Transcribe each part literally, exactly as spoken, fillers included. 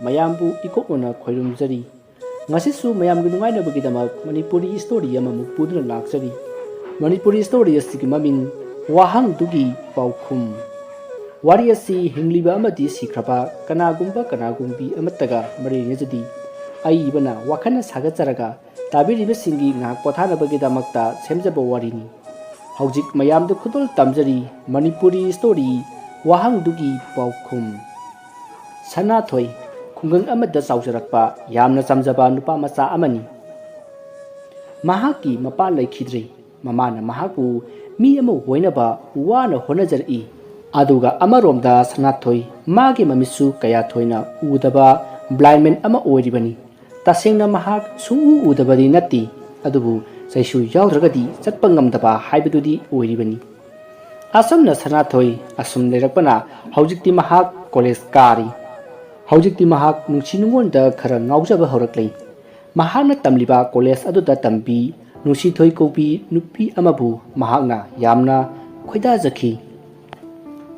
ꯃꯌꯥꯝꯕꯨ ꯏꯀꯣꯛꯅꯅ ꯈꯣꯏꯔꯨꯝꯖꯔꯤ꯫ ꯉꯁꯤꯁꯨ ꯃꯌꯥꯝꯒꯤ ꯅꯨꯡꯉꯥꯏꯅꯕꯒꯤꯗꯃꯛ ꯃꯅꯤꯄꯨꯔꯤ story ꯑꯃꯃꯨꯛ ꯄꯨꯗꯨꯅ ꯂꯥꯛꯆꯔꯤ꯫ ꯃꯅꯤꯄꯨꯔꯤ story ꯑꯁꯤꯒꯤ ꯃꯃꯤꯡ ꯋꯥꯍꯪꯗꯨꯒꯤ ꯄꯥꯎꯈꯨꯝ꯫ ꯋꯥꯔꯤ ꯑꯁꯤ ꯍꯤꯡꯂꯤꯕ ꯑꯃꯗꯤ ꯁꯤꯈ꯭ꯔꯕ ꯀꯅꯥꯒꯨꯝꯕ ꯀꯅꯥꯒꯨꯝꯕꯤ ꯑꯃꯠꯇꯒ ꯃꯔꯤ ꯂꯩꯅꯖꯗꯦ꯫ ꯑꯏꯕꯅ ꯋꯥꯈꯜꯅ ꯁꯥꯒꯠꯆꯔꯒ ꯇꯥꯕꯤꯔꯤꯕꯁꯤꯡꯒꯤ ꯉꯥꯏꯍꯥꯛ ꯄꯣꯊꯥꯅꯕꯒꯤꯗꯃꯛꯇ ꯁꯦꯝꯖꯕ ꯋꯥꯔꯤꯅꯤ꯫ ꯍꯧꯖꯤꯛ ꯃꯌꯥꯝꯗ ꯈꯨꯗꯣꯜ ꯇꯝꯖꯔꯤ ꯃꯅꯤꯄꯨꯔꯤ story ꯋꯥꯍꯪꯗꯨꯒꯤ ꯄꯥꯎꯈꯨꯝ꯫ ꯁꯅꯥꯊꯣꯏ ꯈꯨꯡꯒꯪ ꯑꯃꯗ ꯆꯥꯎꯖꯔꯛꯄ ꯌꯥꯝꯅ ꯆꯝꯖꯕ ꯅꯨꯄꯥ ꯃꯆꯥ ꯑꯃꯅꯤ꯫ ꯃꯍꯥꯛꯀꯤ ꯃꯄꯥ ꯂꯩꯈꯤꯗ꯭ꯔꯦ꯫ ꯃꯃꯥꯅ ꯃꯍꯥꯛꯄꯨ ꯃꯤ ꯑꯃ ꯑꯣꯏꯅꯕ ꯋꯥꯅ ꯍꯣꯠꯅꯖꯔꯛꯏ꯫ ꯑꯗꯨꯒ ꯑꯃꯔꯣꯝꯗ ꯁꯅꯥꯊꯣꯏ ꯃꯥꯒꯤ ꯃꯃꯤꯠꯁꯨ ꯀꯌꯥ ꯊꯣꯏꯅ ꯎꯗꯕ blind man ꯑꯃ ꯑꯣꯏꯔꯤꯕꯅꯤ꯫ ꯇꯁꯦꯡꯅ ꯃꯍꯥꯛ ꯁꯨꯡꯎ ꯎꯗꯕꯗꯤ ꯅꯠꯇꯦ, ꯑꯗꯨꯕꯨ ꯆꯩꯁꯨ ꯌꯥꯎꯗ꯭ꯔꯒꯗꯤ ꯆꯠꯄ ꯉꯝꯗꯕ ꯍꯥꯏꯕꯗꯨꯗꯤ ꯑꯣꯏꯔꯤꯕꯅꯤ꯫ ꯑꯁꯨꯝꯅ ꯁꯅꯥꯊꯣꯏ ꯑꯁꯨꯝ ꯂꯩꯔꯛꯄꯅ ꯍꯧꯖꯤꯛꯇꯤ ꯃꯍꯥꯛ college ꯀꯥꯔꯤ꯫ ꯍꯧꯖꯤꯛꯇꯤ ꯃꯍꯥꯛ ꯅꯨꯡꯁꯤ ꯅꯨꯡꯉꯣꯟꯗ ꯈꯔ ꯉꯥꯎꯖꯕ ꯍꯧꯔꯛꯂꯦ꯫ ꯃꯍꯥꯛꯅ ꯇꯝꯂꯤꯕ college ꯑꯗꯨꯗ ꯇꯝꯕꯤ ꯅꯨꯡꯁꯤꯊꯣꯏ ꯀꯧꯕꯤ ꯅꯨꯄꯤ ꯑꯃꯕꯨ ꯃꯍꯥꯛꯅ ꯌꯥꯝꯅ ꯈꯣꯏꯗꯥꯖꯈꯤ꯫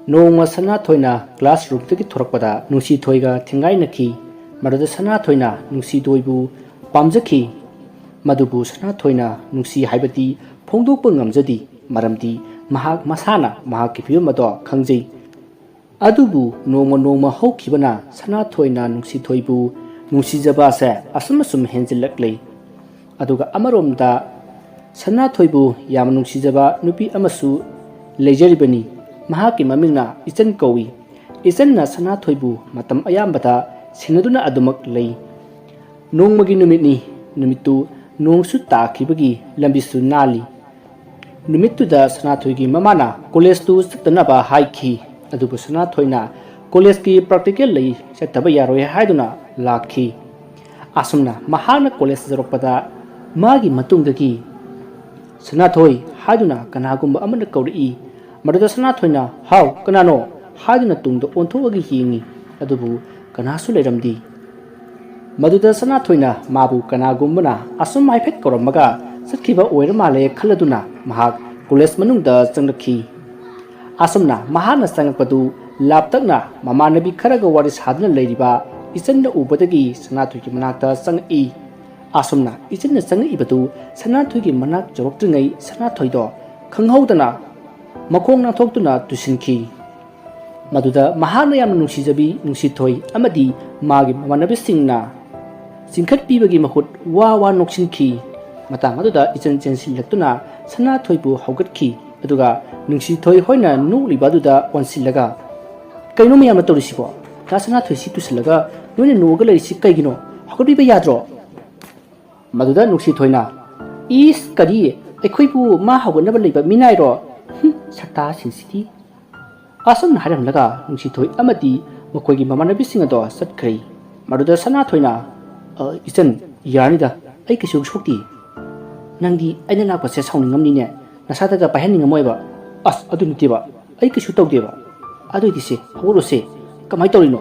ꯅꯣꯡꯃ ꯁꯅꯥꯊꯣꯏꯅ classroomꯗꯒꯤ ꯊꯣꯔꯛꯄꯗ ꯅꯨꯡꯁꯤꯊꯣꯏꯒ ꯊꯦꯡꯒꯥꯏꯅꯈꯤ꯫ ꯃꯗꯨꯗ ꯁꯅꯥꯊꯣꯏꯅ ꯅꯨꯡꯁꯤꯊꯣꯏꯕꯨ ꯄꯥꯝꯖꯈꯤ꯫ ꯃꯗꯨꯕꯨ ꯁꯅꯥꯊꯣꯏꯅ ꯅꯨꯡꯁꯤ ꯍꯥꯏꯕꯗꯤ ꯐꯣꯡꯗꯣꯛꯄ ꯉꯝꯖꯗꯦ, ꯃꯔꯝꯗꯤ ꯃꯍꯥꯛ ꯃꯁꯥꯅ ꯃꯍꯥꯛꯀꯤ ꯐꯤꯕꯝ ꯑꯗꯣ ꯈꯪꯖꯩ꯫ ꯑꯗꯨꯕꯨ ꯅꯣꯡꯃ ꯅꯣꯡꯃ ꯍꯧꯈꯤꯕꯅ ꯁꯅꯥꯊꯣꯏꯅ ꯅꯨꯡꯁꯤꯊꯣꯏꯕꯨ ꯅꯨꯡꯁꯤꯖꯕ ꯑꯁꯦ ꯑꯁꯨꯝ ꯑꯁꯨꯝ ꯍꯦꯟꯖꯤꯜꯂꯛꯂꯦ꯫ ꯑꯗꯨꯒ ꯑꯃꯔꯣꯝꯗ ꯁꯅꯥꯊꯣꯏꯕꯨ ꯌꯥꯝꯅ ꯅꯨꯡꯁꯤꯖꯕ ꯅꯨꯄꯤ ꯑꯃꯁꯨ ꯂꯩꯖꯔꯤꯕꯅꯤ꯫ ꯃꯍꯥꯛꯀꯤ ꯃꯃꯤꯡꯅ ꯏꯆꯟ ꯀꯧꯏ꯫ ꯏꯆꯟꯅ ꯁꯅꯥꯊꯣꯏꯕꯨ ꯃꯇꯝ ꯑꯌꯥꯝꯕꯗ ꯁꯦꯟꯅꯗꯨꯅ ꯑꯗꯨꯃꯛ ꯂꯩ꯫ ꯅꯣꯡꯃꯒꯤ ꯅꯨꯃꯤꯠꯅꯤ꯫ ꯅꯨꯃꯤꯠꯇꯨ ꯅꯣꯡꯁꯨ ꯇꯥꯈꯤꯕꯒꯤ ꯂꯝꯕꯤꯁꯨ ꯅꯥꯜꯂꯤ꯫ ꯅꯨꯃꯤꯠꯇꯨꯗ ꯁꯅꯥꯊꯣꯏꯒꯤ ꯃꯃꯥꯅ collegeꯇꯨ ꯆꯠꯇꯅꯕ ꯍꯥꯏꯈꯤ꯫ ꯑꯗꯨꯕꯨ ꯁꯅꯥꯊꯣꯏꯅ collegeꯀꯤ practical ꯂꯩ, ꯆꯠꯇꯕ ꯌꯥꯔꯣꯏ ꯍꯥꯏꯗꯨꯅ ꯂꯥꯛꯈꯤ꯫ ꯑꯁꯨꯝꯅ ꯃꯍꯥꯛꯅ college ꯌꯧꯔꯛꯄꯗ ꯃꯥꯒꯤ ꯃꯇꯨꯡꯗꯒꯤ "ꯁꯅꯥꯊꯣꯏ" ꯍꯥꯏꯗꯨꯅ ꯀꯅꯥꯒꯨꯝꯕ ꯑꯃꯅ ꯀꯧꯔꯛꯏ꯫ ꯃꯗꯨꯗ ꯁꯅꯥꯊꯣꯏꯅ "ꯍꯥꯎ, ꯀꯅꯥꯅꯣ?" ꯍꯥꯏꯗꯨꯅ ꯇꯨꯡꯗ ꯑꯣꯟꯊꯣꯛꯑꯒ ꯌꯦꯡꯉꯤ꯫ ꯑꯗꯨꯕꯨ ꯀꯅꯥꯁꯨ ꯂꯩꯔꯝꯗꯦ꯫ ꯃꯗꯨꯗ ꯁꯅꯥꯊꯣꯏꯅ ꯃꯥꯕꯨ ꯀꯅꯥꯒꯨꯝꯕꯅ ꯑꯁꯨꯝ ꯍꯥꯏꯐꯦꯠ ꯀꯧꯔꯝꯃꯒ ꯆꯠꯈꯤꯕ ꯑꯣꯏꯔ ꯃꯥꯜꯂꯦ ꯈꯜꯂꯗꯨꯅ ꯃꯍꯥꯛ college ꯃꯅꯨꯡꯗ ꯆꯪꯂꯛꯈꯤ꯫ ꯑꯁꯨꯝꯅ ꯃꯍꯥꯛꯅ ꯆꯪꯂꯛꯄꯗꯨ ꯂꯥꯞꯇꯛꯅ ꯃꯃꯥꯟꯅꯕꯤ ꯈꯔꯒ ꯋꯥꯔꯤ ꯁꯥꯗꯨꯅ ꯂꯩꯔꯤꯕ ꯏꯆꯟꯅ ꯎꯕꯗꯒꯤ ꯁꯅꯥꯊꯣꯏꯒꯤ ꯃꯅꯥꯛꯇ ꯆꯪꯉꯛꯏ꯫ ꯑꯁꯨꯝꯅ ꯏꯆꯟꯅ ꯆꯪꯉꯛꯏꯕꯗꯨ ꯁꯅꯥꯊꯣꯏꯒꯤ ꯃꯅꯥꯛ ꯌꯧꯔꯛꯇ꯭ꯔꯤꯉꯩ ꯁꯅꯥꯊꯣꯏꯗꯣ ꯈꯪꯍꯧꯗꯅ ꯃꯈꯣꯡ ꯅꯥꯟꯊꯣꯛꯇꯨꯅ ꯇꯨꯁꯤꯟꯈꯤ꯫ ꯃꯗꯨꯗ ꯃꯍꯥꯛꯅ ꯌꯥꯝꯅ ꯅꯨꯡꯁꯤꯖꯕꯤ ꯅꯨꯡꯁꯤꯊꯣꯏ ꯑꯃꯗꯤ ꯃꯥꯒꯤ ꯃꯃꯥꯟꯅꯕꯤꯁꯤꯡꯅ ꯆꯤꯡꯈꯠꯄꯤꯕꯒꯤ ꯃꯍꯨꯠ ꯋꯥ ꯋꯥ ꯅꯣꯛꯁꯤꯟꯈꯤ꯫ ꯃꯇꯥꯡ ꯑꯗꯨꯗ ꯏꯆꯟ ꯆꯦꯟꯁꯤꯜꯂꯛꯇꯨꯅ ꯁꯅꯥꯊꯣꯏꯕꯨ ꯍꯧꯒꯠꯈꯤ꯫ ꯑꯗꯨꯒ ꯅꯨꯡꯁꯤꯊꯣꯏ ꯍꯣꯏꯅ ꯅꯣꯛꯂꯤꯕ ꯑꯗꯨꯗ ꯑꯣꯟꯁꯤꯜꯂꯒ, "ꯀꯩꯅꯣ ꯃꯌꯥꯝꯅ ꯇꯧꯔꯤꯁꯤꯕꯣ? ꯗꯥ ꯁꯅꯥꯊꯣꯏꯁꯤ ꯇꯨꯁꯤꯜꯂꯒ ꯅꯣꯏꯅ ꯅꯣꯛꯑꯒ ꯂꯩꯔꯤꯁꯤ ꯀꯩꯒꯤꯅꯣ? ꯍꯧꯒꯠꯄꯤꯕ ꯌꯥꯗ꯭ꯔꯣ?" ꯃꯗꯨꯗ ꯅꯨꯡꯁꯤꯊꯣꯏꯅ, "ꯏꯁ, ꯀꯔꯤ? ꯑꯩꯈꯣꯏꯕꯨ ꯃꯥ ꯍꯧꯒꯠꯅꯕ ꯂꯩꯕ ꯃꯤꯅꯥꯏꯔꯣ? ꯍꯨꯝ, ꯁꯛꯇꯥꯁꯤꯡꯁꯤꯗꯤ!" ꯑꯁꯨꯝꯅ ꯍꯥꯏꯔꯝꯂꯒ ꯅꯨꯡꯁꯤꯊꯣꯏ ꯑꯃꯗꯤ ꯃꯈꯣꯏꯒꯤ ꯃꯃꯥꯟꯅꯕꯤꯁꯤꯡ ꯑꯗꯣ ꯆꯠꯈ꯭ꯔꯦ꯫ ꯃꯗꯨꯗ ꯁꯅꯥꯊꯣꯏꯅ, "ꯑ, ꯏꯆꯟ, ꯌꯥꯔꯅꯤꯗ, ꯑꯩ ꯀꯩꯁꯨ ꯁꯣꯛꯇꯦ꯫ ꯅꯪꯗꯤ ꯑꯩꯅ ꯂꯥꯛꯄꯁꯦ ꯁꯥꯎꯅꯤꯡꯉꯝꯅꯤꯅꯦ, ꯅꯁꯥꯗꯒ ꯄꯥꯏꯍꯟꯅꯤꯡꯉꯝꯃꯣꯏꯕ꯫ ꯑꯁ, ꯑꯗꯨ ꯅꯠꯇꯦꯕ, ꯑꯩ ꯀꯩꯁꯨ ꯇꯧꯗꯦꯕ꯫ ꯑꯗꯨ ꯑꯣꯏꯗꯤ ꯁꯦ, ꯍꯧꯒꯠꯂꯣꯁꯦ꯫ ꯀꯃꯥꯏꯅ ꯇꯧꯔꯤꯅꯣ?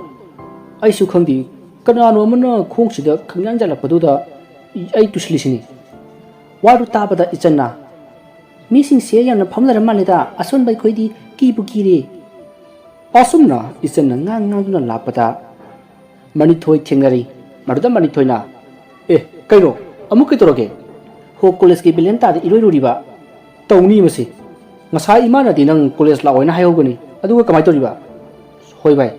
ꯑꯩꯁꯨ ꯈꯪꯗꯦ, ꯀꯅꯥꯅꯣ ꯑꯃꯅ ꯈꯣꯡꯁꯤꯗ ꯈꯪꯌꯥꯟ ꯌꯥꯜꯂꯛꯄꯗꯨꯗ ꯑꯩ ꯇꯨꯁꯤꯜꯂꯤꯁꯤꯅꯤ꯫" ꯋꯥꯗꯨ ꯇꯥꯕꯗ ꯏꯆꯟꯅ, "ꯃꯤꯁꯤꯡꯁꯦ ꯌꯥꯝꯅ ꯐꯝꯅꯔ ꯃꯥꯜꯂꯦꯗ, ꯑꯁꯣꯟꯕ ꯑꯩꯈꯣꯏꯗꯤ ꯀꯤꯕꯨ ꯀꯤꯔꯦ꯫" ꯑꯁꯨꯝꯅ ꯏꯆꯟꯅ ꯉꯥꯡ ꯉꯥꯡꯗꯨꯅ ꯂꯥꯛꯄꯗ ꯃꯅꯤꯊꯣꯏ ꯊꯦꯡꯅꯔꯤ꯫ ꯃꯗꯨꯗ ꯃꯅꯤꯊꯣꯏꯅ, "ꯑꯦ, ꯀꯩꯅꯣ? ꯑꯃꯨꯛ ꯀꯩꯗꯧꯔꯒꯦ? ꯍꯣ, ꯀꯣꯂꯦꯖꯀꯤ ꯕꯦꯂꯦꯟꯇꯥꯗ ꯏꯔꯣꯏꯔꯨꯔꯤꯕ? ꯇꯧꯅꯤ ꯃꯁꯤ꯫ ꯉꯁꯥꯏ ꯏꯃꯥꯅꯗꯤ ꯅꯪ ꯀꯣꯂꯦꯖ ꯂꯥꯛꯑꯣꯅ ꯍꯥꯏꯍꯧꯕꯅꯤ, ꯑꯗꯨꯒ ꯀꯃꯥꯏꯅ ꯇꯧꯔꯤꯕ?" "ꯍꯣꯏ ꯚꯥꯏ,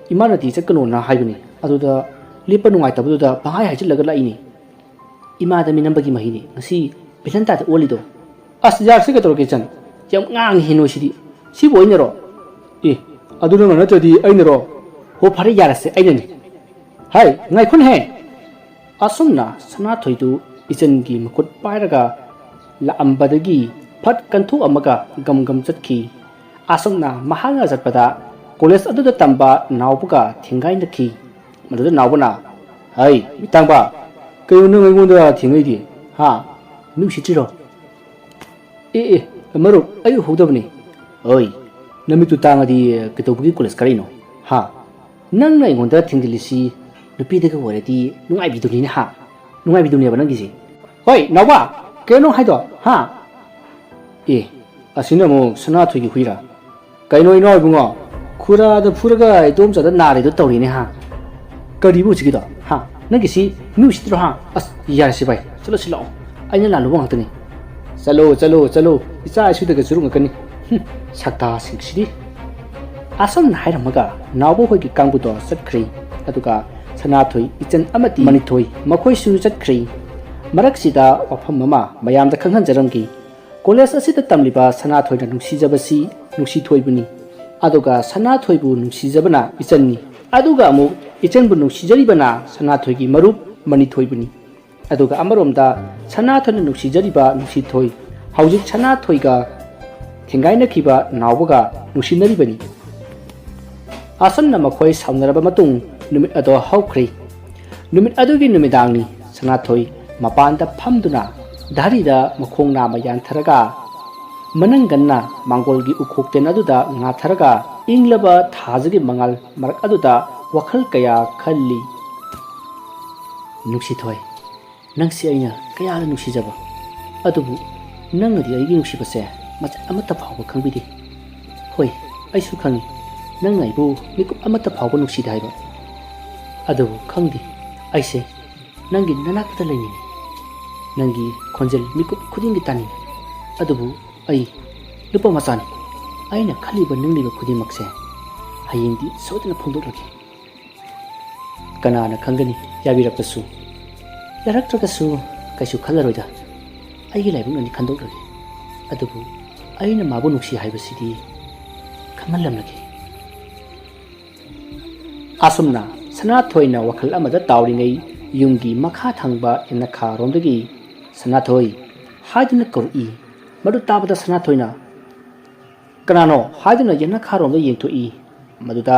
ꯏꯃꯥꯅꯗꯤ ꯆꯠꯀꯅꯣꯅ ꯍꯥꯏꯕꯅꯤ, ꯑꯗꯨꯗ ꯂꯦꯞꯄ ꯅꯨꯡꯉꯥꯏꯇꯕꯗꯨꯗ ꯄꯪꯍꯥꯏ ꯍꯥꯏꯖꯤꯜꯂꯒ ꯂꯥꯛꯏꯅꯤ꯫ ꯏꯃꯥꯗ ꯃꯤꯅꯝꯕꯒꯤ ꯃꯍꯩꯅꯤ ꯉꯁꯤ ꯕꯦꯂꯦꯟꯇꯥꯗ ꯑꯣꯜꯂꯤꯗꯣ꯫" "ꯑꯁ, ꯌꯥꯔꯁꯤ ꯀꯩꯗꯧꯔꯒꯦ ꯏꯆꯟ? ꯌꯥꯝ ꯉꯥꯡꯉꯤꯍꯦ ꯅꯣꯏꯁꯤꯗꯤ꯫ ꯁꯤꯕꯨ ꯑꯩꯅꯔꯣ?" "ꯑꯦ, ꯑꯗꯨ ꯅꯪꯅ ꯅꯠꯇ꯭ꯔꯗꯤ ꯑꯩꯅꯔꯣ?" "ꯍꯣ, ꯐꯔꯦ, ꯌꯥꯔꯁꯦ, ꯑꯩꯅꯅꯤ꯫" "ꯍꯥꯏ, ꯉꯥꯏꯈꯣꯅꯦꯍꯦ!" ꯑꯁꯨꯝꯅ ꯁꯅꯥꯊꯣꯏꯗꯨ ꯏꯆꯟꯒꯤ ꯃꯈꯨꯠ ꯄꯥꯏꯔꯒ ꯂꯥꯛꯑꯝꯕꯗꯒꯤ ꯐꯠ ꯀꯟꯊꯣꯛꯑꯝꯃꯒ ꯒꯝ ꯒꯝ ꯆꯠꯈꯤ꯫ ꯑꯁꯨꯝꯅ ꯃꯍꯥꯛꯅ ꯆꯠꯄꯗ ꯀꯣꯂꯦꯖ ꯑꯗꯨꯗ ꯇꯝꯕ ꯅꯥꯎꯕꯒ ꯊꯦꯡꯒꯥꯏꯅꯈꯤ꯫ ꯃꯗꯨꯗ ꯅꯥꯎꯕꯅ, "ꯍꯩ, ꯃꯤꯇꯥꯡꯕ, ꯀꯩꯅꯣ ꯅꯪ ꯑꯩꯉꯣꯟꯗ ꯊꯦꯡꯉꯛꯏꯗꯤ? ꯍꯥ? ꯅꯨꯡꯁꯤꯠꯇ꯭ꯔꯤꯔꯣ?" "ꯑꯦ, ꯑꯦ, ꯃꯔꯨꯞ, ꯑꯩ ꯎꯍꯧꯗꯕꯅꯤ꯫" "ꯑꯣꯏ, ꯅꯃꯤꯠꯇꯨ ꯇꯥꯡꯉꯗꯤ ꯀꯩꯗꯧꯕꯒꯤ ꯀꯣꯂꯦꯖ ꯀꯥꯔꯛꯏꯅꯣ? ꯍꯥ? ꯅꯪꯅ ꯑꯩꯉꯣꯟꯗ ꯊꯦꯡꯖꯤꯜꯂꯤꯁꯤ ꯅꯨꯄꯤꯗꯒ ꯑꯣꯏꯔꯗꯤ ꯅꯨꯡꯉꯥꯏꯕꯤꯗꯨꯅꯤꯅꯦ, ꯍꯥ? ꯅꯨꯡꯉꯥꯏꯕꯤꯗꯨꯅꯦꯕ ꯅꯪꯒꯤꯁꯦ꯫" "ꯍꯣꯏ, ꯅꯥꯎꯕ, ꯀꯩꯅꯣ ꯍꯥꯏꯗꯣ, ꯍꯥ?" "ꯑꯦ, ꯑꯁꯤꯅ ꯑꯃꯨꯛ ꯁꯅꯥꯊꯣꯏꯒꯤ ꯍꯨꯏꯔꯥ? ꯀꯩꯅꯣ ꯏꯅꯥꯎ ꯏꯕꯨꯡꯉꯣ, ꯈꯨꯔꯥꯗ ꯐꯨꯔꯒ ꯏꯗꯣꯝꯆꯥꯗ ꯅꯥꯔꯦꯗꯣ ꯇꯧꯔꯤꯅꯦ, ꯍꯥ?" ꯀꯔꯤꯕꯨ ꯍꯧꯖꯤꯛꯀꯤꯗꯣ? ꯍꯥ? ꯅꯪꯒꯤꯁꯤ ꯃꯤ ꯎꯁꯤꯠꯇ꯭ꯔꯣ, ꯍꯥ? ꯑꯁ, ꯌꯥꯔꯦꯁꯦ ꯚꯥꯏ, ꯆꯠꯂꯁꯤ ꯂꯥꯛꯑꯣ꯫ ꯑꯩꯅ ꯂꯥꯜꯂꯨꯕ ꯉꯥꯛꯇꯅꯤ꯫ ꯆꯠꯂꯣ, ꯆꯠꯂꯣ, ꯆꯠꯂꯣ, ꯏꯆꯥ ꯏꯁꯨꯗꯒ ꯆꯨꯔꯨꯡꯉꯛꯀꯅꯤ꯫ ꯍꯨꯝ, ꯁꯛꯇꯥꯁꯤꯡꯁꯤꯗꯤ꯫ ꯑꯁꯨꯝꯅ ꯍꯥꯏꯔꯝꯃꯒ ꯅꯥꯎꯕ ꯍꯣꯏꯒꯤ ꯀꯥꯡꯕꯨꯗꯣ ꯆꯠꯈ꯭ꯔꯦ꯫ ꯑꯗꯨꯒ ꯁꯅꯥꯊꯣꯏ, ꯏꯆꯟ ꯑꯃꯗꯤ ꯃꯅꯤꯊꯣꯏ ꯃꯈꯣꯏꯁꯨ ꯆꯠꯈ꯭ꯔꯦ꯫ ꯃꯔꯛꯁꯤꯗ ꯋꯥꯐꯝ ꯑꯃ ꯃꯌꯥꯝꯗ ꯈꯪꯍꯟꯖꯔꯝꯒꯦ꯫ ꯀꯣꯂꯦꯖ ꯑꯁꯤꯗ ꯇꯝꯂꯤꯕ ꯁꯅꯥꯊꯣꯏꯅ ꯅꯨꯡꯁꯤꯖꯕꯁꯤ ꯅꯨꯡꯁꯤꯊꯣꯏꯕꯨꯅꯤ꯫ ꯑꯗꯨꯒ ꯁꯅꯥꯊꯣꯏꯕꯨ ꯅꯨꯡꯁꯤꯖꯕꯅ ꯏꯆꯟꯅꯤ꯫ ꯑꯗꯨꯒ ꯑꯃꯨꯛ ꯏꯆꯟꯕꯨ ꯅꯨꯡꯁꯤꯖꯔꯤꯕꯅ ꯁꯅꯥꯊꯣꯏꯒꯤ ꯃꯔꯨꯞ ꯃꯅꯤꯊꯣꯏꯕꯨꯅꯤ꯫ ꯑꯗꯨꯒ ꯑꯃꯔꯣꯝꯗ ꯁꯅꯥꯊꯣꯏꯅ ꯅꯨꯡꯁꯤꯖꯔꯤꯕ ꯅꯨꯡꯁꯤꯊꯣꯏ ꯍꯧꯖꯤꯛ ꯁꯅꯥꯊꯣꯏꯒ ꯊꯦꯡꯒꯥꯏꯅꯈꯤꯕ ꯅꯥꯎꯕꯒ ꯅꯨꯡꯁꯤꯅꯔꯤꯕꯅꯤ꯫ ꯑꯁꯨꯝꯅ ꯃꯈꯣꯏ ꯁꯥꯎꯅꯔꯕ ꯃꯇꯨꯡ ꯅꯨꯃꯤꯠ ꯑꯗꯣ ꯍꯧꯈ꯭ꯔꯦ꯫ ꯅꯨꯃꯤꯠ ꯑꯗꯨꯒꯤ ꯅꯨꯃꯤꯗꯥꯡꯅꯤ꯫ ꯁꯅꯥꯊꯣꯏ ꯃꯄꯥꯟꯗ ꯐꯝꯗꯨꯅ ꯙꯥꯔꯤꯗ ꯃꯈꯣꯡ ꯅꯥꯝꯃ ꯌꯥꯟꯊꯔꯒ ꯃꯅꯪꯒꯟꯅ ꯃꯥꯡꯒꯣꯜꯒꯤ ꯎꯈꯣꯛꯇꯦꯟ ꯑꯗꯨꯗ ꯉꯥꯊꯔꯒ ꯏꯪꯂꯕ ꯊꯥꯖꯒꯤ ꯃꯉꯥꯜ ꯃꯔꯛ ꯑꯗꯨꯗ ꯋꯥꯈꯜ ꯀꯌꯥ ꯈꯜꯂꯤ꯫ ꯅꯨꯡꯁꯤꯊꯣꯏ, ꯅꯪꯁꯤ ꯑꯩꯅ ꯀꯌꯥꯗ ꯅꯨꯡꯁꯤꯖꯕ, ꯑꯗꯨꯕꯨ ꯅꯪꯅꯗꯤ ꯑꯩꯒꯤ ꯅꯨꯡꯁꯤꯕꯁꯦ ꯃꯆꯦꯠ ꯑꯃꯠꯇ ꯐꯥꯎꯕ ꯈꯪꯕꯤꯗꯦ꯫ ꯍꯣꯏ, ꯑꯩꯁꯨ ꯈꯪꯏ, ꯅꯪꯅ ꯑꯩꯕꯨ ꯃꯤꯀꯨꯞ ꯑꯃꯠꯇ ꯐꯥꯎꯕ ꯅꯨꯡꯁꯤꯗꯦ ꯍꯥꯏꯕ꯫ ꯑꯗꯨꯕꯨ ꯈꯪꯗꯦ, ꯑꯩꯁꯦ ꯅꯪꯒꯤ ꯅꯅꯥꯛꯇ ꯂꯩꯅꯤꯡꯏ꯫ ꯅꯪꯒꯤ ꯈꯣꯟꯖꯦꯜ ꯃꯤꯀꯨꯞ ꯈꯨꯗꯤꯡꯒꯤ ꯇꯥꯅꯤꯡꯏ꯫ ꯑꯗꯨꯕꯨ ꯑꯩ ꯅꯨꯄꯥ ꯃꯆꯥꯅꯤ꯫ ꯑꯩꯅ ꯈꯜꯂꯤꯕ ꯅꯤꯡꯂꯤꯕ ꯈꯨꯗꯤꯡꯃꯛꯁꯦ ꯍꯌꯦꯡꯗꯤ ꯁꯣꯏꯗꯅ ꯐꯣꯡꯗꯣꯛꯂꯒꯦ꯫ ꯀꯅꯥꯅ ꯈꯪꯒꯅꯤ, ꯌꯥꯕꯤꯔꯛꯄꯁꯨ꯫ ꯌꯥꯔꯛꯇ꯭ꯔꯒꯁꯨ ꯀꯩꯁꯨ ꯈꯜꯂꯔꯣꯏꯗ꯫ ꯑꯩꯒꯤ ꯂꯥꯏꯕꯛꯅꯅꯤ ꯈꯟꯗꯣꯛꯂꯒꯦ꯫ ꯑꯗꯨꯕꯨ ꯑꯩꯅ ꯃꯥꯕꯨ ꯅꯨꯡꯁꯤ ꯍꯥꯏꯕꯁꯤꯗꯤ ꯈꯪꯍꯜꯂꯝꯂꯒꯦ꯫ ꯑꯁꯨꯝꯅ ꯁꯅꯥꯊꯣꯏꯅ ꯋꯥꯈꯜ ꯑꯃꯗ ꯇꯥꯎꯔꯤꯉꯩ ꯌꯨꯝꯒꯤ ꯃꯈꯥ ꯊꯪꯕ ꯌꯦꯅꯈꯥꯔꯣꯝꯗꯒꯤ "ꯁꯅꯥꯊꯣꯏ" ꯍꯥꯏꯗꯨꯅ ꯀꯧꯔꯛꯏ꯫ ꯃꯗꯨ ꯇꯥꯕꯗ ꯁꯅꯥꯊꯣꯏꯅ "ꯀꯅꯥꯅꯣ?" ꯍꯥꯏꯗꯨꯅ ꯌꯦꯅꯈꯥꯔꯣꯝꯗ ꯌꯦꯡꯊꯣꯛꯏ꯫ ꯃꯗꯨꯗ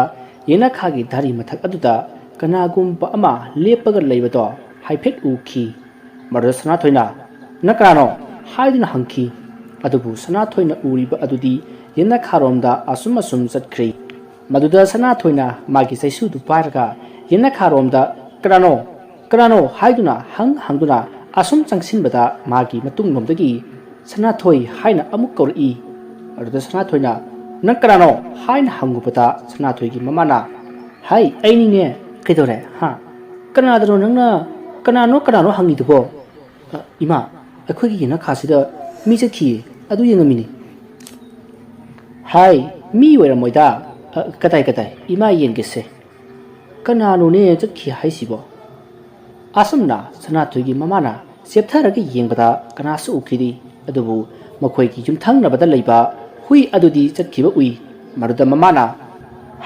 ꯌꯦꯅꯈꯥꯒꯤ ꯙꯥꯔꯤ ꯃꯊꯛ ꯑꯗꯨꯗ ꯀꯅꯥꯒꯨꯝꯕ ꯑꯃ ꯂꯦꯞꯄꯒ ꯂꯩꯕꯗꯣ ꯍꯥꯏꯐꯦꯠ ꯎꯈꯤ꯫ ꯃꯗꯨꯗ ꯁꯅꯥꯊꯣꯏꯅ "ꯅꯪ ꯀꯅꯥꯅꯣ?" ꯍꯥꯏꯗꯨꯅ ꯍꯪꯈꯤ꯫ ꯑꯗꯨꯕꯨ ꯁꯅꯥꯊꯣꯏꯅ ꯎꯔꯤꯕ ꯑꯗꯨꯗꯤ ꯌꯦꯅꯈꯥꯔꯣꯝꯗ ꯑꯁꯨꯝ ꯑꯁꯨꯝ ꯆꯠꯈ꯭ꯔꯦ꯫ ꯃꯗꯨꯗ ꯁꯅꯥꯊꯣꯏꯅ ꯃꯥꯒꯤ ꯆꯩꯁꯨꯗꯨ ꯄꯥꯏꯔꯒ ꯌꯦꯅꯈꯥꯔꯣꯝꯗ "ꯀꯅꯥꯅꯣ? ꯀꯅꯥꯅꯣ?" ꯍꯥꯏꯗꯨꯅ ꯍꯪ ꯍꯪꯗꯨꯅ ꯑꯁꯨꯝ ꯆꯪꯁꯤꯟꯕꯗ ꯃꯥꯒꯤ ꯃꯇꯨꯡꯂꯣꯝꯗꯒꯤ "ꯁꯅꯥꯊꯣꯏ" ꯍꯥꯏꯅ ꯑꯃꯨꯛ ꯀꯧꯔꯛꯏ꯫ ꯑꯗꯨꯗ ꯁꯅꯥꯊꯣꯏꯅ "ꯅꯪ ꯀꯅꯥꯅꯣ?" ꯍꯥꯏꯅ ꯍꯪꯉꯨꯕꯗ ꯁꯅꯥꯊꯣꯏꯒꯤ ꯃꯃꯥꯅ "ꯍꯥꯏ, ꯑꯩꯅꯤꯅꯦ, ꯀꯩꯗꯧꯔꯦ? ꯍꯥ? ꯀꯅꯥꯗꯅꯣ ꯅꯪꯅ, ꯀꯅꯥꯅꯣ, ꯀꯅꯥꯅꯣ ꯍꯪꯉꯤꯗꯨꯕꯣ? ꯑ, ꯏꯃꯥ, ꯑꯩꯈꯣꯏꯒꯤ ꯌꯦꯅꯈꯥꯁꯤꯗ ꯃꯤ ꯆꯠꯈꯤꯌꯦ, ꯑꯗꯨ ꯌꯦꯡꯉꯝꯃꯤꯅꯤ꯫ ꯍꯥꯏ, ꯃꯤ ꯑꯣꯏꯔꯝꯃꯣꯏꯗ꯫ ꯑ, ꯀꯗꯥꯏ, ꯀꯗꯥꯏ? ꯏꯃꯥ ꯌꯦꯡꯒꯦꯁꯦ꯫ ꯀꯅꯥꯅꯣꯅꯦ ꯆꯠꯈꯤ ꯍꯥꯏꯁꯤꯕꯣ? ꯑꯁꯨꯝꯅ ꯁꯅꯥꯊꯣꯏꯒꯤ ꯃꯃꯥꯅ ꯆꯦꯞꯊꯔꯒ ꯌꯦꯡꯕꯗ ꯀꯅꯥꯁꯨ ꯎꯈꯤꯗꯦ꯫ ꯑꯗꯨꯕꯨ ꯃꯈꯣꯏꯒꯤ ꯌꯨꯝꯊꯪꯅꯕꯗ ꯂꯩꯕ ꯍꯨꯏ ꯑꯗꯨꯗꯤ ꯆꯠꯈꯤꯕ ꯎꯏ꯫ ꯃꯗꯨꯗ ꯃꯃꯥꯅ,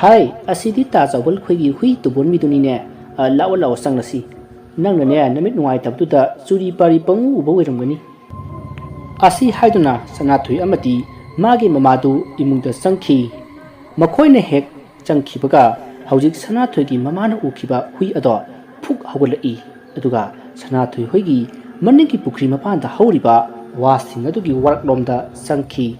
"ꯍꯥꯏ, ꯑꯁꯤꯗꯤ ꯇꯥ ꯆꯥꯎꯕꯜ ꯈꯣꯏꯒꯤ ꯍꯨꯏ ꯇꯨꯕꯣꯟꯕꯤꯗꯨꯅꯤꯅꯦ꯫ ꯑ, ꯂꯥꯛꯑꯣ, ꯂꯥꯛꯑꯣ, ꯆꯪꯂꯁꯤ꯫ ꯅꯪꯅꯅꯦ, ꯅꯃꯤꯠ ꯅꯨꯡꯉꯥꯏꯇꯕꯗꯨꯗ ꯆꯨꯔꯤ ꯄꯥꯔꯤ ꯄꯪꯎ ꯎꯕ ꯑꯣꯏꯔꯝꯒꯅꯤ"꯫ ꯑꯁꯤ ꯍꯥꯏꯗꯨꯅ ꯁꯅꯥꯊꯣꯏ ꯑꯃꯗꯤ ꯃꯥꯒꯤ ꯃꯃꯥꯗꯨ ꯏꯃꯨꯡꯗ ꯆꯪꯈꯤ꯫ ꯃꯈꯣꯏꯅ ꯍꯦꯛ ꯆꯪꯈꯤꯕꯒ ꯍꯧꯖꯤꯛ ꯁꯅꯥꯊꯣꯏꯒꯤ ꯃꯃꯥꯅ ꯎꯈꯤꯕ ꯍꯨꯏ ꯑꯗꯣ ꯐꯨꯛ ꯍꯧꯒꯠꯂꯛꯏ꯫ ꯑꯗꯨꯒ ꯁꯅꯥꯊꯣꯏ ꯍꯣꯏꯒꯤ ꯃꯅꯤꯡꯒꯤ ꯄꯨꯈ꯭ꯔꯤ ꯃꯄꯥꯟꯗ ꯍꯧꯔꯤꯕ ꯋꯥꯁꯤꯡ ꯑꯗꯨꯒꯤ ꯋꯥꯔꯛꯂꯣꯝꯗ ꯆꯪꯈꯤ꯫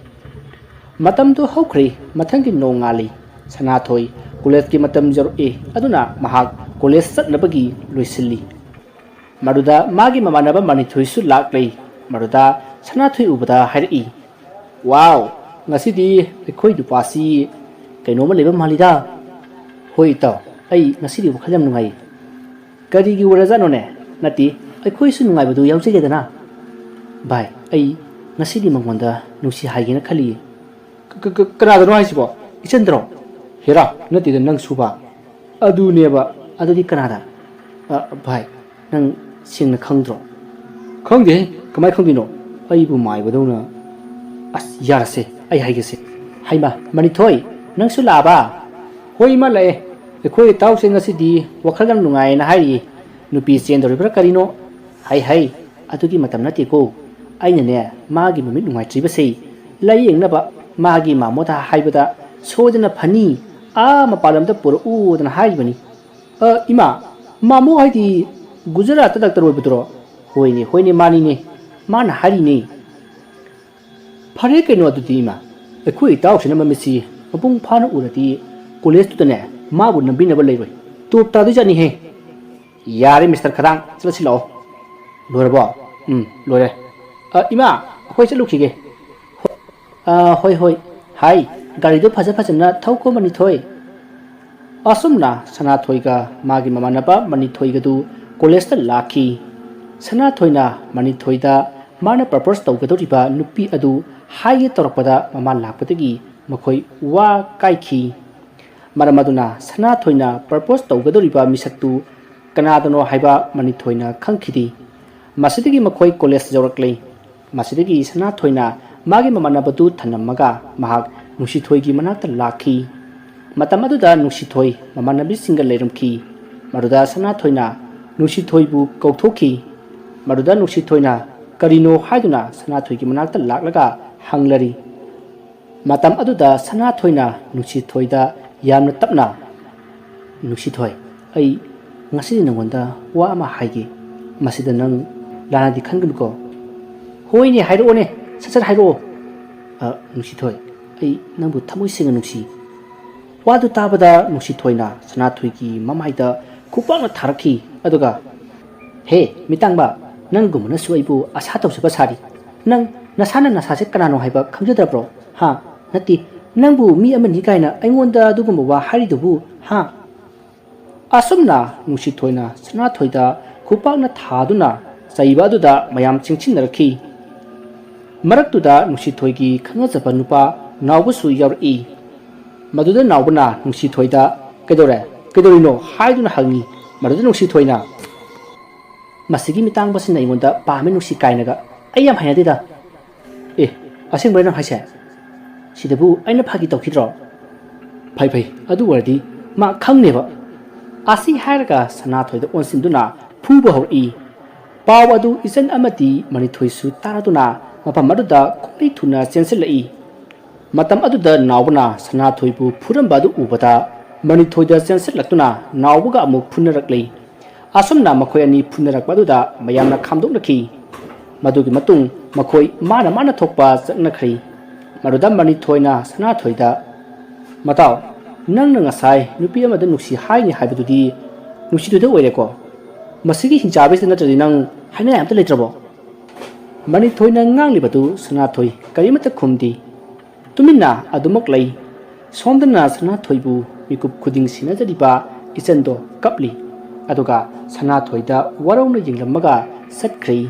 ꯃꯇꯝꯗꯨ ꯍꯧꯈ꯭ꯔꯦ, ꯃꯊꯪꯒꯤ ꯅꯣꯡꯉꯥꯜꯂꯤ꯫ ꯁꯅꯥꯊꯣꯏ ꯀꯣꯂꯦꯖꯀꯤ ꯃꯇꯝ ꯌꯧꯔꯛꯏ, ꯑꯗꯨꯅ ꯃꯍꯥꯛ ꯀꯣꯂꯦꯖ ꯆꯠꯅꯕꯒꯤ ꯂꯣꯏꯁꯤꯜꯂꯤ꯫ ꯃꯗꯨꯗ ꯃꯥꯒꯤ ꯃꯃꯥꯟꯅꯕ ꯃꯅꯤꯊꯣꯏꯁꯨ ꯂꯥꯛꯂꯦ꯫ ꯃꯗꯨꯗ ꯁꯅꯥꯊꯣꯏ ꯎꯕꯗ ꯍꯥꯏꯔꯛꯏ, "ꯋꯥꯎ, ꯉꯁꯤꯗꯤ ꯑꯩꯈꯣꯏ ꯅꯨꯄꯥꯁꯤ ꯀꯩꯅꯣꯝꯃ ꯂꯩꯕ ꯃꯥꯜꯂꯤꯗ"꯫ "ꯍꯣꯏ ꯏꯇꯥꯎ, ꯑꯩ ꯉꯁꯤꯗꯤ ꯋꯥꯈꯜ ꯌꯥꯝ ꯅꯨꯡꯉꯥꯏꯌꯦ"꯫ "ꯀꯔꯤꯒꯤ ꯑꯣꯏꯔꯖꯥꯠꯅꯣꯅꯦ?" "ꯅꯠꯇꯦ, ꯑꯩꯈꯣꯏꯁꯨ ꯅꯨꯡꯉꯥꯏꯕꯗꯨ ꯌꯥꯎꯖꯒꯦꯗꯅ"꯫ "ꯚꯥꯏ, ꯑꯩ ꯉꯁꯤꯗꯤ ꯃꯉꯣꯟꯗ ꯅꯨꯡꯁꯤ ꯍꯥꯏꯒꯦꯅ ꯈꯜꯂꯤꯌꯦ"꯫ "ꯀ-, ꯀ-, ꯀ-, ꯀꯅꯥꯗꯅꯣ ꯍꯥꯏꯁꯤꯕꯣ? ꯏꯆꯟꯗꯔꯣ?" "ꯍꯦꯔꯥ, ꯅꯠꯇꯦꯗ, ꯅꯪꯁꯨꯕ"꯫ "ꯑꯗꯨꯅꯦꯕ, ꯑꯗꯨꯗꯤ ꯀꯅꯥꯗ?" "ꯑ, ꯚꯥꯏ, ꯅꯪ ꯁꯦꯡꯅ ꯈꯪꯗ꯭ꯔꯣ?" "ꯈꯪꯗꯦꯍꯦ, ꯀꯃꯥꯏ ꯈꯪꯗꯣꯏꯅꯣ? ꯑꯩꯕꯨ ꯃꯥꯏꯕꯗꯧꯅ"꯫ "ꯑꯁ, ꯌꯥꯔꯁꯦ, ꯑꯩ ꯍꯥꯏꯒꯦꯁꯦ"꯫ "ꯍꯩꯃꯥ, ꯃꯅꯤꯊꯣꯏ, ꯅꯪꯁꯨ ꯂꯥꯛꯑꯕ?" "ꯍꯣꯏ ꯏꯃꯥ, ꯂꯥꯛꯑꯦ꯫ ꯑꯩꯈꯣꯏ ꯏꯇꯥꯎꯁꯦ ꯉꯁꯤꯗꯤ ꯋꯥꯈꯜ ꯌꯥꯝ ꯅꯨꯡꯉꯥꯏꯌꯦꯅ ꯍꯥꯏꯔꯤꯌꯦ꯫ ꯅꯨꯄꯤ ꯆꯦꯟꯗꯧꯔꯤꯕ꯭ꯔꯥ ꯀꯔꯤꯅꯣ?" "ꯍꯩ, ꯍꯩ, ꯑꯗꯨꯒꯤ ꯃꯇꯝ ꯅꯠꯇꯦꯀꯣ꯫ ꯑꯩꯅꯅꯦ, ꯃꯥꯒꯤ ꯃꯃꯤꯠ ꯅꯨꯡꯉꯥꯏꯇ꯭ꯔꯤꯕꯁꯦ ꯂꯥꯏꯌꯦꯡꯅꯕ ꯃꯥꯒꯤ ꯃꯥꯃꯣꯗ ꯍꯥꯏꯕꯗ ꯁꯣꯏꯗꯅ ꯐꯅꯤ, ꯑꯥ ꯃꯄꯥꯟ ꯂꯝꯗ ꯄꯨꯔꯛꯎꯗꯅ ꯍꯥꯏꯔꯤꯕꯅꯤ"꯫ "ꯑ, ꯏꯃꯥ, ꯃꯥꯃꯣ ꯍꯥꯏꯗꯤ ꯒꯨꯖꯔꯥꯠꯇ ꯗꯥꯛꯇꯔ ꯑꯣꯏꯕꯗꯨꯔꯣ?" "ꯍꯣꯏꯅꯦ, ꯍꯣꯏꯅꯦ, ꯃꯥꯅꯤꯅꯦ, ꯃꯥꯅ ꯍꯥꯏꯔꯤꯅꯦ"꯫ "ꯐꯔꯦ ꯀꯩꯅꯣ ꯑꯗꯨꯗꯤ ꯏꯃꯥ, ꯑꯩꯈꯣꯏ ꯏꯇꯥꯎꯁꯤꯅ ꯃꯃꯤꯠꯁꯤ ꯃꯄꯨꯡ ꯐꯥꯅ ꯎꯔꯗꯤ ꯀꯣꯂꯦꯖꯇꯨꯗꯅꯦ ꯃꯥꯕꯨ ꯅꯝꯕꯤꯅꯕ ꯂꯩꯔꯣꯏ, ꯇꯣꯞ ꯇꯥꯗꯣꯏꯖꯥꯠꯅꯤꯍꯦ"꯫ "ꯌꯥꯔꯦ ꯃꯤꯁꯇꯔ ꯈꯗꯥꯡ, ꯆꯠꯂꯁꯤ ꯂꯥꯛꯑꯣ"꯫ "ꯂꯣꯏꯔꯕꯣ?" "ꯎꯝ, ꯂꯣꯏꯔꯦ"꯫ "ꯑ, ꯏꯃꯥ, ꯑꯩꯈꯣꯏ ꯆꯠꯂꯨꯈꯤꯒꯦ"꯫ "ꯑ, ꯍꯣꯏ, ꯍꯣꯏ꯫ ꯍꯥꯏ, ꯒꯥꯔꯤꯗꯣ ꯐꯖ ꯐꯖꯅ ꯊꯧꯀꯣ ꯃꯅꯤꯊꯣꯏ"꯫ ꯑꯁꯨꯝꯅ ꯁꯅꯥꯊꯣꯏꯒ ꯃꯥꯒꯤ ꯃꯃꯥꯟꯅꯕ ꯃꯅꯤꯊꯣꯏꯒꯗꯨ ꯀꯣꯂꯦꯖꯇ ꯂꯥꯛꯈꯤ꯫ ꯁꯅꯥꯊꯣꯏꯅ ꯃꯅꯤꯊꯣꯏꯗ ꯃꯥꯅ ꯄ꯭ꯔꯄꯣꯁ ꯇꯧꯒꯗꯧꯔꯤꯕ ꯅꯨꯄꯤ ꯑꯗꯨ ꯍꯥꯏꯒꯦ ꯇꯧꯔꯛꯄꯗ ꯃꯃꯥ ꯂꯥꯛꯄꯗꯒꯤ ꯃꯈꯣꯏ ꯋꯥ ꯀꯥꯏꯈꯤ꯫ ꯃꯔꯝ ꯑꯗꯨꯅ ꯁꯅꯥꯊꯣꯏꯅ ꯄ꯭ꯔꯄꯣꯁ ꯇꯧꯒꯗꯧꯔꯤꯕ ꯃꯤꯁꯛꯇꯨ ꯀꯅꯥꯗꯅꯣ ꯍꯥꯏꯕ ꯃꯅꯤꯊꯣꯏꯅ ꯈꯪꯈꯤꯗꯦ꯫ ꯃꯁꯤꯗꯒꯤ ꯃꯈꯣꯏ ꯀꯣꯂꯦꯖ ꯌꯧꯔꯛꯂꯦ꯫ ꯃꯁꯤꯗꯒꯤ ꯁꯅꯥꯊꯣꯏꯅ ꯃꯥꯒꯤ ꯃꯃꯥꯟꯅꯕꯗꯨ ꯊꯅꯝꯃꯒ ꯃꯍꯥꯛ ꯅꯨꯡꯁꯤꯊꯣꯏꯒꯤ ꯃꯅꯥꯛꯇ ꯂꯥꯛꯈꯤ꯫ ꯃꯇꯝ ꯑꯗꯨꯗ ꯅꯨꯡꯁꯤꯊꯣꯏ ꯃꯃꯥꯟꯅꯕꯤꯁꯤꯡꯒ ꯂꯩꯔꯝꯈꯤ꯫ ꯃꯗꯨꯗ ꯁꯅꯥꯊꯣꯏꯅ ꯅꯨꯡꯁꯤꯊꯣꯏꯕꯨ ꯀꯧꯊꯣꯛꯈꯤ꯫ ꯃꯗꯨꯗ ꯅꯨꯡꯁꯤꯊꯣꯏꯅ ꯀꯔꯤꯅꯣ ꯍꯥꯏꯗꯨꯅ ꯁꯅꯥꯊꯣꯏꯒꯤ ꯃꯅꯥꯛꯇ ꯂꯥꯛꯂꯒ ꯍꯪꯂꯔꯤ꯫ ꯃꯇꯝ ꯑꯗꯨꯗ ꯁꯅꯥꯊꯣꯏꯅ ꯅꯨꯡꯁꯤꯊꯣꯏꯗ ꯌꯥꯝꯅ ꯇꯞꯅ, "ꯅꯨꯡꯁꯤꯊꯣꯏ, ꯑꯩ ꯉꯁꯤꯗꯤ ꯅꯉꯣꯟꯗ ꯋꯥ ꯑꯃ ꯍꯥꯏꯒꯦ꯫ ꯃꯁꯤꯗ ꯅꯪ ꯂꯥꯟꯅꯗꯤ ꯈꯟꯒꯅꯨꯀꯣ꯫" "ꯍꯣꯏꯅꯦ, ꯍꯥꯏꯔꯛꯑꯣꯅꯦ, ꯁꯠ ꯁꯠ ꯍꯥꯏꯔꯛꯑꯣ꯫" "ꯑ, ꯅꯨꯡꯁꯤꯊꯣꯏ, ꯑꯩ ꯅꯪꯕꯨ ꯊꯃꯣꯏ ꯁꯦꯡꯅ ꯅꯨꯡꯁꯤ꯫" ꯋꯥꯗꯨ ꯇꯥꯕꯗ ꯅꯨꯡꯁꯤꯊꯣꯏꯅ ꯁꯅꯥꯊꯣꯏꯒꯤ ꯃꯃꯥꯏꯗ ꯈꯨꯄꯥꯛꯅ ꯊꯥꯔꯛꯈꯤ꯫ ꯑꯗꯨꯒ, "ꯍꯦ, ꯃꯤꯇꯥꯡꯕ, ꯅꯪꯒꯨꯝꯕꯅꯁꯨ ꯑꯩꯕꯨ ꯑꯁꯥ ꯇꯧꯖꯕ ꯁꯥꯔꯤ꯫ ꯅꯪ ꯅꯁꯥꯅ ꯅꯁꯥꯁꯦ ꯀꯅꯥꯅꯣ ꯍꯥꯏꯕ ꯈꯪꯖꯗꯕ꯭ꯔꯣ? ꯍꯥ? ꯅꯠꯇꯦ, ꯅꯪꯕꯨ ꯃꯤ ꯑꯃꯅꯤ ꯀꯥꯏꯅ ꯑꯩꯉꯣꯟꯗ ꯑꯗꯨꯒꯨꯝꯕ ꯋꯥ ꯍꯥꯏꯔꯤꯗꯨꯕꯨ, ꯍꯥ?" ꯑꯁꯨꯝꯅ ꯅꯨꯡꯁꯤꯊꯣꯏꯅ ꯁꯅꯥꯊꯣꯏꯗ ꯈꯨꯄꯥꯛꯅ ꯊꯥꯗꯨꯅ ꯆꯩꯕ ꯑꯗꯨꯗ ꯃꯌꯥꯝ ꯆꯤꯡꯁꯤꯟꯅꯔꯛꯈꯤ꯫ ꯃꯔꯛꯇꯨꯗ ꯅꯨꯡꯁꯤꯊꯣꯏꯒꯤ ꯈꯪꯅꯖꯕ ꯅꯨꯄꯥ ꯅꯥꯎꯕꯁꯨ ꯌꯥꯎꯔꯛꯏ꯫ ꯃꯗꯨꯗ ꯅꯥꯎꯕꯅ ꯅꯨꯡꯁꯤꯊꯣꯏꯗ, "ꯀꯩꯗꯧꯔꯦ? ꯀꯩꯗꯧꯔꯤꯅꯣ?" ꯍꯥꯏꯗꯨꯅ ꯍꯪꯉꯤ꯫ ꯃꯗꯨꯗ ꯅꯨꯡꯁꯤꯊꯣꯏꯅ, "ꯃꯁꯤꯒꯤ ꯃꯤꯇꯥꯡꯕꯁꯤꯅ ꯑꯩꯉꯣꯟꯗ ꯄꯥꯝꯃꯦ ꯅꯨꯡꯁꯤ ꯀꯥꯏꯅꯒ, ꯑꯩ ꯌꯥꯝ ꯍꯩꯅꯗꯦꯗ꯫" "ꯑꯦ, ꯑꯁꯦꯡꯕꯔ ꯅꯪ ꯍꯥꯏꯁꯦ? ꯁꯤꯗꯕꯨ ꯑꯩꯅ ꯐꯥꯒꯤ ꯇꯧꯈꯤꯗ꯭ꯔꯣ? ꯐꯩ ꯐꯩ, ꯑꯗꯨ ꯑꯣꯏꯔꯗꯤ ꯃꯥ ꯈꯪꯅꯦꯕ꯫" ꯑꯁꯤ ꯍꯥꯏꯔꯒ ꯁꯅꯥꯊꯣꯏꯗ ꯑꯣꯟꯁꯤꯟꯗꯨꯅ ꯐꯨꯕ ꯍꯧꯔꯛꯏ꯫ ꯄꯥꯎ ꯑꯗꯨ ꯏꯆꯟ ꯑꯃꯗꯤ ꯃꯅꯤꯊꯣꯏꯁꯨ ꯇꯥꯔꯗꯨꯅ ꯃꯐꯝ ꯑꯗꯨꯗ ꯈꯣꯏ ꯊꯨꯅ ꯆꯦꯟꯁꯤꯜꯂꯛꯏ꯫ ꯃꯇꯝ ꯑꯗꯨꯗ ꯅꯥꯎꯕꯅ ꯁꯅꯥꯊꯣꯏꯕꯨ ꯐꯨꯔꯝꯕ ꯑꯗꯨ ꯎꯕꯗ ꯃꯅꯤꯊꯣꯏꯗ ꯆꯦꯟꯁꯤꯜꯂꯛꯇꯨꯅ ꯅꯥꯎꯕꯒ ꯑꯃꯨꯛ ꯐꯨꯅꯔꯛꯂꯤ꯫ ꯑꯁꯨꯝꯅ ꯃꯈꯣꯏ ꯑꯅꯤ ꯐꯨꯅꯔꯛꯄ ꯑꯗꯨꯗ ꯃꯌꯥꯝꯅ ꯈꯥꯝꯗꯣꯛꯅꯈꯤ꯫ ꯃꯗꯨꯒꯤ ꯃꯇꯨꯡ ꯃꯈꯣꯏ ꯃꯥꯅ ꯃꯥꯅ ꯊꯣꯛꯄ ꯆꯠꯅꯈ꯭ꯔꯦ꯫ ꯃꯗꯨꯗ ꯃꯅꯤꯊꯣꯏꯅ ꯁꯅꯥꯊꯣꯏꯗ, "ꯃꯇꯥꯎ, ꯅꯪꯅ ꯉꯁꯥꯏ ꯅꯨꯄꯤ ꯑꯃꯗ ꯅꯨꯡꯁꯤ ꯍꯥꯏꯅꯤ ꯍꯥꯏꯕꯗꯨꯗꯤ ꯅꯨꯡꯁꯤꯗꯨꯗ ꯑꯣꯏꯔꯦꯀꯣ? ꯃꯁꯤꯒꯤ ꯍꯤꯡꯆꯥꯕꯤꯁꯤꯗ ꯅꯠꯇ꯭ꯔꯗꯤ ꯅꯪ ꯍꯥꯏꯅꯤꯡꯉꯥꯏ ꯑꯝꯇ ꯂꯩꯇ꯭ꯔꯕꯣ?" ꯃꯅꯤꯊꯣꯏꯅ ꯉꯥꯡꯂꯤꯕꯗꯨ ꯁꯅꯥꯊꯣꯏ ꯀꯔꯤꯃꯠꯇ ꯈꯨꯝꯗꯦ꯫ ꯇꯨꯃꯤꯟꯅ ꯑꯗꯨꯃꯛ ꯂꯩ꯫ ꯁꯣꯝꯗꯅ ꯁꯅꯥꯊꯣꯏꯕꯨ ꯃꯤꯀꯨꯞ ꯈꯨꯗꯤꯡ ꯁꯤꯟꯅꯖꯔꯤꯕ ꯏꯆꯟꯗꯣ ꯀꯞꯂꯤ꯫ ꯑꯗꯨꯒ ꯁꯅꯥꯊꯣꯏꯗ ꯋꯥꯔꯧꯅ ꯌꯦꯡꯂꯝꯃꯒ ꯆꯠꯈ꯭ꯔꯦ꯫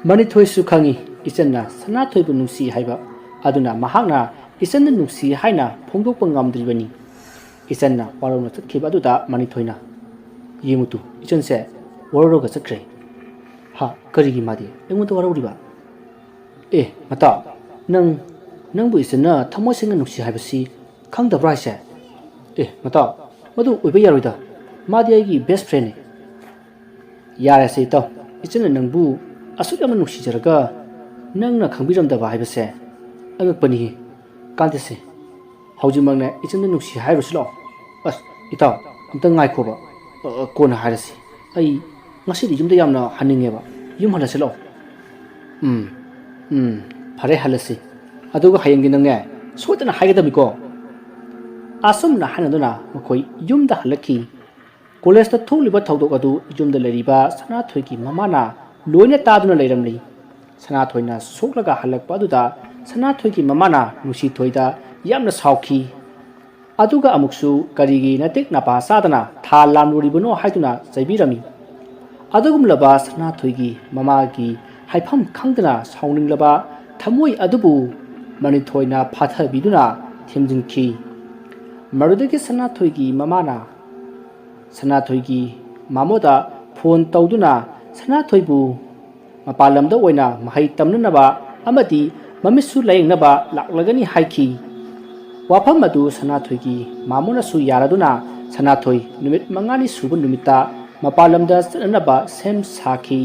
ꯃꯅꯤꯊꯣꯏꯁꯨ ꯈꯪꯏ, ꯏꯆꯟꯅ ꯁꯅꯥꯊꯣꯏꯕꯨ ꯅꯨꯡꯁꯤ ꯍꯥꯏꯕ꯫ ꯑꯗꯨꯅ ꯃꯍꯥꯛꯅ ꯏꯆꯟꯗ ꯅꯨꯡꯁꯤ ꯍꯥꯏꯅ ꯐꯣꯡꯗꯣꯛꯄ ꯉꯝꯗ꯭ꯔꯤꯕꯅꯤ꯫ ꯏꯆꯟꯅ ꯋꯥꯔꯧꯅ ꯆꯠꯈꯤꯕ ꯑꯗꯨꯗ ꯃꯅꯤꯊꯣꯏꯅ, "ꯌꯦꯡꯉꯨ ꯇꯨ, ꯏꯆꯟꯁꯦ ꯋꯥꯔꯧꯔꯒ ꯆꯠꯈ꯭ꯔꯦ꯫ ꯍꯥ, ꯀꯔꯤꯒꯤ ꯃꯥꯗꯤ ꯑꯩꯉꯣꯟꯗ ꯋꯥꯔꯧꯔꯤꯕ? ꯑꯦ, ꯃꯇꯥꯎ, ꯅꯪ, ꯅꯪꯕꯨ ꯏꯆꯟꯅ ꯊꯃꯣꯏ ꯁꯦꯡꯅ ꯅꯨꯡꯁꯤ ꯍꯥꯏꯕꯁꯤ ꯈꯪꯗꯕ꯭ꯔꯥ ꯍꯥꯏꯁꯦ? ꯑꯦ, ꯃꯇꯥꯎ, ꯃꯗꯨ ꯑꯣꯏꯕ ꯌꯥꯔꯣꯏꯗ꯫ ꯃꯥꯗꯤ ꯑꯩꯒꯤ best friendꯅꯤ꯫" "ꯌꯥꯔꯦꯁꯦ ꯏꯇꯥꯎ, ꯏꯆꯟꯅ ꯅꯪꯕꯨ ꯑꯁꯨꯛ ꯌꯥꯝꯅ ꯅꯨꯡꯁꯤꯖꯔꯒ ꯅꯪꯅ ꯈꯪꯕꯤꯔꯝꯗꯕ ꯍꯥꯏꯕꯁꯦ ꯑꯉꯛꯄꯅꯤꯍꯦ꯫ ꯀꯥꯟꯗꯦꯁꯦ, ꯍꯧꯖꯤꯛꯃꯛꯅꯦ ꯏꯆꯟꯗ ꯅꯨꯡꯁꯤ ꯍꯥꯏꯔꯨꯁꯤ ꯂꯥꯛꯑꯣ꯫" "ꯑꯁ, ꯏꯇꯥꯎ, ꯑꯝꯇ ꯉꯥꯏꯈꯣꯕ꯫ ꯑ, ꯑ, ꯀꯣꯟꯅ ꯍꯥꯏꯔꯁꯤ꯫ ꯑꯩ ꯉꯁꯤꯗꯤ ꯌꯨꯝꯗ ꯌꯥꯝꯅ ꯍꯟꯅꯤꯡꯉꯦꯕ꯫ ꯌꯨꯝ ꯍꯜꯂꯁꯤ ꯂꯥꯛꯑꯣ꯫" "ꯎꯝ, ꯎꯝ, ꯐꯔꯦ, ꯍꯜꯂꯁꯤ꯫ ꯑꯗꯨꯒ ꯍꯌꯦꯡꯗꯤ ꯅꯪꯅꯦ ꯁꯣꯏꯗꯅ ꯍꯥꯏꯒꯗꯕꯅꯤꯀꯣ꯫" ꯑꯁꯨꯝꯅ ꯍꯥꯏꯅꯗꯨꯅ ꯃꯈꯣꯏ ꯌꯨꯝꯗ ꯍꯜꯂꯛꯈꯤ꯫ ꯀꯣꯂꯦꯖꯇ ꯊꯣꯛꯂꯤꯕ ꯊꯧꯗꯣꯛ ꯑꯗꯨ ꯌꯨꯝꯗ ꯂꯩꯔꯤꯕ ꯁꯅꯥꯊꯣꯏꯒꯤ ꯃꯃꯥꯅ ꯂꯣꯏꯅ ꯇꯥꯗꯨꯅ ꯂꯩꯔꯝꯂꯤ꯫ ꯁꯅꯥꯊꯣꯏꯅ ꯁꯣꯛꯂꯒ ꯍꯜꯂꯛꯄ ꯑꯗꯨꯗ ꯁꯅꯥꯊꯣꯏꯒꯤ ꯃꯃꯥꯅ ꯅꯨꯡꯁꯤꯊꯣꯏꯗ ꯌꯥꯝꯅ ꯁꯥꯎꯈꯤ꯫ ꯑꯗꯨꯒ ꯑꯃꯨꯛꯁꯨ ꯀꯔꯤꯒꯤ ꯅꯇꯦꯛ ꯅꯄꯥ ꯆꯥꯗꯅ ꯊꯥ ꯂꯥꯝꯂꯨꯔꯤꯕꯅꯣ ꯍꯥꯏꯗꯨꯅ ꯆꯩꯕꯤꯔꯝꯃꯤ꯫ ꯑꯗꯨꯒꯨꯝꯂꯕ ꯁꯅꯥꯊꯣꯏꯒꯤ ꯃꯃꯥꯒꯤ ꯍꯥꯏꯐꯝ ꯈꯪꯗꯅ ꯁꯥꯎꯅꯤꯡꯂꯕ ꯊꯃꯣꯏ ꯑꯗꯨꯕꯨ ꯃꯅꯤꯊꯣꯏꯅ ꯐꯥꯊꯕꯤꯗꯨꯅ ꯊꯦꯝꯖꯤꯟꯈꯤ꯫ ꯃꯗꯨꯗꯒꯤ ꯁꯅꯥꯊꯣꯏꯒꯤ ꯃꯃꯥꯅ ꯁꯅꯥꯊꯣꯏꯒꯤ ꯃꯥꯃꯣꯗ ꯐꯣꯟ ꯇꯧꯗꯨꯅ ꯁꯅꯥꯊꯣꯏꯕꯨ ꯃꯄꯥꯟ ꯂꯝꯗ ꯑꯣꯏꯅ ꯃꯍꯩ ꯇꯝꯅꯅꯕ ꯑꯃꯗꯤ ꯃꯃꯤꯠꯁꯨ ꯂꯥꯌꯦꯡꯅꯕ ꯂꯥꯛꯂꯒꯅꯤ ꯍꯥꯏꯈꯤ꯫ ꯋꯥꯐꯝ ꯑꯗꯨ ꯁꯅꯥꯊꯣꯏꯒꯤ ꯃꯥꯃꯣꯅꯁꯨ ꯌꯥꯔꯗꯨꯅ ꯁꯅꯥꯊꯣꯏ ꯅꯨꯃꯤꯠ ꯃꯉꯥꯅꯤ ꯁꯨꯕ ꯅꯨꯃꯤꯠꯇ ꯃꯄꯥꯟ ꯂꯝꯗ ꯆꯠꯅꯅꯕ ꯁꯦꯝ ꯁꯥꯈꯤ꯫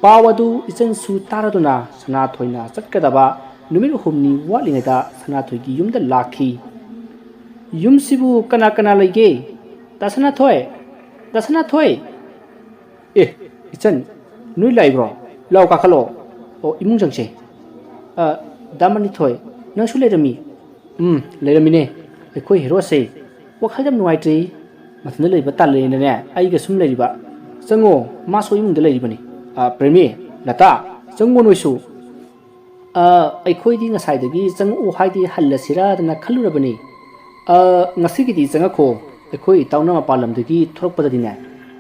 ꯄꯥꯎ ꯑꯗꯨ ꯏꯆꯟꯁꯨ ꯇꯥꯔꯗꯨꯅ ꯁꯅꯥꯊꯣꯏꯅ ꯆꯠꯀꯗꯕ ꯅꯨꯃꯤꯠ ꯍꯨꯝꯅꯤ ꯋꯥꯠꯂꯤꯉꯩꯗ ꯁꯅꯥꯊꯣꯏꯒꯤ ꯌꯨꯝꯗ ꯂꯥꯛꯈꯤ꯫ "ꯌꯨꯝꯁꯤꯕꯨ ꯀꯅꯥ ꯀꯅꯥ ꯂꯩꯒꯦ? ꯗꯥ ꯁꯅꯥꯊꯣꯏ! ꯗꯥ ꯁꯅꯥꯊꯣꯏ!" "ꯑꯦ, ꯏꯆꯟ, ꯅꯣꯏ ꯂꯥꯛꯏꯕ꯭ꯔꯣ? ꯂꯥꯛꯑꯣ, ꯀꯥꯈꯠꯂꯛꯑꯣ꯫ ꯑꯣ, ꯏꯃꯨꯡ ꯆꯪꯁꯦ꯫" "ꯑ, ꯗꯥ ꯃꯅꯤꯊꯣꯏ, ꯅꯪꯁꯨ ꯂꯩꯔꯝꯃꯤ?" "ꯎꯝ, ꯂꯩꯔꯝꯃꯤꯅꯦ꯫ ꯑꯩꯈꯣꯏ ꯍꯦꯔꯣꯁꯦ ꯋꯥꯈꯜ ꯌꯥꯝ ꯅꯨꯡꯉꯥꯏꯇ꯭ꯔꯦ꯫ ꯃꯊꯟꯇ ꯂꯩꯕ ꯇꯥꯜꯂꯦꯅꯅꯦ, ꯑꯩꯒ ꯁꯨꯝ ꯂꯩꯔꯤꯕ꯫ ꯆꯪꯉꯣ, ꯃꯥꯁꯨ ꯏꯃꯨꯡꯗ ꯂꯩꯔꯤꯕꯅꯤ꯫ ꯑ, ꯄ꯭ꯔꯦꯃꯤ, ꯂꯇꯥ, ꯆꯪꯉꯣ ꯅꯣꯏꯁꯨ꯫" "ꯑ, ꯑꯩꯈꯣꯏꯗꯤ ꯉꯁꯥꯏꯗꯒꯤ ꯆꯪꯉꯛꯑꯣ ꯍꯥꯏꯗꯤ ꯍꯜꯂꯁꯤꯔꯥꯗꯅ ꯈꯜꯂꯨꯔꯕꯅꯤ꯫ "ꯑ, ꯉꯁꯤꯒꯤꯗꯤ ꯆꯪꯉꯛꯈꯣ꯫ ꯑꯩꯈꯣꯏ ꯏꯇꯥꯎꯅ ꯃꯄꯥꯟ ꯂꯝꯗꯒꯤ ꯊꯣꯛꯂꯛꯄꯗꯗꯤꯅꯦ,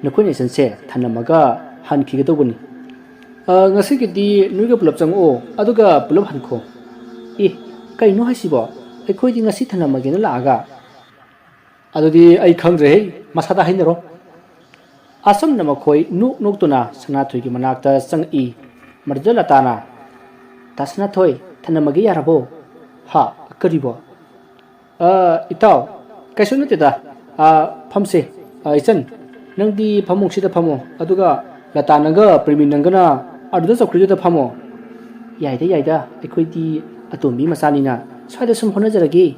ꯅꯈꯣꯏꯅ ꯏꯆꯟꯁꯦ ꯊꯅꯝꯃꯒ ꯍꯟꯈꯤꯒꯗꯧꯕꯅꯤ꯫ ꯑ, ꯉꯁꯤꯒꯤꯗꯤ ꯅꯣꯏꯒ ꯄꯨꯂꯞ ꯆꯪꯉꯛꯑꯣ, ꯑꯗꯨꯒ ꯄꯨꯂꯞ ꯍꯟꯈꯣ꯫" "ꯑꯦ, ꯀꯩꯅꯣ ꯍꯥꯏꯁꯤꯕꯣ? ꯑꯩꯈꯣꯏꯗꯤ ꯉꯁꯤ ꯊꯅꯝꯃꯒꯦꯅ ꯂꯥꯛꯑꯒ꯫" "ꯑꯗꯨꯗꯤ ꯑꯩ ꯈꯪꯗ꯭ꯔꯦꯍꯦ, ꯃꯁꯥꯗ ꯍꯥꯏꯅꯔꯣ꯫" ꯑꯁꯨꯝꯅ ꯃꯈꯣꯏ ꯅꯣꯛ ꯅꯣꯛꯇꯨꯅ ꯁꯅꯥꯊꯣꯏꯒꯤ ꯃꯅꯥꯛꯇ ꯆꯪꯉꯛꯏ꯫ ꯃꯗꯨꯗ ꯂꯇꯥꯅ, "ꯗꯥ ꯁꯅꯥꯊꯣꯏ, ꯊꯅꯝꯃꯒꯦ ꯌꯥꯔꯕꯣ?" "ꯍꯥ? ꯀꯔꯤꯕꯣ?" "ꯑ, ꯏꯇꯥꯎ, ꯀꯩꯁꯨ ꯅꯠꯇꯦꯗ꯫ ꯑ, ꯐꯝꯁꯦ꯫ ꯑ, ꯏꯆꯟ, ꯅꯪꯗꯤ ꯐꯃꯨꯡꯁꯤꯗ ꯐꯝꯃꯣ, ꯑꯗꯨꯒ ꯂꯇꯥ ꯅꯪꯒ ꯄ꯭ꯔꯦꯃꯤ ꯅꯪꯒꯅ ꯑꯗꯨꯗ ꯆꯧꯀ꯭ꯔꯤꯗꯨꯗ ꯐꯝꯃꯣ꯫" "ꯌꯥꯏꯗ, ꯌꯥꯏꯗ, ꯑꯩꯈꯣꯏꯗꯤ ꯑꯇꯣꯝꯕꯤ ꯃꯆꯥꯅꯤꯅ ꯁ꯭ꯋꯥꯏꯗ ꯁꯨꯝ ꯍꯣꯠꯅꯖꯔꯒꯦ꯫"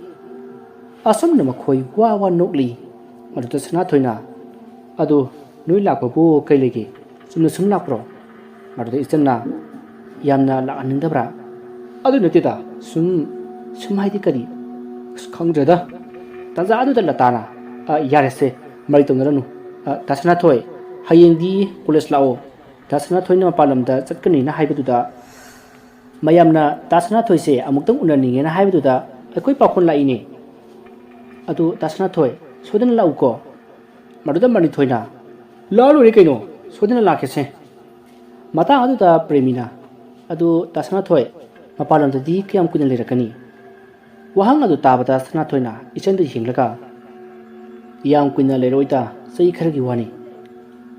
ꯑꯁꯨꯝꯅ ꯃꯈꯣꯏ ꯋꯥ ꯋꯥ ꯅꯣꯛꯂꯤ꯫ ꯃꯗꯨꯗ ꯁꯅꯥꯊꯣꯏꯅ, "ꯑꯗꯨ ꯅꯣꯏ ꯂꯥꯛꯄꯕꯨ ꯀꯩ ꯂꯩꯒꯦ? ꯆꯨꯝꯅ ꯁꯨꯝ ꯂꯥꯛꯄ꯭ꯔꯣ?" ꯃꯗꯨꯗ ꯏꯆꯟꯅ, "ꯌꯥꯝꯅ ꯂꯥꯛꯍꯟꯅꯤꯡꯗꯕ꯭ꯔꯥ?" "ꯑꯗꯨ ꯅꯠꯇꯦꯗ, ꯁꯨꯝ, ꯁꯨꯝ ꯍꯥꯏꯗꯤ ꯀꯔꯤ? ꯑꯁ, ꯈꯪꯗ꯭ꯔꯦꯗ꯫" ꯇꯥꯟꯖꯥ ꯑꯗꯨꯗ ꯂꯇꯥꯅ, "ꯑ, ꯌꯥꯔꯦꯁꯦ, ꯃꯔꯩ ꯇꯧꯅꯔꯅꯨ꯫ ꯑ, ꯗꯥ ꯁꯅꯥꯊꯣꯏ, ꯍꯌꯦꯡꯗꯤ ꯀꯣꯂꯦꯖ ꯂꯥꯛꯑꯣ꯫ ꯗꯥ ꯁꯅꯥꯊꯣꯏꯅ ꯃꯄꯥꯟ ꯂꯝꯗ ꯆꯠꯀꯅꯤꯅ ꯍꯥꯏꯕꯗꯨꯗ ꯃꯌꯥꯝꯅ ꯗꯥ ꯁꯅꯥꯊꯣꯏꯁꯦ ꯑꯃꯨꯛꯇꯪ ꯎꯅꯅꯤꯡꯉꯦꯅ ꯍꯥꯏꯕꯗꯨꯗ ꯑꯩꯈꯣꯏ ꯄꯥꯎꯈꯣꯜ ꯂꯥꯛꯏꯅꯦ꯫ ꯑꯗꯨ ꯗꯥ ꯁꯅꯥꯊꯣꯏ, ꯁꯣꯏꯗꯅ ꯂꯥꯛꯎꯀꯣ꯫" ꯃꯗꯨꯗ ꯃꯅꯤꯊꯣꯏꯅ, "ꯂꯥꯛꯑ ꯂꯣꯏꯔꯦ ꯀꯩꯅꯣ, ꯁꯣꯏꯗꯅ ꯂꯥꯛꯀꯦꯁꯦ꯫" ꯃꯇꯥꯡ ꯑꯗꯨꯗ ꯄ꯭ꯔꯦꯃꯤꯅ, "ꯑꯗꯨ ꯗꯥ ꯁꯅꯥꯊꯣꯏ, ꯃꯄꯥꯟ ꯂꯝꯗꯗꯤ ꯀꯌꯥꯝ ꯀꯨꯏꯅ ꯂꯩꯔꯛꯀꯅꯤ?" ꯋꯥꯍꯪ ꯑꯗꯨ ꯇꯥꯕꯗ ꯁꯅꯥꯊꯣꯏꯅ ꯏꯆꯟꯗ ꯌꯦꯡꯂꯒ, "ꯌꯥꯝ ꯀꯨꯏꯅ ꯂꯩꯔꯛꯑꯣꯏꯗ, ꯆꯍꯤ ꯈꯔꯒꯤ ꯋꯥꯅꯤ꯫"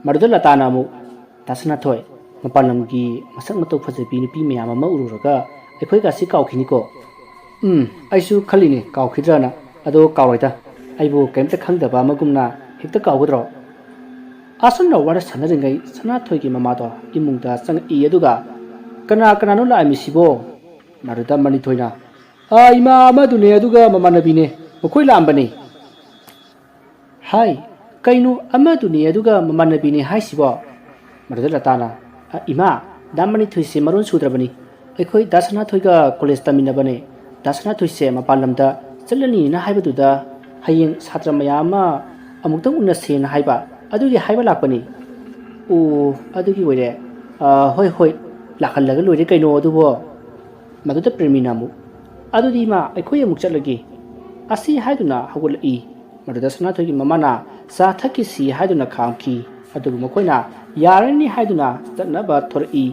ꯃꯗꯨꯗ ꯂꯇꯥꯅ ꯑꯃꯨꯛ, "ꯗꯥ ꯁꯅꯥꯊꯣꯏ, ꯃꯄꯥꯟ ꯂꯝꯒꯤ ꯃꯁꯛ ꯃꯇꯧ ꯐꯖꯕꯤ ꯅꯨꯄꯤ ꯃꯌꯥꯝ ꯑꯃ ꯎꯔꯨꯔꯒ ꯑꯩꯈꯣꯏꯒꯁꯤ ꯀꯥꯎꯈꯤꯅꯤꯀꯣ꯫" "ꯎꯝ, ꯑꯩꯁꯨ ꯈꯜꯂꯤꯅꯦ ꯀꯥꯎꯈꯤꯗ꯭ꯔꯅ꯫ ꯑꯗꯣ ꯀꯥꯎꯔꯣꯏꯗ, ꯑꯩꯕꯨ ꯀꯔꯤꯝꯇ ꯈꯪꯗꯕ ꯑꯃꯒꯨꯝꯅ ꯍꯦꯛꯇ ꯀꯥꯎꯒꯗ꯭ꯔꯣ?" ꯑꯁꯨꯝꯅ ꯋꯥꯔꯤ ꯁꯥꯟꯅꯔꯤꯉꯩ ꯁꯅꯥꯊꯣꯏꯒꯤ ꯃꯃꯥꯗꯣ ꯏꯃꯨꯡꯗ ꯆꯪꯉꯛꯏ꯫ ꯑꯗꯨꯒ, "ꯀꯅꯥ ꯀꯅꯥꯅꯣ ꯂꯥꯛꯑꯝꯃꯤꯁꯤꯕꯣ?" ꯃꯗꯨꯗ ꯃꯅꯤꯊꯣꯏꯅ, "ꯑꯥ, ꯏꯃꯥ ꯑꯃꯗꯨꯅꯦ, ꯑꯗꯨꯒ ꯃꯃꯥꯟꯅꯕꯤꯅꯦ, ꯃꯈꯣꯏ ꯂꯥꯛꯑꯝꯕꯅꯦ꯫" "ꯍꯥꯏ, ꯀꯩꯅꯣ ꯑꯃꯗꯨꯅꯦ ꯑꯗꯨꯒ ꯃꯃꯥꯟꯅꯕꯤꯅꯦ ꯍꯥꯏꯁꯤꯕꯣ?" ꯃꯗꯨꯗ ꯂꯇꯥꯅ, "ꯑ, ꯏꯃꯥ, ꯗꯥ ꯃꯅꯤꯊꯣꯏꯁꯦ ꯃꯔꯣꯟ ꯁꯨꯗ꯭ꯔꯕꯅꯤ꯫ ꯑꯩꯈꯣꯏ ꯗꯥ ꯁꯅꯥꯊꯣꯏꯒ ꯀꯣꯂꯦꯖ ꯇꯝꯃꯤꯟꯅꯕꯅꯦ꯫ ꯗꯥ ꯁꯅꯥꯊꯣꯏꯁꯦ ꯃꯄꯥꯟ ꯂꯝꯗ ꯆꯠꯂꯅꯤꯅ ꯍꯥꯏꯕꯗꯨꯗ ꯍꯌꯦꯡ ꯁꯥꯇ꯭ꯔ ꯃꯌꯥꯝ ꯑꯃ ꯑꯃꯨꯛꯇꯪ ꯎꯅꯁꯦꯅ ꯍꯥꯏꯕ, ꯑꯗꯨꯒꯤ ꯍꯥꯏꯕ ꯂꯥꯛꯄꯅꯤ꯫" "ꯑꯣ, ꯑꯗꯨꯒꯤ ꯑꯣꯏꯔꯦ꯫ ꯑ, ꯍꯣꯏ, ꯍꯣꯏ, ꯂꯥꯛꯍꯜꯂꯒ ꯂꯣꯏꯔꯦ ꯀꯩꯅꯣ ꯑꯗꯨꯕꯣ꯫" ꯃꯗꯨꯗ ꯄ꯭ꯔꯦꯃꯤꯅ ꯑꯃꯨꯛ, "ꯑꯗꯨꯗꯤ ꯏꯃꯥ, ꯑꯩꯈꯣꯏ ꯑꯃꯨꯛ ꯆꯠꯂꯒꯦ꯫" ꯑꯁꯤ ꯍꯥꯏꯗꯨꯅ ꯍꯧꯒꯠꯂꯛꯏ꯫ ꯃꯗꯨꯗ ꯁꯅꯥꯊꯣꯏꯒꯤ ꯃꯃꯥꯅ ꯆꯥ ꯊꯛꯈꯤꯁꯤ ꯍꯥꯏꯗꯨꯅ ꯈꯥꯝꯈꯤ꯫ ꯑꯗꯨꯕꯨ ꯃꯈꯣꯏꯅ ꯌꯥꯔꯅꯤ ꯍꯥꯏꯗꯨꯅ ꯆꯠꯅꯕ ꯊꯣꯔꯛꯏ꯫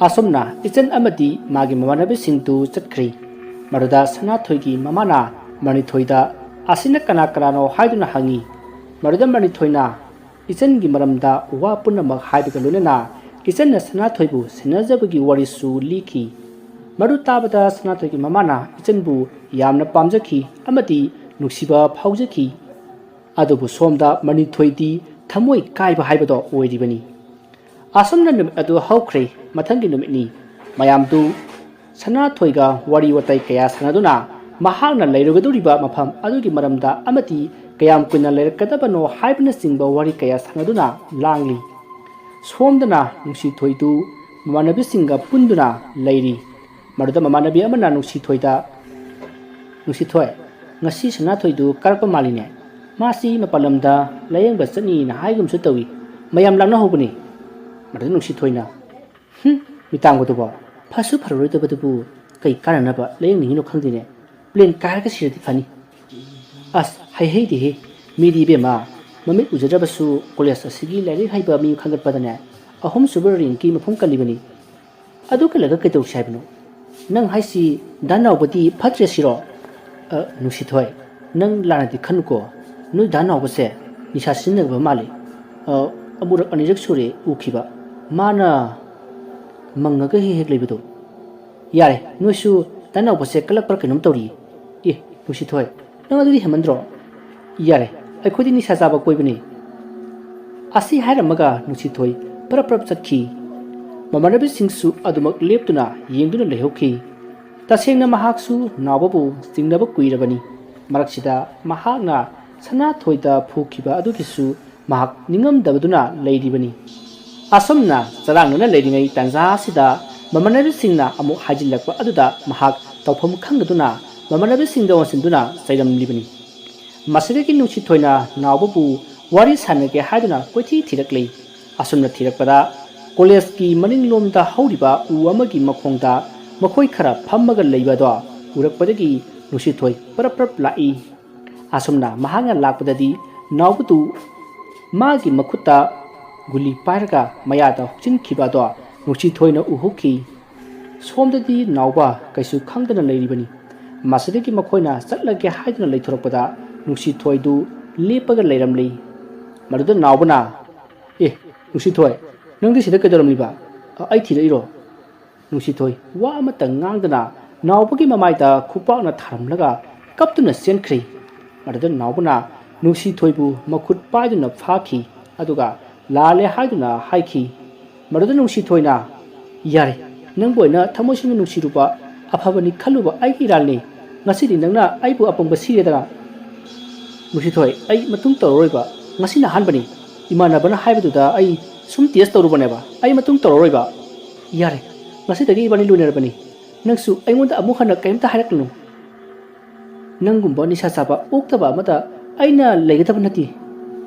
ꯑꯁꯨꯝꯅ ꯏꯆꯟ ꯑꯃꯗꯤ ꯃꯥꯒꯤ ꯃꯃꯥꯟꯅꯕꯤꯁꯤꯡꯗꯨ ꯆꯠꯈ꯭ꯔꯦ꯫ ꯃꯗꯨꯗ ꯁꯅꯥꯊꯣꯏꯒꯤ ꯃꯃꯥꯅ ꯃꯔꯅꯤꯊꯣꯏꯗ, "ꯑꯁꯤꯅ ꯀꯅꯥ ꯀꯅꯥꯅꯣ?" ꯍꯥꯏꯗꯨꯅ ꯍꯪꯉꯤ꯫ ꯃꯗꯨꯗ ꯃꯔꯅꯤꯊꯣꯏꯅ ꯏꯆꯟꯒꯤ ꯃꯔꯝꯗ ꯋꯥ ꯄꯨꯝꯅꯃꯛ ꯍꯥꯏꯕꯒ ꯂꯣꯏꯅꯅ ꯏꯆꯟꯅ ꯁꯅꯥꯊꯣꯏꯕꯨ ꯁꯦꯟꯅꯖꯕꯒꯤ ꯋꯥꯔꯤꯁꯨ ꯂꯤꯈꯤ꯫ ꯃꯗꯨ ꯇꯥꯕꯗ ꯁꯅꯥꯊꯣꯏꯒꯤ ꯃꯃꯥꯅ ꯏꯆꯟꯕꯨ ꯌꯥꯝꯅ ꯄꯥꯝꯖꯈꯤ ꯑꯃꯗꯤ ꯅꯨꯡꯁꯤꯕ ꯐꯥꯎꯖꯈꯤ꯫ ꯑꯗꯨꯕꯨ ꯁꯣꯝꯗ ꯃꯔꯅꯤꯊꯣꯏꯗꯤ ꯊꯃꯣꯏ ꯀꯥꯏꯕ ꯍꯥꯏꯕꯗꯣ ꯑꯣꯏꯔꯤꯕꯅꯤ꯫ ꯑꯁꯨꯝꯅ ꯅꯨꯃꯤꯠ ꯑꯗꯨ ꯍꯧꯈ꯭ꯔꯦ꯫ ꯃꯊꯪꯒꯤ ꯅꯨꯃꯤꯠꯅꯤ꯫ ꯃꯌꯥꯝꯗꯨ ꯁꯅꯥꯊꯣꯏꯒ ꯋꯥꯔꯤ ꯋꯥꯇꯥꯏ ꯀꯌꯥ ꯁꯥꯟꯅꯗꯨꯅ ꯃꯍꯥꯛꯅ ꯂꯩꯔꯨꯒꯗꯧꯔꯤꯕ ꯃꯐꯝ ꯑꯗꯨꯒꯤ ꯃꯔꯝꯗ ꯑꯃꯗꯤ ꯀꯌꯥꯝ ꯀꯨꯏꯅ ꯂꯩꯔꯛꯀꯗꯕꯅꯣ ꯍꯥꯏꯕꯅꯆꯤꯡꯕ ꯋꯥꯔꯤ ꯀꯌꯥ ꯁꯥꯟꯅꯗꯨꯅ ꯂꯥꯡꯂꯤ꯫ ꯁꯣꯝꯗꯅ ꯅꯨꯡꯁꯤꯊꯣꯏꯗꯨ ꯃꯃꯥꯟꯅꯕꯤꯁꯤꯡꯒ ꯄꯨꯟꯗꯨꯅ ꯂꯩꯔꯤ꯫ ꯃꯗꯨꯗ ꯃꯃꯥꯟꯅꯕꯤ ꯑꯃꯅ ꯅꯨꯡꯁꯤꯊꯣꯏꯗ, "ꯅꯨꯡꯁꯤꯊꯣꯏ, ꯉꯁꯤ ꯁꯅꯥꯊꯣꯏꯗꯨ ꯀꯥꯔꯛꯄ ꯃꯥꯜꯂꯤꯅꯦ꯫ ꯃꯥꯁꯤ ꯃꯄꯥꯟ ꯂꯝꯗ ꯂꯥꯌꯦꯡꯕ ꯆꯠꯅꯤꯅ ꯍꯥꯏꯒꯨꯝꯁꯨ ꯇꯧꯏ꯫ ꯃꯌꯥꯝ ꯂꯥꯛꯅꯍꯧꯕꯅꯤ꯫" ꯃꯗꯨꯗ ꯅꯨꯡꯁꯤꯊꯣꯏꯅ, "ꯍꯨꯝ, ꯃꯤꯇꯥꯡꯕꯗꯨꯕꯣ, ꯐꯁꯨ ꯐꯔꯔꯣꯏꯗꯕꯗꯨꯕꯨ ꯀꯩ ꯀꯥꯟꯅꯅꯕ ꯂꯥꯌꯦꯡꯅꯤꯡꯉꯤꯅꯣ ꯈꯪꯗꯦꯅꯦ꯫ ꯄ꯭ꯂꯦꯟ ꯀꯥꯏꯔꯒ ꯁꯤꯔꯗꯤ ꯐꯅꯤ꯫" ꯑꯁ, ꯍꯩꯍꯩꯗꯦꯍꯦ꯫ ꯃꯤꯗꯤ ꯏꯕꯦꯝꯃ, ꯃꯃꯤꯠ ꯎꯖꯗ꯭ꯔꯕꯁꯨ ꯀꯣꯂꯦꯖ ꯑꯁꯤꯒꯤ ꯂꯥꯏꯔꯤꯛ ꯍꯩꯕ ꯃꯤ ꯈꯟꯒꯠꯄꯗꯅꯦ, ꯑꯍꯨꯝꯁꯨꯕ ꯔꯦꯡꯀꯤ ꯃꯐꯝ ꯀꯜꯂꯤꯕꯅꯤ꯫ ꯑꯗꯨ ꯀꯜꯂꯒ ꯀꯩꯗꯧꯁꯤ ꯍꯥꯏꯕꯅꯣ? ꯅꯪ ꯍꯥꯏꯁꯤ ꯗꯥ ꯅꯥꯎꯕꯗꯤ ꯐꯠꯇ꯭ꯔꯦ ꯁꯤꯔꯣ? ꯑ, ꯅꯨꯡꯁꯤꯊꯣꯏ, ꯅꯪ ꯂꯥꯟꯅꯗꯤ ꯈꯟꯅꯨꯀꯣ꯫ ꯅꯣꯏ ꯗꯥ ꯅꯥꯎꯕꯁꯦ ꯅꯤꯁꯥ ꯁꯤꯖꯤꯟꯅꯕ ꯃꯥꯜꯂꯤ꯫ ꯑ, ꯑꯃꯨꯔꯛ ꯑꯅꯤꯔꯛ ꯁꯨꯔꯦ ꯎꯈꯤꯕ꯫ ꯃꯥꯅ ꯃꯪꯉꯒ ꯍꯦꯛ ꯍꯦꯛ ꯂꯩꯕꯗꯣ꯫ ꯌꯥꯔꯦ, ꯅꯣꯏꯁꯨ ꯗꯥ ꯅꯥꯎꯕꯁꯦ ꯀꯜꯂꯛꯄ꯭ꯔꯥ ꯀꯩꯅꯣꯝ ꯇꯧꯔꯤ꯫ ꯑꯦ, ꯅꯨꯡꯁꯤꯊꯣꯏ, ꯅꯪ ꯑꯗꯨꯗꯤ ꯍꯦꯟꯃꯟꯗ꯭ꯔꯣ? ꯌꯥꯔꯦ, ꯑꯩꯈꯣꯏꯗꯤ ꯅꯤꯁꯥ ꯆꯥꯕ ꯀꯣꯏꯕꯅꯤ꯫ ꯑꯁꯤ ꯍꯥꯏꯔꯝꯃꯒ ꯅꯨꯡꯁꯤꯊꯣꯏ ꯄ꯭ꯔꯞ ꯄ꯭ꯔꯞ ꯆꯠꯈꯤ꯫ ꯃꯃꯥꯟꯅꯕꯤꯁꯤꯡꯁꯨ ꯑꯗꯨꯃꯛ ꯂꯦꯞꯇꯨꯅ ꯌꯦꯡꯗꯨꯅ ꯂꯩꯍꯧꯈꯤ꯫ ꯇꯁꯦꯡꯅ ꯃꯍꯥꯛꯁꯨ ꯅꯥꯎꯕꯕꯨ ꯆꯤꯡꯅꯕ ꯀꯨꯏꯔꯕꯅꯤ꯫ ꯃꯔꯛꯁꯤꯗ ꯃꯍꯥꯛꯅ ꯁꯅꯥꯊꯣꯏꯗ ꯐꯨꯈꯤꯕ ꯑꯗꯨꯒꯤꯁꯨ ꯃꯍꯥꯛ ꯅꯤꯡꯉꯝꯗꯕꯗꯨꯅ ꯂꯩꯔꯤꯕꯅꯤ꯫ ꯑꯁꯨꯝꯅ ꯆꯔꯥꯡꯅꯅ ꯂꯩꯔꯤꯉꯩ ꯇꯥꯟꯖꯥ ꯑꯁꯤꯗ ꯃꯃꯥꯟꯅꯕꯤꯁꯤꯡꯅ ꯑꯃꯨꯛ ꯍꯥꯏꯖꯤꯜꯂꯛꯄ ꯑꯗꯨꯗ ꯃꯍꯥꯛ ꯇꯧꯐꯝ ꯈꯪꯗꯗꯨꯅ ꯃꯃꯥꯟꯅꯕꯤꯁꯤꯡꯗ ꯑꯣꯟꯁꯤꯟꯗꯨꯅ ꯆꯩꯔꯝꯂꯤꯕꯅꯤ꯫ ꯃꯁꯤꯗꯒꯤ ꯅꯨꯡꯁꯤꯊꯣꯏꯅ ꯅꯥꯎꯕꯕꯨ ꯋꯥꯔꯤ ꯁꯥꯟꯅꯒꯦ ꯍꯥꯏꯗꯨꯅ ꯀꯣꯏꯊꯤ ꯊꯤꯔꯛꯂꯤ꯫ ꯑꯁꯨꯝꯅ ꯊꯤꯔꯛꯄꯗ ꯀꯣꯂꯦꯖꯀꯤ ꯃꯅꯤꯡꯂꯣꯝꯗ ꯍꯧꯔꯤꯕ ꯎ ꯑꯃꯒꯤ ꯃꯈꯣꯡꯗ ꯃꯈꯣꯏ ꯈꯔ ꯐꯝꯃꯒ ꯂꯩꯕ ꯑꯗꯣ ꯎꯔꯛꯄꯗꯒꯤ ꯅꯨꯡꯁꯤꯊꯣꯏ ꯄꯔꯞ ꯄꯔꯞ ꯂꯥꯛꯏ꯫ ꯑꯁꯨꯝꯅ ꯃꯍꯥꯛꯅ ꯂꯥꯛꯄꯗꯗꯤ ꯅꯥꯎꯕꯗꯨ ꯃꯥꯒꯤ ꯃꯈꯨꯠꯇ ꯒꯨꯂꯤ ꯄꯥꯏꯔꯒ ꯃꯌꯥꯗ ꯍꯨꯛꯆꯤꯟꯈꯤꯕ ꯑꯗꯣ ꯅꯨꯡꯁꯤꯊꯣꯏꯅ ꯎꯍꯧꯈꯤ꯫ ꯁꯣꯝꯗꯗꯤ ꯅꯥꯎꯕ ꯀꯩꯁꯨ ꯈꯪꯗꯅ ꯂꯩꯔꯤꯕꯅꯤ꯫ ꯃꯁꯤꯗꯒꯤ ꯃꯈꯣꯏꯅ ꯆꯠꯂꯒꯦ ꯍꯥꯏꯗꯨꯅ ꯂꯩꯊꯣꯔꯛꯄꯗ ꯅꯨꯡꯁꯤꯊꯣꯏꯗꯨ ꯂꯦꯞꯄꯒ ꯂꯩꯔꯝꯂꯤ꯫ ꯃꯗꯨꯗ ꯅꯥꯎꯕꯅ, "ꯑꯦ, ꯅꯨꯡꯁꯤꯊꯣꯏ, ꯅꯪꯗꯤ ꯁꯤꯗ ꯀꯩꯗꯧꯔꯝꯂꯤꯕ? ꯑ, ꯑꯩ ꯊꯤꯔꯛꯏꯔꯣ?" ꯅꯨꯡꯁꯤꯊꯣꯏ ꯋꯥ ꯑꯃꯠꯇ ꯉꯥꯡꯗꯅ ꯅꯥꯎꯕꯒꯤ ꯃꯃꯥꯏꯗ ꯈꯨꯄꯥꯛꯅ ꯊꯥꯔꯝꯂꯒ ꯀꯞꯇꯨꯅ ꯆꯦꯟꯈ꯭ꯔꯦ꯫ ꯃꯗꯨꯗ ꯅꯥꯎꯕꯅ ꯅꯨꯡꯁꯤꯊꯣꯏꯕꯨ ꯃꯈꯨꯠ ꯄꯥꯏꯗꯨꯅ ꯐꯥꯈꯤ, ꯑꯗꯨꯒ ꯂꯥꯜꯂꯦ ꯍꯥꯏꯗꯨꯅ ꯍꯥꯏꯈꯤ꯫ ꯃꯗꯨꯗ ꯅꯨꯡꯁꯤꯊꯣꯏꯅ, "ꯌꯥꯔꯦ, ꯅꯪꯕꯨ ꯑꯩꯅ ꯊꯃꯣꯏ ꯁꯦꯡꯅ ꯅꯨꯡꯁꯤꯔꯨꯕ, ꯑꯐꯕꯅꯤ ꯈꯜꯂꯨꯕ ꯑꯩꯒꯤ ꯏꯔꯥꯜꯅꯤ꯫ ꯉꯁꯤꯗꯤ ꯅꯪꯅ ꯑꯩꯕꯨ ꯑꯄꯪꯕ ꯁꯤꯔꯦꯗꯅ꯫ ꯅꯨꯡꯁꯤꯊꯣꯏ, ꯑꯩ ꯃꯇꯨꯡ ꯇꯧꯔꯔꯣꯏꯕ꯫ ꯉꯁꯤꯅ ꯑꯍꯥꯟꯕꯅꯤ꯫ ꯏꯃꯥꯟꯅꯕꯅ ꯍꯥꯏꯕꯗꯨꯗ ꯑꯩ ꯁꯨꯝ ꯇꯦꯁ ꯇꯧꯔꯨꯕꯅꯦꯕ꯫ ꯑꯩ ꯃꯇꯨꯡ ꯇꯧꯔꯔꯣꯏꯕ꯫ ꯌꯥꯔꯦ, ꯉꯁꯤꯗꯒꯤ ꯏꯕꯥꯅꯤ ꯂꯣꯏꯅꯔꯕꯅꯤ꯫ ꯅꯪꯁꯨ ꯑꯩꯉꯣꯟꯗ ꯑꯃꯨꯛ ꯍꯟꯅ ꯀꯔꯤꯝꯇ ꯍꯥꯏꯔꯛꯀꯅꯨ꯫ ꯅꯪꯒꯨꯝꯕ ꯅꯤꯁꯥ ꯆꯥꯕ ꯑꯣꯛꯇꯕ ꯑꯃꯗ ꯑꯩꯅ ꯂꯩꯒꯗꯕ ꯅꯠꯇꯦ꯫"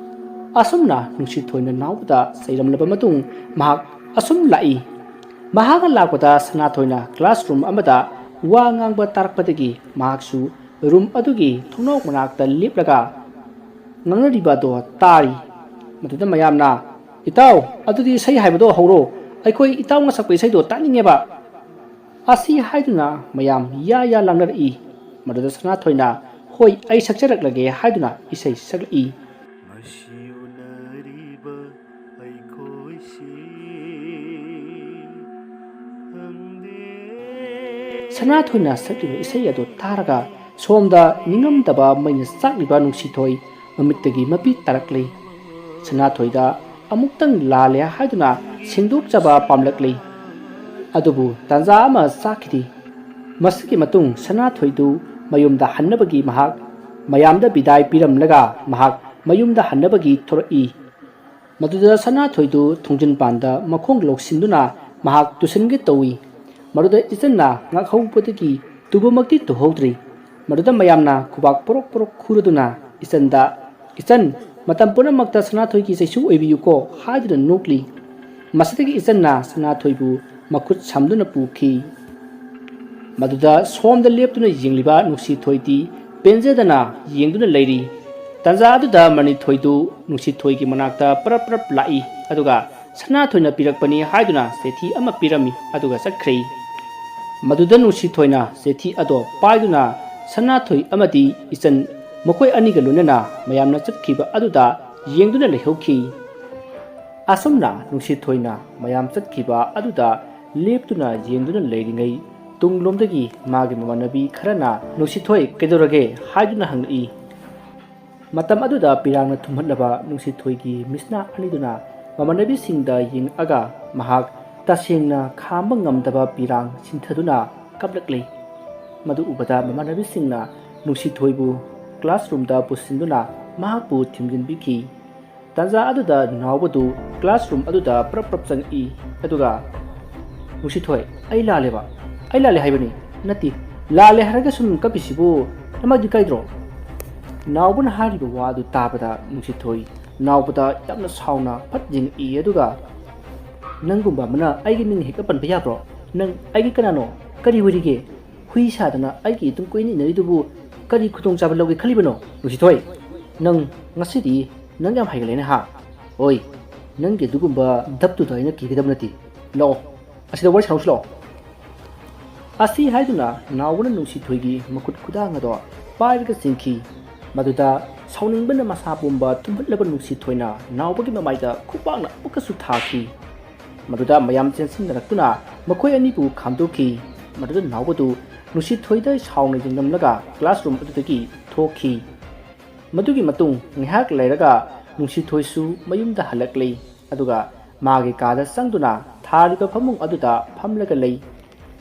ꯑꯁꯨꯝꯅ ꯅꯨꯡꯁꯤꯊꯣꯏꯅ ꯅꯥꯎꯕꯗ ꯆꯩꯔꯝꯂꯕ ꯃꯇꯨꯡ ꯃꯍꯥꯛ ꯑꯁꯨꯝ ꯂꯥꯛꯏ꯫ ꯃꯍꯥꯛꯅ ꯂꯥꯛꯄꯗ ꯁꯅꯥꯊꯣꯏꯅ ꯀ꯭ꯂꯥꯁꯔꯨꯝ ꯑꯃꯗ ꯋꯥ ꯉꯥꯡꯕ ꯇꯥꯔꯛꯄꯗꯒꯤ ꯃꯍꯥꯛꯁꯨ ꯔꯨꯝ ꯑꯗꯨꯒꯤ ꯊꯣꯡꯅꯥꯎ ꯃꯅꯥꯛꯇ ꯂꯦꯞꯂꯒ ꯉꯥꯡꯅꯔꯤꯕ ꯑꯗꯣ ꯇꯥꯔꯤ꯫ ꯃꯗꯨꯗ ꯃꯌꯥꯝꯅ, "ꯏꯇꯥꯎ, ꯑꯗꯨꯗꯤ ꯏꯁꯩ ꯍꯥꯏꯕꯗꯣ ꯍꯧꯔꯣ, ꯑꯩꯈꯣꯏ ꯏꯇꯥꯎꯅ ꯁꯛꯄ ꯏꯁꯩꯗꯣ ꯇꯥꯅꯤꯡꯉꯦꯕ꯫" ꯑꯁꯤ ꯍꯥꯏꯗꯨꯅ ꯃꯌꯥꯝ ꯌꯥ ꯌꯥ ꯂꯥꯡꯅꯔꯛꯏ꯫ ꯃꯗꯨꯗ ꯁꯅꯥꯊꯣꯏꯅ, "ꯍꯣꯏ, ꯑꯩ ꯁꯛꯆꯔꯛꯂꯒꯦ" ꯍꯥꯏꯗꯨꯅ ꯏꯁꯩ ꯁꯛꯂꯛꯏ꯫ ꯉꯁꯤ ꯎꯅꯔꯤꯕ ꯑꯩꯈꯣꯏꯁꯤ ꯈꯪꯗꯦ꯫ ꯁꯅꯥꯊꯣꯏꯅ ꯁꯛꯂꯤꯕ ꯏꯁꯩ ꯑꯗꯨ ꯇꯥꯔꯒ ꯁꯣꯝꯗ ꯅꯤꯡꯉꯝꯗꯕ ꯃꯩꯅ ꯆꯥꯛꯂꯤꯕ ꯅꯨꯡꯁꯤꯊꯣꯏ ꯃꯃꯤꯠꯇꯒꯤ ꯃꯄꯤ ꯇꯥꯔꯛꯂꯤ꯫ ꯁꯅꯥꯊꯣꯏꯗ ꯑꯃꯨꯛꯇꯪ ꯂꯥꯜꯂꯦ ꯍꯥꯏꯗꯨꯅ ꯁꯦꯡꯗꯣꯛꯆꯕ ꯄꯥꯝꯂꯛꯂꯤ꯫ ꯑꯗꯨꯕꯨ ꯇꯥꯟꯖꯥ ꯑꯃ ꯆꯥꯈꯤꯗꯦ꯫ ꯃꯁꯤꯒꯤ ꯃꯇꯨꯡ ꯁꯅꯥꯊꯣꯏꯗꯨ ꯃꯌꯨꯝꯗ ꯍꯟꯅꯕꯒꯤ ꯃꯍꯥꯛ ꯃꯌꯥꯝꯗ ꯕꯤꯗꯥꯏ ꯄꯤꯔꯝꯂꯒ ꯃꯍꯥꯛ ꯃꯌꯨꯝꯗ ꯍꯟꯅꯕꯒꯤ ꯊꯣꯔꯛꯏ꯫ ꯃꯗꯨꯗ ꯁꯅꯥꯊꯣꯏꯗꯨ ꯊꯣꯡꯖꯤꯟꯄꯥꯟꯗ ꯃꯈꯣꯡ ꯂꯧꯁꯤꯟꯗꯨꯅ ꯃꯍꯥꯛ ꯇꯨꯁꯤꯟꯒꯦ ꯇꯧꯏ꯫ ꯃꯗꯨꯗ ꯏꯆꯟꯅ ꯉꯥꯛꯍꯧꯕꯗꯒꯤ ꯇꯨꯕꯃꯛꯇꯤ ꯇꯨꯍꯧꯗ꯭ꯔꯤ꯫ ꯃꯗꯨꯗ ꯃꯌꯥꯝꯅ ꯈꯨꯕꯥꯛ ꯄꯣꯔꯣꯛ ꯄꯣꯔꯣꯛ ꯈꯨꯔꯗꯨꯅ ꯏꯆꯟꯗ, "ꯏꯆꯟ, ꯃꯇꯝ ꯄꯨꯝꯅꯃꯛꯇ ꯁꯅꯥꯊꯣꯏꯒꯤ ꯆꯩꯁꯨ ꯑꯣꯏꯕꯤꯌꯨꯀꯣ" ꯍꯥꯏꯗꯨꯅ ꯅꯣꯛꯂꯤ꯫ ꯃꯁꯤꯗꯒꯤ ꯏꯆꯟꯅ ꯁꯅꯥꯊꯣꯏꯕꯨ ꯃꯈꯨꯠ ꯁꯝꯗꯨꯅ ꯄꯨꯈꯤ꯫ ꯃꯗꯨꯗ ꯁꯣꯝꯗ ꯂꯦꯞꯇꯨꯅ ꯌꯦꯡꯂꯤꯕ ꯅꯨꯡꯁꯤꯊꯣꯏꯗꯤ ꯄꯦꯟꯖꯗꯅ ꯌꯦꯡꯗꯨꯅ ꯂꯩꯔꯤ꯫ ꯇꯥꯟꯖꯥ ꯑꯗꯨꯗ ꯃꯅꯤꯊꯣꯏꯗꯨ ꯅꯨꯡꯁꯤꯊꯣꯏꯒꯤ ꯃꯅꯥꯛꯇ ꯄꯔꯞ ꯄꯔꯞ ꯂꯥꯛꯏ, ꯑꯗꯨꯒ ꯁꯅꯥꯊꯣꯏꯅ ꯄꯤꯔꯛꯄꯅꯤ ꯍꯥꯏꯗꯨꯅ ꯆꯦꯊꯤ ꯑꯃ ꯄꯤꯔꯝꯃꯤ, ꯑꯗꯨꯒ ꯆꯠꯈ꯭ꯔꯦ꯫ ꯃꯗꯨꯗ ꯅꯨꯡꯁꯤꯊꯣꯏꯅ ꯆꯦꯊꯤ ꯑꯗꯣ ꯄꯥꯏꯗꯨꯅ ꯁꯅꯥꯊꯣꯏ ꯑꯃꯗꯤ ꯏꯆꯟ ꯃꯈꯣꯏ ꯑꯅꯤꯒ ꯂꯣꯏꯅꯅ ꯃꯌꯥꯝꯅ ꯆꯠꯈꯤꯕ ꯑꯗꯨꯗ ꯌꯦꯡꯗꯨꯅ ꯂꯩꯍꯧꯈꯤ꯫ ꯑꯁꯨꯝꯅ ꯅꯨꯡꯁꯤꯊꯣꯏꯅ ꯃꯌꯥꯝ ꯆꯠꯈꯤꯕ ꯑꯗꯨꯗ ꯂꯦꯞꯇꯨꯅ ꯌꯦꯡꯗꯨꯅ ꯂꯩꯔꯤꯉꯩ, ꯇꯨꯡꯂꯣꯝꯗꯒꯤ ꯃꯥꯒꯤ ꯃꯃꯥꯟꯅꯕꯤ ꯈꯔꯅ, "ꯅꯨꯡꯁꯤꯊꯣꯏ, ꯀꯩꯗꯧꯔꯒꯦ?" ꯍꯥꯏꯗꯨꯅ ꯍꯪꯂꯛꯏ꯫ ꯃꯇꯝ ꯑꯗꯨꯗ ꯄꯤꯔꯥꯡꯅ ꯊꯨꯝꯍꯠꯂꯕ ꯅꯨꯡꯁꯤꯊꯣꯏꯒꯤ ꯃꯤꯠꯁꯅꯥ ꯑꯅꯤꯗꯨꯅ ꯃꯃꯥꯟꯅꯕꯤꯁꯤꯡꯗ ꯌꯦꯡꯂꯛꯑꯒ ꯃꯍꯥꯛ ꯇꯁꯦꯡꯅ ꯈꯥꯝꯕ ꯉꯝꯗꯕ ꯄꯤꯔꯥꯡ ꯁꯤꯟꯊꯗꯨꯅ ꯀꯞꯂꯛꯂꯤ꯫ ꯃꯗꯨ ꯎꯕꯗ ꯃꯃꯥꯟꯅꯕꯤꯁꯤꯡꯅ ꯅꯨꯡꯁꯤꯊꯣꯏꯕꯨ ꯀ꯭ꯂꯥꯁꯔꯨꯝꯗ ꯄꯨꯁꯤꯟꯗꯨꯅ ꯃꯍꯥꯛꯄꯨ ꯊꯤꯟꯖꯤꯟꯕꯤꯈꯤ꯫ ꯇꯥꯟꯖꯥ ꯑꯗꯨꯗ ꯅꯥꯎꯕꯗꯨ ꯀ꯭ꯂꯥꯁꯔꯨꯝ ꯑꯗꯨꯗ ꯄ꯭ꯔꯞ ꯄ꯭ꯔꯞ ꯆꯪꯉꯛꯏ, ꯑꯗꯨꯒ, "ꯅꯨꯡꯁꯤꯊꯣꯏ, ꯑꯩ ꯂꯥꯜꯂꯦꯕ, ꯑꯩ ꯂꯥꯜꯂꯦ ꯍꯥꯏꯕꯅꯤ, ꯅꯠꯇꯦ, ꯂꯥꯜꯂꯦ ꯍꯥꯏꯔꯒ ꯁꯨꯝ ꯀꯞꯄꯤꯁꯤꯕꯨ ꯅꯃꯥꯏꯗꯨ ꯏꯀꯥꯏꯗ꯭ꯔꯣ?" ꯅꯥꯎꯕꯅ ꯍꯥꯏꯔꯤꯕ ꯋꯥꯗꯨ ꯇꯥꯕꯗ ꯅꯨꯡꯁꯤꯊꯣꯏ ꯅꯥꯎꯕꯗ ꯌꯥꯝꯅ ꯁꯥꯎꯅ ꯐꯠ ꯌꯦꯡꯉꯛꯏ, ꯑꯗꯨꯒ, "ꯅꯪꯒꯨꯝꯕ ꯑꯃꯅ ꯑꯩꯒꯤ ꯃꯤꯡ ꯍꯦꯛꯇ ꯄꯟꯕ ꯌꯥꯕ꯭ꯔꯣ? ꯅꯪ ꯑꯩꯒꯤ ꯀꯅꯥꯅꯣ? ꯀꯔꯤ ꯑꯣꯏꯔꯤꯒꯦ? ꯍꯨꯏ ꯁꯥꯗꯅ ꯑꯩꯒꯤ ꯏꯇꯨꯡ ꯀꯣꯏꯅ ꯏꯟꯅꯔꯤꯗꯨꯕꯨ ꯀꯔꯤ ꯈꯨꯗꯣꯡꯆꯥꯕ ꯂꯧꯒꯦ ꯈꯜꯂꯤꯕꯅꯣ? ꯅꯨꯡꯁꯤꯊꯣꯏ, ꯅꯪ ꯉꯁꯤꯗꯤ ꯅꯪ ꯌꯥꯝ ꯍꯩꯒꯠꯂꯦꯅꯦ ꯍꯥ? ꯑꯣꯏ, ꯅꯪꯒꯤ ꯑꯗꯨꯒꯨꯝꯕ ꯗꯞꯇꯨꯗ ꯑꯩꯅ ꯀꯤꯒꯗꯕ ꯅꯠꯇꯦ꯫ ꯂꯥꯛꯑꯣ, ꯑꯁꯤꯗ ꯋꯥꯔꯤ ꯁꯥꯟꯅꯧꯁꯤ ꯂꯥꯛꯑꯣ꯫" ꯑꯁꯤ ꯍꯥꯏꯗꯨꯅ ꯅꯥꯎꯕꯅ ꯅꯨꯡꯁꯤꯊꯣꯏꯒꯤ ꯃꯈꯨꯠ ꯈꯨꯗꯥꯡ ꯑꯗꯣ ꯄꯥꯏꯔꯒ ꯆꯦꯟꯈꯤ꯫ ꯃꯗꯨꯗ ꯁꯥꯎꯅꯤꯡꯕꯅ ꯃꯁꯥ ꯄꯨꯝꯕ ꯇꯨꯝꯍꯠꯂꯕ ꯅꯨꯡꯁꯤꯊꯣꯏꯅ ꯅꯥꯎꯕꯒꯤ ꯃꯃꯥꯏꯗ ꯈꯨꯄꯥꯛꯅ ꯑꯃꯨꯛꯀꯁꯨ ꯊꯥꯈꯤ꯫ ꯃꯗꯨꯗ ꯃꯌꯥꯝ ꯆꯦꯟꯁꯤꯟꯅꯔꯛꯇꯨꯅ ꯃꯈꯣꯏ ꯑꯅꯤꯕꯨ ꯈꯥꯝꯗꯣꯛꯈꯤ꯫ ꯃꯗꯨꯗ ꯅꯥꯎꯕꯗꯨ ꯅꯨꯡꯁꯤꯊꯣꯏꯗ ꯁꯥꯎꯅ ꯌꯦꯡꯂꯝꯂꯒ ꯀ꯭ꯂꯥꯁꯔꯨꯝ ꯑꯗꯨꯗꯒꯤ ꯊꯣꯛꯈꯤ꯫ ꯃꯗꯨꯒꯤ ꯃꯇꯨꯡ ꯉꯥꯏꯍꯥꯛ ꯂꯩꯔꯒ ꯅꯨꯡꯁꯤꯊꯣꯏꯁꯨ ꯃꯌꯨꯝꯗ ꯍꯜꯂꯛꯂꯦ꯫ ꯑꯗꯨꯒ ꯃꯥꯒꯤ ꯀꯥꯗ ꯆꯪꯗꯨꯅ ꯊꯥꯔꯤꯕ ꯐꯃꯨꯡ ꯑꯗꯨꯗ ꯐꯝꯂꯒ ꯂꯩ꯫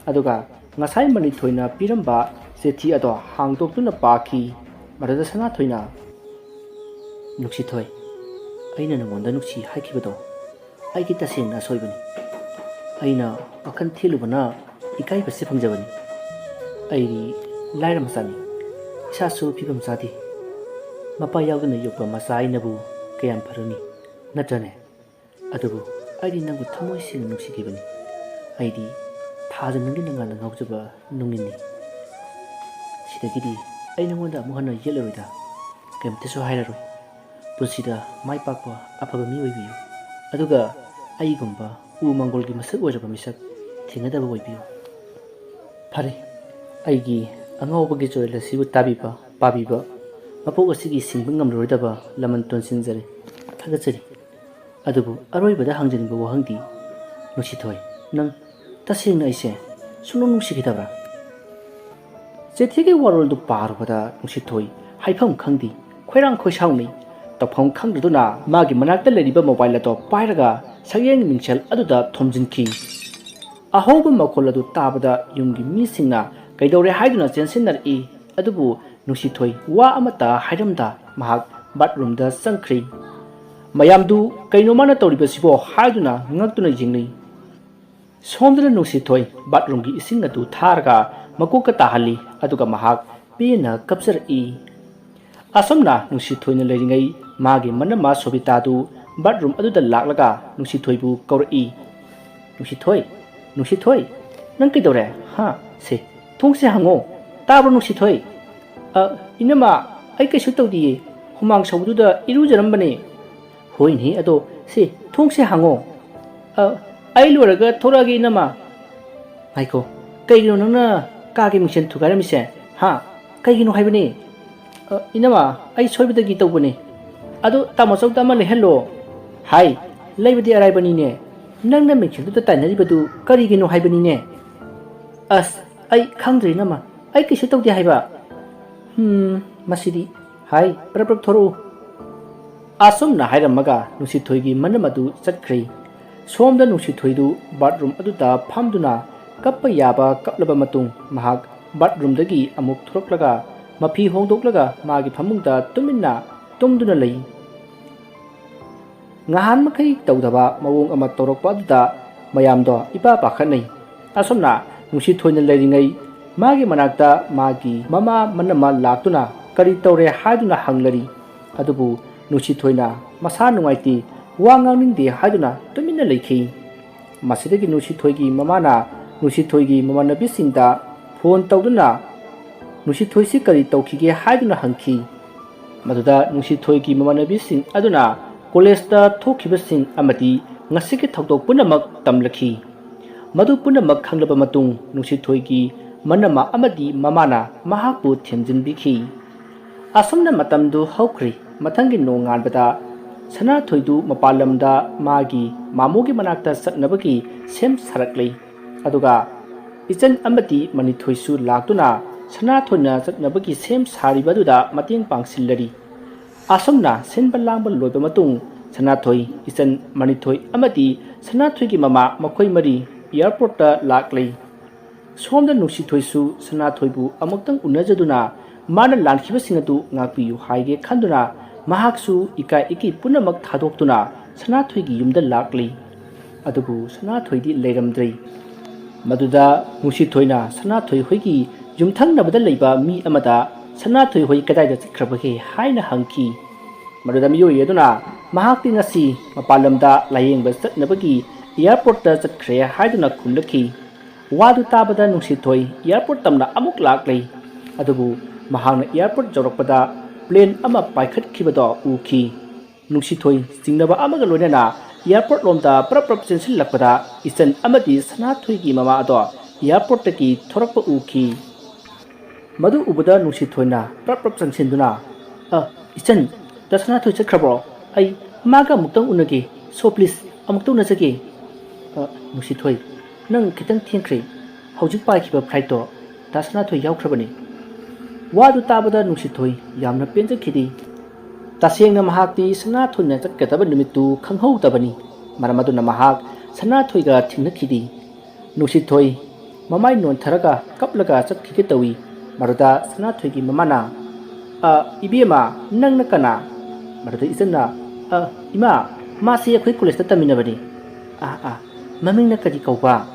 ꯑꯗꯨꯒ ꯉꯁꯥꯏ ꯃꯅꯤꯊꯣꯏꯅ ꯄꯤꯔꯝꯕ ꯆꯤꯊꯤ ꯑꯗꯣ ꯍꯥꯡꯗꯣꯛꯇꯨꯅ ꯄꯥꯈꯤ꯫ ꯃꯗꯨꯗ ꯁꯅꯥꯊꯣꯏꯅ, "ꯅꯨꯡꯁꯤꯊꯣꯏ, ꯑꯩꯅ ꯅꯉꯣꯟꯗ ꯅꯨꯡꯁꯤ ꯍꯥꯏꯈꯤꯕꯗꯣ ꯑꯩꯒꯤ ꯇꯁꯦꯡꯅ ꯑꯁꯣꯏꯕꯅꯤ꯫ ꯑꯩꯅ ꯋꯥꯈꯜ ꯊꯦꯜꯂꯨꯕꯅ ꯏꯀꯥꯏꯕꯁꯦ ꯐꯪꯖꯕꯅꯤ꯫ ꯑꯩꯗꯤ ꯂꯥꯏꯔ ꯃꯆꯥꯅꯤ, ꯏꯁꯥꯁꯨ ꯐꯤꯕꯝ ꯆꯥꯗꯦ꯫ ꯃꯄꯥ ꯌꯥꯎꯗꯅ ꯌꯣꯛꯄ ꯃꯆꯥ ꯑꯩꯅꯕꯨ ꯀꯌꯥꯝ ꯐꯔꯨꯅꯤ, ꯅꯠꯇ꯭ꯔꯅꯦ? ꯑꯗꯨꯕꯨ ꯑꯩꯗꯤ ꯅꯪꯕꯨ ꯊꯃꯣꯏ ꯁꯦꯡꯅ ꯅꯨꯡꯁꯤꯈꯤꯕꯅꯤ꯫ ꯑꯩꯗꯤ ꯊꯥꯖ ꯅꯪꯒꯤ ꯅꯉꯥꯟꯗ ꯉꯥꯎꯖꯕ ꯅꯨꯡꯉꯤꯟꯅꯤ꯫ ꯁꯤꯗꯒꯤꯗꯤ ꯑꯩ ꯅꯉꯣꯟꯗ ꯑꯃꯨꯛ ꯍꯟꯅ ꯌꯦꯠꯂꯔꯣꯏꯗ, ꯀꯩꯝꯇꯁꯨ ꯍꯥꯏꯔꯔꯣꯏ꯫ ꯄꯨꯟꯁꯤꯗ ꯃꯥꯏ ꯄꯥꯛꯄ ꯑꯐꯕ ꯃꯤ ꯑꯣꯏꯕꯤꯌꯨ, ꯑꯗꯨꯒ ꯑꯩꯒꯨꯝꯕ ꯎ ꯃꯪꯒꯣꯜꯒꯤ ꯃꯁꯛ ꯑꯣꯏꯔꯕ ꯃꯤꯁꯛ ꯊꯦꯡꯅꯗꯕ ꯑꯣꯏꯕꯤꯌꯨ꯫ ꯐꯔꯦ, ꯑꯩꯒꯤ ꯑꯉꯥꯎꯕꯒꯤ ꯆꯨꯔꯦꯜ ꯑꯁꯤꯕꯨ ꯇꯥꯕꯤꯕ, ꯄꯥꯕꯤꯕ, ꯃꯄꯣꯛ ꯑꯁꯤꯒꯤ ꯁꯤꯡꯕ ꯉꯝꯂꯔꯣꯏꯗꯕ ꯂꯃꯟ ꯇꯣꯟꯁꯤꯟꯖꯔꯤ, ꯊꯥꯒꯠꯆꯔꯤ꯫ ꯑꯗꯨꯕꯨ ꯑꯔꯣꯏꯕꯗ ꯍꯪꯖꯅꯤꯡꯕ ꯋꯥꯍꯪꯗꯤ, ꯅꯨꯡꯁꯤꯊꯣꯏ, ꯅꯪ ꯇꯁꯦꯡꯅ ꯑꯩꯁꯦ ꯁꯨꯡꯅꯨꯡ ꯅꯨꯡꯁꯤꯈꯤꯗꯕ꯭ꯔꯥ? ꯆꯤꯊꯤꯒꯤ ꯋꯥꯔꯣꯜꯗꯨ ꯄꯥꯔꯨꯕꯗ ꯅꯨꯡꯁꯤꯊꯣꯏ ꯍꯥꯏꯐꯝ ꯈꯪꯗꯦ, ꯈꯣꯏꯔꯥꯡ ꯈꯣꯏꯁꯥꯎꯅꯩ꯫ ꯇꯧꯐꯝ ꯈꯪꯗꯗꯨꯅ ꯃꯥꯒꯤ ꯃꯅꯥꯛꯇ ꯂꯩꯔꯤꯕ ꯃꯣꯕꯥꯏꯜ ꯑꯗꯣ ꯄꯥꯏꯔꯒ ꯁꯛꯌꯦꯡ ꯃꯤꯡꯁꯦꯜ ꯑꯗꯨꯗ ꯊꯣꯝꯖꯤꯟꯈꯤ꯫ ꯑꯍꯧꯕ ꯃꯈꯣꯜ ꯑꯗꯨ ꯇꯥꯕꯗ ꯌꯨꯝꯒꯤ ꯃꯤꯁꯤꯡꯅ ꯀꯩꯗꯧꯔꯦ ꯍꯥꯏꯗꯨꯅ ꯆꯦꯟꯁꯤꯟꯅꯔꯛꯏ꯫ ꯑꯗꯨꯕꯨ ꯅꯨꯡꯁꯤꯊꯣꯏ ꯋꯥ ꯑꯃꯠꯇ ꯍꯥꯏꯔꯝꯗ ꯃꯍꯥꯛ ꯕꯥꯠꯔꯨꯝꯗ ꯆꯪꯈ꯭ꯔꯦ꯫ ꯃꯌꯥꯝꯗꯨ "ꯀꯩꯅꯣ ꯃꯥꯅ ꯇꯧꯔꯤꯕꯁꯤꯕꯣ?" ꯍꯥꯏꯗꯨꯅ ꯉꯛꯇꯨꯅ ꯌꯦꯡꯅꯩ꯫ ꯁꯣꯝꯗꯅ ꯅꯨꯡꯁꯤꯊꯣꯏ ꯕꯥꯠꯔꯨꯝꯒꯤ ꯏꯁꯤꯡ ꯑꯗꯨ ꯊꯥꯔꯒ ꯃꯀꯣꯛꯇ ꯇꯥꯍꯜꯂꯤ, ꯑꯗꯨꯒ ꯃꯍꯥꯛ ꯄꯦꯟꯅ ꯀꯞꯆꯔꯛꯏ꯫ ꯑꯁꯨꯝꯅ ꯅꯨꯡꯁꯤꯊꯣꯏꯅ ꯂꯩꯔꯤꯉꯩ ꯃꯥꯒꯤ ꯃꯅꯝꯃ ꯁꯣꯕꯤꯇꯥꯗꯨ ꯕꯥꯠꯔꯨꯝ ꯑꯗꯨꯗ ꯂꯥꯛꯂꯒ ꯅꯨꯡꯁꯤꯊꯣꯏꯕꯨ ꯀꯧꯔꯛꯏ꯫ "ꯅꯨꯡꯁꯤꯊꯣꯏ, ꯅꯨꯡꯁꯤꯊꯣꯏ, ꯅꯪ ꯀꯩꯗꯧꯔꯦ? ꯍꯥ? ꯁꯦ, ꯊꯣꯡꯁꯦ ꯍꯥꯡꯉꯣ꯫ ꯇꯥꯕ꯭ꯔꯣ ꯅꯨꯡꯁꯤꯊꯣꯏ?" "ꯑ, ꯏꯅꯝꯃ, ꯑꯩ ꯀꯩꯁꯨ ꯇꯧꯗꯤꯌꯦ꯫ ꯍꯨꯃꯥꯡ ꯁꯧꯕꯗꯨꯗ ꯏꯔꯨꯖꯔꯝꯕꯅꯦ꯫" "ꯍꯣꯏꯅꯦ, ꯑꯗꯣ ꯁꯤ ꯊꯣꯡꯁꯦ ꯍꯥꯡꯉꯣ꯫" "ꯑ, ꯑꯩ ꯂꯣꯏꯔꯒ ꯊꯣꯔꯛꯑꯒꯦ ꯏꯅꯝꯃ꯫" "ꯉꯥꯏꯈꯣ, ꯀꯩꯒꯤꯅꯣ ꯅꯪꯅ ꯀꯥꯒꯤ ꯃꯤꯡꯁꯦꯜ ꯊꯨꯒꯥꯏꯔꯝꯃꯤꯁꯦ? ꯍꯥ? ꯀꯩꯒꯤꯅꯣ ꯍꯥꯏꯕꯅꯦ?" "ꯑ, ꯏꯅꯝꯃ, ꯑꯩ ꯁꯣꯏꯕꯗꯒꯤ ꯇꯧꯕꯅꯦ꯫ ꯑꯗꯣ ꯇꯥꯃꯣ ꯆꯧꯗ ꯑꯃ ꯂꯩꯍꯜꯂꯣ꯫" "ꯍꯥꯏ, ꯂꯩꯕꯗꯤ ꯑꯔꯥꯏꯕꯅꯤꯅꯦ꯫ ꯅꯪꯅ ꯃꯤꯡꯁꯦꯜꯗꯨꯗ ꯇꯥꯏꯅꯔꯤꯕꯗꯨ ꯀꯔꯤꯒꯤꯅꯣ ꯍꯥꯏꯕꯅꯤꯅꯦ?" "ꯑꯁ, ꯑꯩ ꯈꯪꯗ꯭ꯔꯦ ꯏꯅꯝꯃ, ꯑꯩ ꯀꯩꯁꯨ ꯇꯧꯗꯦ ꯍꯥꯏꯕ꯫" "ꯍꯝ, ꯃꯁꯤꯗꯤ꯫ ꯍꯥꯏ, ꯄ꯭ꯔꯞ ꯄ꯭ꯔꯞ ꯊꯣꯔꯛꯎ꯫" ꯑꯁꯨꯝꯅ ꯍꯥꯏꯔꯝꯃꯒ ꯅꯨꯡꯁꯤꯊꯣꯏꯒꯤ ꯃꯅꯝ ꯑꯗꯨ ꯆꯠꯈ꯭ꯔꯦ꯫ ꯁꯣꯝꯗ ꯅꯨꯡꯁꯤꯊꯣꯏꯗꯨ ꯕꯥꯠꯔꯨꯝ ꯑꯗꯨꯗ ꯐꯝꯗꯨꯅ ꯀꯞꯄ ꯌꯥꯕ ꯀꯞꯂꯕ ꯃꯇꯨꯡ ꯃꯍꯥꯛ ꯕꯥꯠꯔꯨꯝꯗꯒꯤ ꯑꯃꯨꯛ ꯊꯣꯔꯛꯂꯒ ꯃꯐꯤ ꯍꯣꯡꯗꯣꯛꯂꯒ ꯃꯥꯒꯤ ꯐꯃꯨꯡꯗ ꯇꯨꯃꯤꯟꯅ ꯇꯨꯝꯗꯨꯅ ꯂꯩ꯫ ꯉꯍꯥꯟ ꯃꯈꯩ ꯇꯧꯗꯕ ꯃꯑꯣꯡ ꯑꯃ ꯇꯧꯔꯛꯄ ꯑꯗꯨꯗ ꯃꯌꯥꯝꯗꯣ ꯏꯄꯥ ꯄꯥꯈꯠꯅꯩ꯫ ꯑꯁꯨꯝꯅ ꯅꯨꯡꯁꯤꯊꯣꯏꯅ ꯂꯩꯔꯤꯉꯩ ꯃꯥꯒꯤ ꯃꯅꯥꯛꯇ ꯃꯥꯒꯤ ꯃꯃꯥ ꯃꯅꯝꯃ ꯂꯥꯛꯇꯨꯅ ꯀꯔꯤ ꯇꯧꯔꯦ ꯍꯥꯏꯗꯨꯅ ꯍꯪꯂꯔꯤ꯫ ꯑꯗꯨꯕꯨ ꯅꯨꯡꯁꯤꯊꯣꯏꯅ ꯃꯁꯥ ꯅꯨꯡꯉꯥꯏꯇꯦ, ꯋꯥ ꯉꯥꯡꯅꯤꯡꯗꯦ ꯍꯥꯏꯗꯨꯅ ꯇꯨꯃꯤꯟꯅ ꯂꯩꯈꯤ꯫ ꯃꯁꯤꯗꯒꯤ ꯅꯨꯡꯁꯤꯊꯣꯏꯒꯤ ꯃꯃꯥꯅ ꯅꯨꯡꯁꯤꯊꯣꯏꯒꯤ ꯃꯃꯥꯟꯅꯕꯤꯁꯤꯡꯗ ꯐꯣꯟ ꯇꯧꯗꯨꯅ ꯅꯨꯡꯁꯤꯊꯣꯏꯁꯤ ꯀꯔꯤ ꯇꯧꯈꯤꯒꯦ ꯍꯥꯏꯗꯨꯅ ꯍꯪꯈꯤ꯫ ꯃꯗꯨꯗ ꯅꯨꯡꯁꯤꯊꯣꯏꯒꯤ ꯃꯃꯥꯟꯅꯕꯤꯁꯤꯡ ꯑꯗꯨꯅ ꯀꯣꯂꯦꯖꯇ ꯊꯣꯛꯈꯤꯕꯁꯤꯡ ꯑꯃꯗꯤ ꯉꯁꯤꯒꯤ ꯊꯧꯗꯣꯛ ꯄꯨꯝꯅꯃꯛ ꯇꯝꯂꯛꯈꯤ꯫ ꯃꯗꯨ ꯄꯨꯝꯅꯃꯛ ꯈꯪꯂꯕ ꯃꯇꯨꯡ ꯅꯨꯡꯁꯤꯊꯣꯏꯒꯤ ꯃꯅꯝꯃ ꯑꯃꯗꯤ ꯃꯃꯥꯅ ꯃꯍꯥꯛꯄꯨ ꯊꯦꯝꯖꯤꯟꯕꯤꯈꯤ꯫ ꯑꯁꯨꯝꯅ ꯃꯇꯝꯗꯨ ꯍꯧꯈ꯭ꯔꯤ꯫ ꯃꯊꯪꯒꯤ ꯅꯣꯡꯉꯥꯟꯕꯗ ꯁꯅꯥꯊꯣꯏꯗꯨ ꯃꯄꯥꯟ ꯂꯝꯗ ꯃꯥꯒꯤ ꯃꯥꯃꯣꯒꯤ ꯃꯅꯥꯛꯇ ꯆꯠꯅꯕꯒꯤ ꯁꯦꯝ ꯁꯥꯔꯛꯂꯤ꯫ ꯑꯗꯨꯒ ꯏꯆꯟ ꯑꯃꯗꯤ ꯃꯅꯤꯊꯣꯏꯁꯨ ꯂꯥꯛꯇꯨꯅ ꯁꯅꯥꯊꯣꯏꯅ ꯆꯠꯅꯕꯒꯤ ꯁꯦꯝ ꯁꯥꯔꯤꯕ ꯑꯗꯨꯗ ꯃꯇꯦꯡ ꯄꯥꯡꯁꯤꯜꯂꯔꯤ꯫ ꯑꯁꯨꯝꯅ ꯁꯤꯟꯕ ꯂꯥꯡꯕ ꯂꯣꯏꯕ ꯃꯇꯨꯡ ꯁꯅꯥꯊꯣꯏ, ꯏꯆꯟ ꯃꯅꯤꯊꯣꯏ ꯑꯃꯗꯤ ꯁꯅꯥꯊꯣꯏꯒꯤ ꯃꯃꯥ ꯃꯈꯣꯏ ꯃꯔꯤ ꯑꯦꯌꯥꯔꯄꯣꯔꯠꯇ ꯂꯥꯛꯂꯤ꯫ ꯁꯣꯝꯗ ꯅꯨꯡꯁꯤꯊꯣꯏꯁꯨ ꯁꯅꯥꯊꯣꯏꯕꯨ ꯑꯃꯨꯛꯇꯪ ꯎꯅꯖꯗꯨꯅ ꯃꯥꯅ ꯂꯥꯟꯈꯤꯕꯁꯤꯡ ꯑꯗꯨ ꯉꯥꯛꯄꯤꯌꯨ ꯍꯥꯏꯒꯦ ꯈꯟꯗꯨꯅ ꯃꯍꯥꯛꯁꯨ ꯏꯀꯥꯏ ꯏꯀꯤ ꯄꯨꯝꯅꯃꯛ ꯊꯥꯗꯣꯛꯇꯨꯅ ꯁꯅꯥꯊꯣꯏꯒꯤ ꯌꯨꯝꯗ ꯂꯥꯛꯂꯤ꯫ ꯑꯗꯨꯕꯨ ꯁꯅꯥꯊꯣꯏꯗꯤ ꯂꯩꯔꯝꯗ꯭ꯔꯦ꯫ ꯃꯗꯨꯗ ꯅꯨꯡꯁꯤꯊꯣꯏꯅ ꯁꯅꯥꯊꯣꯏ ꯍꯣꯏꯒꯤ ꯌꯨꯝꯊꯪꯅꯕꯗ ꯂꯩꯕ ꯃꯤ ꯑꯃꯗ "ꯁꯅꯥꯊꯣꯏ ꯍꯣꯏ ꯀꯗꯥꯏꯗ ꯆꯠꯈ꯭ꯔꯕꯒꯦ?" ꯍꯥꯏꯅ ꯍꯪꯈꯤ꯫ ꯃꯗꯨꯗ ꯃꯤꯑꯣꯏ ꯑꯗꯨꯅ ꯃꯍꯥꯛꯇꯤ ꯉꯁꯤ ꯃꯄꯥꯟ ꯂꯝꯗ ꯂꯥꯌꯦꯡꯕ ꯆꯠꯅꯕꯒꯤ ꯑꯦꯌꯥꯔꯄꯣꯔꯠꯇ ꯆꯠꯈ꯭ꯔꯦ ꯍꯥꯏꯗꯨꯅ ꯈꯨꯝꯂꯛꯈꯤ꯫ ꯋꯥꯗꯨ ꯇꯥꯕꯗ ꯅꯨꯡꯁꯤꯊꯣꯏ ꯑꯦꯌꯥꯔꯄꯣꯔꯠ ꯇꯝꯅ ꯑꯃꯨꯛ ꯂꯥꯛꯂꯦ꯫ ꯑꯗꯨꯕꯨ ꯃꯍꯥꯛꯅ ꯑꯦꯌꯥꯔꯄꯣꯔꯠ ꯌꯧꯔꯛꯄꯗ ꯄ꯭ꯂꯦꯟ ꯑꯃ ꯄꯥꯏꯈꯠꯈꯤꯕꯗꯣ ꯎꯈꯤ꯫ ꯅꯨꯡꯁꯤꯊꯣꯏ ꯆꯤꯡꯅꯕ ꯑꯃꯒ ꯂꯣꯏꯅꯅ ꯑꯦꯌꯥꯔꯄꯣꯔꯠ ꯂꯣꯝꯗ ꯄ꯭ꯔꯞ ꯄ꯭ꯔꯞ ꯆꯦꯟꯁꯤꯜꯂꯛꯄꯗ ꯏꯆꯟ ꯑꯃꯗꯤ ꯁꯅꯥꯊꯣꯏꯒꯤ ꯃꯃꯥ ꯑꯗꯣ ꯑꯦꯌꯥꯔꯄꯣꯔꯠꯇꯒꯤ ꯊꯣꯔꯛꯄ ꯎꯈꯤ꯫ ꯃꯗꯨ ꯎꯕꯗ ꯅꯨꯡꯁꯤꯊꯣꯏꯅ ꯄ꯭ꯔꯞ ꯄ꯭ꯔꯞ ꯆꯪꯁꯤꯟꯗꯨꯅ, "ꯑ, ꯏꯆꯟ, ꯗꯥ ꯁꯅꯥꯊꯣꯏ ꯆꯠꯈ꯭ꯔꯕ꯭ꯔꯣ? ꯑꯩ ꯃꯥꯒ ꯑꯃꯨꯛꯇꯪ ꯎꯅꯒꯦ꯫ So please, ꯑꯃꯨꯛꯇ ꯎꯅꯖꯒꯦ꯫" "ꯑ, ꯅꯨꯡꯁꯤꯊꯣꯏ, ꯅꯪ ꯈꯤꯇꯪ ꯊꯦꯡꯈ꯭ꯔꯦ꯫ ꯍꯧꯖꯤꯛ ꯄꯥꯏꯈꯤꯕ ꯐ꯭ꯂꯥꯏꯠꯇꯣ ꯗꯥ ꯁꯅꯥꯊꯣꯏ ꯌꯥꯎꯈ꯭ꯔꯕꯅꯤ꯫" ꯋꯥꯗꯨ ꯇꯥꯕꯗ ꯅꯨꯡꯁꯤꯊꯣꯏ ꯌꯥꯝꯅ ꯄꯦꯟꯖꯈꯤꯗꯦ꯫ ꯇꯁꯦꯡꯅ ꯃꯍꯥꯛꯇꯤ ꯁꯅꯥꯊꯣꯏꯅ ꯆꯠꯀꯗꯕ ꯅꯨꯃꯤꯠꯇꯨ ꯈꯪꯍꯧꯗꯕꯅꯤ꯫ ꯃꯔꯝ ꯑꯗꯨꯅ ꯃꯍꯥꯛ ꯁꯅꯥꯊꯣꯏꯒ ꯊꯦꯡꯅꯈꯤꯗꯦ꯫ ꯅꯨꯡꯁꯤꯊꯣꯏ ꯃꯃꯥꯏ ꯅꯣꯟꯊꯔꯒ ꯀꯞꯂꯒ ꯆꯠꯈꯤꯒꯦ ꯇꯧꯏ꯫ ꯃꯗꯨꯗ ꯁꯅꯥꯊꯣꯏꯒꯤ ꯃꯃꯥꯅ, "ꯑ, ꯏꯕꯦꯝꯃ, ꯅꯪꯅ ꯀꯅꯥ?" ꯃꯗꯨꯗ ꯏꯆꯟꯅ, "ꯑ, ꯏꯃꯥ, ꯃꯥꯁꯤ ꯑꯩꯈꯣꯏ ꯀꯣꯂꯦꯖꯇ ꯇꯝꯃꯤꯟꯅꯕꯅꯤ꯫" "ꯑ, ꯑ, ꯃꯃꯤꯡꯅ ꯀꯔꯤ ꯀꯧꯕ?"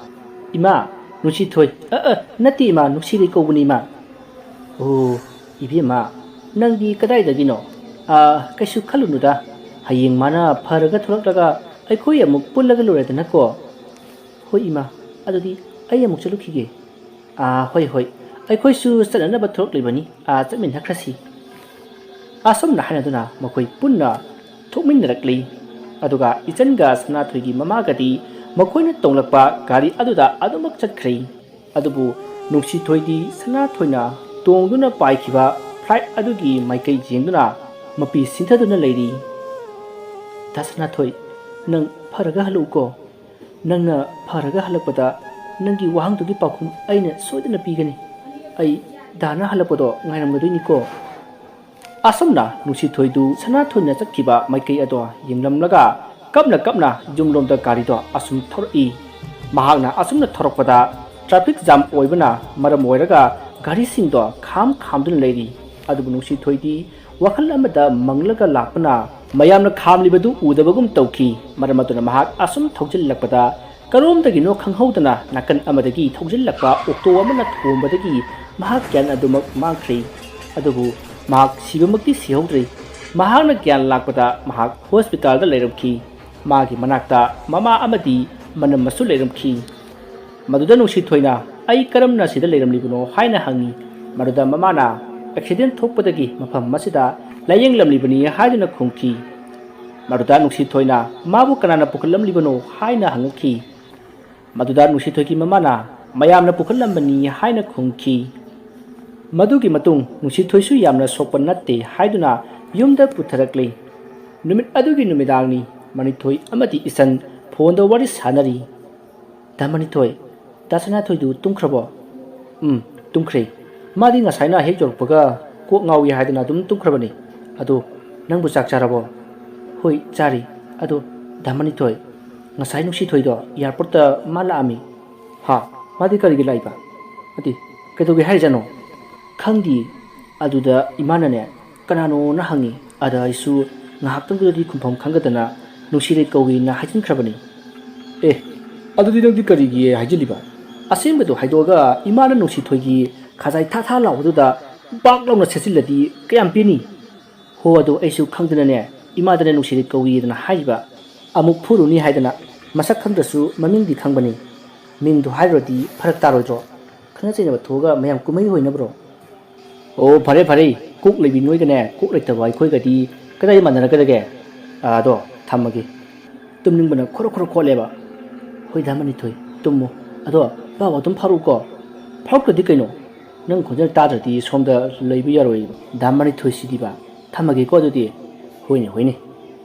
"ꯏꯃꯥ, ꯅꯨꯡꯁꯤꯊꯣꯏ꯫" "ꯑ, ꯑ, ꯅꯠꯇꯦ ꯏꯃꯥ, ꯅꯨꯡꯁꯤꯔꯩ ꯀꯧꯕꯅꯤ ꯏꯃꯥ꯫" "ꯑꯣ, ꯏꯕꯦꯝꯃ, ꯅꯪꯗꯤ ꯀꯗꯥꯏꯗꯒꯤꯅꯣ?" "ꯑ, ꯀꯩꯁꯨ ꯈꯜꯂꯨꯅꯨꯗ, ꯍꯌꯦꯡ ꯃꯥꯅ ꯐꯔꯒ ꯊꯣꯛꯂꯛꯂꯒ ꯑꯩꯈꯣꯏ ꯑꯃꯨꯛ ꯄꯨꯜꯂꯒ ꯂꯣꯏꯔꯦꯗꯅꯀꯣ꯫" "ꯍꯣꯏ ꯏꯃꯥ, ꯑꯗꯨꯗꯤ ꯑꯩ ꯑꯃꯨꯛ ꯆꯠꯂꯨꯈꯤꯒꯦ꯫ "ꯑꯥ, ꯍꯣꯏ, ꯍꯣꯏ, ꯑꯩꯈꯣꯏꯁꯨ ꯆꯠꯅꯅꯕ ꯊꯣꯛꯂꯛꯂꯤꯕꯅꯤ꯫ ꯑꯥ, ꯆꯠꯃꯤꯟꯅꯈ꯭ꯔꯁꯤ꯫" ꯑꯁꯨꯝꯅ ꯍꯥꯏꯅꯗꯨꯅ ꯃꯈꯣꯏ ꯄꯨꯟꯅ ꯊꯣꯛꯃꯤꯟꯅꯔꯛꯂꯤ꯫ ꯑꯗꯨꯒ ꯏꯆꯟꯒ ꯁꯅꯥꯊꯣꯏꯒꯤ ꯃꯃꯥꯒꯗꯤ ꯃꯈꯣꯏꯅ ꯇꯣꯡꯂꯛꯄ ꯒꯥꯔꯤ ꯑꯗꯨꯗ ꯑꯗꯨꯃꯛ ꯆꯠꯈ꯭ꯔꯦ꯫ ꯑꯗꯨꯕꯨ ꯅꯨꯡꯁꯤꯊꯣꯏꯗꯤ ꯁꯅꯥꯊꯣꯏꯅ ꯇꯣꯡꯗꯨꯅ ꯄꯥꯏꯈꯤꯕ flight ꯑꯗꯨꯒꯤ ꯃꯥꯏꯀꯩ ꯌꯦꯡꯗꯨꯅ ꯃꯄꯤ ꯁꯤꯟꯊꯗꯨꯅ ꯂꯩꯔꯤ꯫ "ꯗꯥ ꯁꯅꯥꯊꯣꯏ, ꯅꯪ ꯐꯔꯒ ꯍꯜꯂꯛꯎꯀꯣ꯫ ꯅꯪꯅ ꯐꯔꯒ ꯍꯜꯂꯛꯄꯗ ꯅꯪꯒꯤ ꯋꯥꯍꯪꯗꯨꯒꯤ ꯄꯥꯎꯈꯨꯝ ꯑꯩꯅ ꯁꯣꯏꯗꯅ ꯄꯤꯒꯅꯤ꯫ ꯑꯩ ꯗꯥꯅ ꯍꯜꯂꯛꯄꯗꯣ ꯉꯥꯏꯔꯝꯒꯗꯣꯏꯅꯤꯀꯣ꯫" ꯑꯁꯨꯝꯅ ꯅꯨꯡꯁꯤꯊꯣꯏꯗꯨ ꯁꯅꯥꯊꯣꯏꯅ ꯆꯠꯈꯤꯕ ꯃꯥꯏꯀꯩ ꯑꯗꯣ ꯌꯦꯡꯂꯝꯂꯒ ꯀꯞꯅ ꯀꯞꯅ ꯌꯨꯝꯂꯣꯝꯗ ꯒꯥꯔꯤꯗꯣ ꯑꯁꯨꯝ ꯊꯧꯔꯛꯏ꯫ ꯃꯍꯥꯛꯅ ꯑꯁꯨꯝꯅ ꯊꯧꯔꯛꯄꯗ traffic jam ꯑꯣꯏꯕꯅ ꯃꯔꯝ ꯑꯣꯏꯔꯒ ꯒꯥꯔꯤꯁꯤꯡꯗꯣ ꯈꯥꯝ ꯈꯥꯝꯗꯨꯅ ꯂꯩꯔꯤ꯫ ꯑꯗꯨꯕꯨ ꯅꯨꯡꯁꯤꯊꯣꯏꯗꯤ ꯋꯥꯈꯜ ꯑꯃꯗ ꯃꯪꯂꯒ ꯂꯥꯛꯄꯅ ꯃꯌꯥꯝꯅ ꯈꯥꯝꯂꯤꯕꯗꯨ ꯎꯗꯕꯒꯨꯝ ꯇꯧꯈꯤ꯫ ꯃꯔꯝ ꯑꯗꯨꯅ ꯃꯍꯥꯛ ꯑꯁꯨꯝ ꯊꯧꯖꯤꯜꯂꯛꯄꯗ ꯀꯔꯣꯝꯗꯒꯤꯅꯣ ꯈꯪꯍꯧꯗꯅ ꯅꯥꯀꯟ ꯑꯃꯗꯒꯤ ꯊꯧꯖꯤꯜꯂꯛꯄ ꯑꯣꯛꯇꯣ ꯑꯃꯅ ꯊꯣꯝꯕꯗꯒꯤ ꯃꯍꯥꯛ ꯒ꯭ꯌꯥꯟ ꯑꯗꯨꯃꯛ ꯃꯥꯡꯈ꯭ꯔꯦ꯫ ꯑꯗꯨꯕꯨ ꯃꯍꯥꯛ ꯁꯤꯕꯃꯛꯇꯤ ꯁꯤꯍꯧꯗ꯭ꯔꯦ꯫ ꯃꯍꯥꯛꯅ ꯒ꯭ꯌꯥꯟ ꯂꯥꯛꯄꯗ ꯃꯍꯥꯛ ꯍꯣꯁꯄꯤꯇꯥꯜꯗ ꯂꯩꯔꯝꯈꯤ꯫ ꯃꯥꯒꯤ ꯃꯅꯥꯛꯇ ꯃꯃꯥ ꯑꯃꯗꯤ ꯃꯅꯝꯃꯁꯨ ꯂꯩꯔꯝꯈꯤ꯫ ꯃꯗꯨꯗ ꯅꯨꯡꯁꯤꯊꯣꯏꯅ, "ꯑꯩ ꯀꯔꯝꯅ ꯁꯤꯗ ꯂꯩꯔꯝꯂꯤꯕꯅꯣ?" ꯍꯥꯏꯅ ꯍꯪꯉꯤ꯫ ꯃꯗꯨꯗ ꯃꯃꯥꯅ, "ꯑꯦꯛꯁꯤꯗꯦꯟ ꯊꯣꯛꯄꯗꯒꯤ ꯃꯐꯝ ꯑꯁꯤꯗ ꯂꯥꯌꯦꯡꯂꯝꯂꯤꯕꯅꯤ" ꯍꯥꯏꯗꯨꯅ ꯈꯨꯝꯈꯤ꯫ ꯃꯗꯨꯗ ꯅꯨꯡꯁꯤꯊꯣꯏꯅ, "ꯃꯥꯕꯨ ꯀꯅꯥꯅ ꯄꯨꯈꯠꯂꯝꯂꯤꯕꯅꯣ?" ꯍꯥꯏꯅ ꯍꯪꯉꯛꯈꯤ꯫ ꯃꯗꯨꯗ ꯅꯨꯡꯁꯤꯊꯣꯏꯒꯤ ꯃꯃꯥꯅ, "ꯃꯌꯥꯝꯅ ꯄꯨꯈꯠꯂꯝꯕꯅꯤ" ꯍꯥꯏꯅ ꯈꯨꯝꯈꯤ꯫ ꯃꯗꯨꯒꯤ ꯃꯇꯨꯡ ꯅꯨꯡꯁꯤꯊꯣꯏꯁꯨ ꯌꯥꯝꯅ ꯁꯣꯛꯄ ꯅꯠꯇꯦ ꯍꯥꯏꯗꯨꯅ ꯌꯨꯝꯗ ꯄꯨꯊꯔꯛꯂꯤ꯫ ꯅꯨꯃꯤꯠ ꯑꯗꯨꯒꯤ ꯅꯨꯃꯤꯗꯥꯡꯅꯤ꯫ ꯃꯅꯤꯊꯣꯏ ꯑꯃꯗꯤ ꯏꯆꯟ ꯐꯣꯟꯗ ꯋꯥꯔꯤ ꯁꯥꯟꯅꯔꯤ꯫ "ꯗꯥ ꯃꯅꯤꯊꯣꯏ, ꯗꯥ ꯁꯅꯥꯊꯣꯏꯗꯨ ꯇꯨꯝꯈ꯭ꯔꯕꯣ?" "ꯎꯝ, ꯇꯨꯝꯈ꯭ꯔꯦ꯫ ꯃꯥꯗꯤ ꯉꯁꯥꯏꯅ ꯍꯦꯛ ꯌꯧꯔꯛꯄꯒ ꯀꯣꯛ ꯉꯥꯎꯏ ꯍꯥꯏꯗꯅ ꯑꯗꯨꯝ ꯇꯨꯝꯈ꯭ꯔꯕꯅꯤ꯫ ꯑꯗꯣ ꯅꯪꯕꯨ ꯆꯥꯛ ꯆꯥꯔꯕꯣ?" "ꯍꯣꯏ, ꯆꯥꯔꯤ꯫ ꯑꯗꯣ ꯗꯥ ꯃꯅꯤꯊꯣꯏ, ꯉꯁꯥꯏ ꯅꯨꯡꯁꯤꯊꯣꯏꯗꯣ ꯑꯦꯌꯥꯔꯄꯣꯔꯠꯇ ꯃꯥ ꯂꯥꯛꯑꯝꯃꯤ꯫" "ꯍꯥ? ꯃꯥꯗꯤ ꯀꯔꯤꯒꯤ ꯂꯥꯛꯏꯕ? ꯅꯠꯇꯦ, ꯀꯩꯗꯧꯒꯦ ꯍꯥꯏꯔꯤꯖꯥꯠꯅꯣ?" "ꯈꯪꯗꯦ꯫ ꯑꯗꯨꯗ ꯏꯃꯥꯅꯅꯦ, ꯀꯅꯥꯅꯣꯅ ꯍꯪꯉꯤ꯫ ꯑꯗ ꯑꯩꯁꯨ ꯉꯥꯏꯍꯥꯛꯇꯪꯗꯨꯗꯗꯤ ꯈꯨꯝꯐꯝ ꯈꯪꯗꯗꯅ ꯅꯨꯡꯁꯤꯔꯦ ꯀꯧꯏꯅ ꯍꯥꯏꯖꯤꯟꯈ꯭ꯔꯕꯅꯤ꯫" "ꯑꯦ, ꯑꯗꯨꯗꯤ ꯅꯪꯗꯤ ꯀꯔꯤꯒꯤ ꯍꯥꯏꯖꯤꯜꯂꯤꯕ? ꯑꯁꯦꯡꯕꯗꯨ ꯍꯥꯏꯗꯣꯛꯑꯒ ꯏꯃꯥꯅ ꯅꯨꯡꯁꯤꯊꯣꯏꯒꯤ ꯈꯖꯥꯏ ꯊꯥ ꯊꯥ ꯂꯥꯎꯕꯗꯨꯗ ꯕꯥꯛ ꯂꯥꯎꯅ ꯁꯦꯠꯆꯤꯜꯂꯗꯤ ꯀꯌꯥꯝ ꯄꯦꯟꯅꯤ?" "ꯍꯣ, ꯑꯗꯨ ꯑꯩꯁꯨ ꯈꯪꯗꯅꯅꯦ, ꯏꯃꯥꯗꯅꯦ ꯅꯨꯡꯁꯤꯔꯦ ꯀꯧꯏꯗꯅ ꯍꯥꯏꯔꯤꯕ꯫ ꯑꯃꯨꯛ ꯐꯨꯔꯨꯅꯤ ꯍꯥꯏꯗꯅ, ꯃꯁꯛ ꯈꯪꯗ꯭ꯔꯁꯨ ꯃꯃꯤꯡꯗꯤ ꯈꯪꯕꯅꯤ꯫" ꯃꯤꯡꯗꯣ ꯍꯥꯏꯔꯨꯔꯗꯤ ꯐꯔꯛ ꯇꯥꯔꯣꯏꯗ꯭ꯔꯣ? ꯈꯪꯅ ꯆꯩꯅꯕ ꯊꯣꯛꯑꯒ ꯃꯌꯥꯝ ꯀꯨꯝꯍꯩ ꯑꯣꯏꯅꯕ꯭ꯔꯣ? ꯑꯣ, ꯐꯔꯦ ꯐꯔꯦ, ꯀꯣꯛ ꯂꯩꯕꯤ ꯅꯣꯏꯒꯅꯦ ꯀꯣꯛ ꯂꯩꯇꯕ ꯑꯩꯈꯣꯏꯒꯗꯤ ꯀꯗꯥꯏ ꯃꯥꯟꯅꯔꯛꯀꯗꯒꯦ? ꯑꯗꯣ, ꯊꯝꯃꯒꯦ꯫ ꯇꯨꯝꯅꯤꯡꯕꯅ ꯈꯣꯔꯣ ꯈꯣꯔꯣ ꯈꯣꯠꯂꯦꯕ꯫ ꯍꯣꯏꯗ, ꯃꯅꯤꯊꯣꯏ, ꯇꯨꯝꯃꯣ꯫ ꯑꯗꯣ, ꯄꯥꯎ ꯑꯗꯨꯝ ꯐꯥꯎꯔꯛꯎꯀꯣ꯫ ꯐꯥꯎꯔꯛꯇ꯭ꯔꯗꯤ ꯀꯩꯅꯣ? ꯅꯪ ꯈꯣꯟꯖꯦꯜ ꯇꯥꯗ꯭ꯔꯗꯤ ꯁꯣꯝꯗ ꯂꯩꯕ ꯌꯥꯔꯣꯏ꯫ ꯗꯥ ꯃꯅꯤꯊꯣꯏ ꯁꯤꯗꯤꯕ꯫ ꯊꯝꯃꯒꯦꯀꯣ ꯑꯗꯨꯗꯤ꯫ ꯍꯣꯏꯅꯦ, ꯍꯣꯏꯅꯦ꯫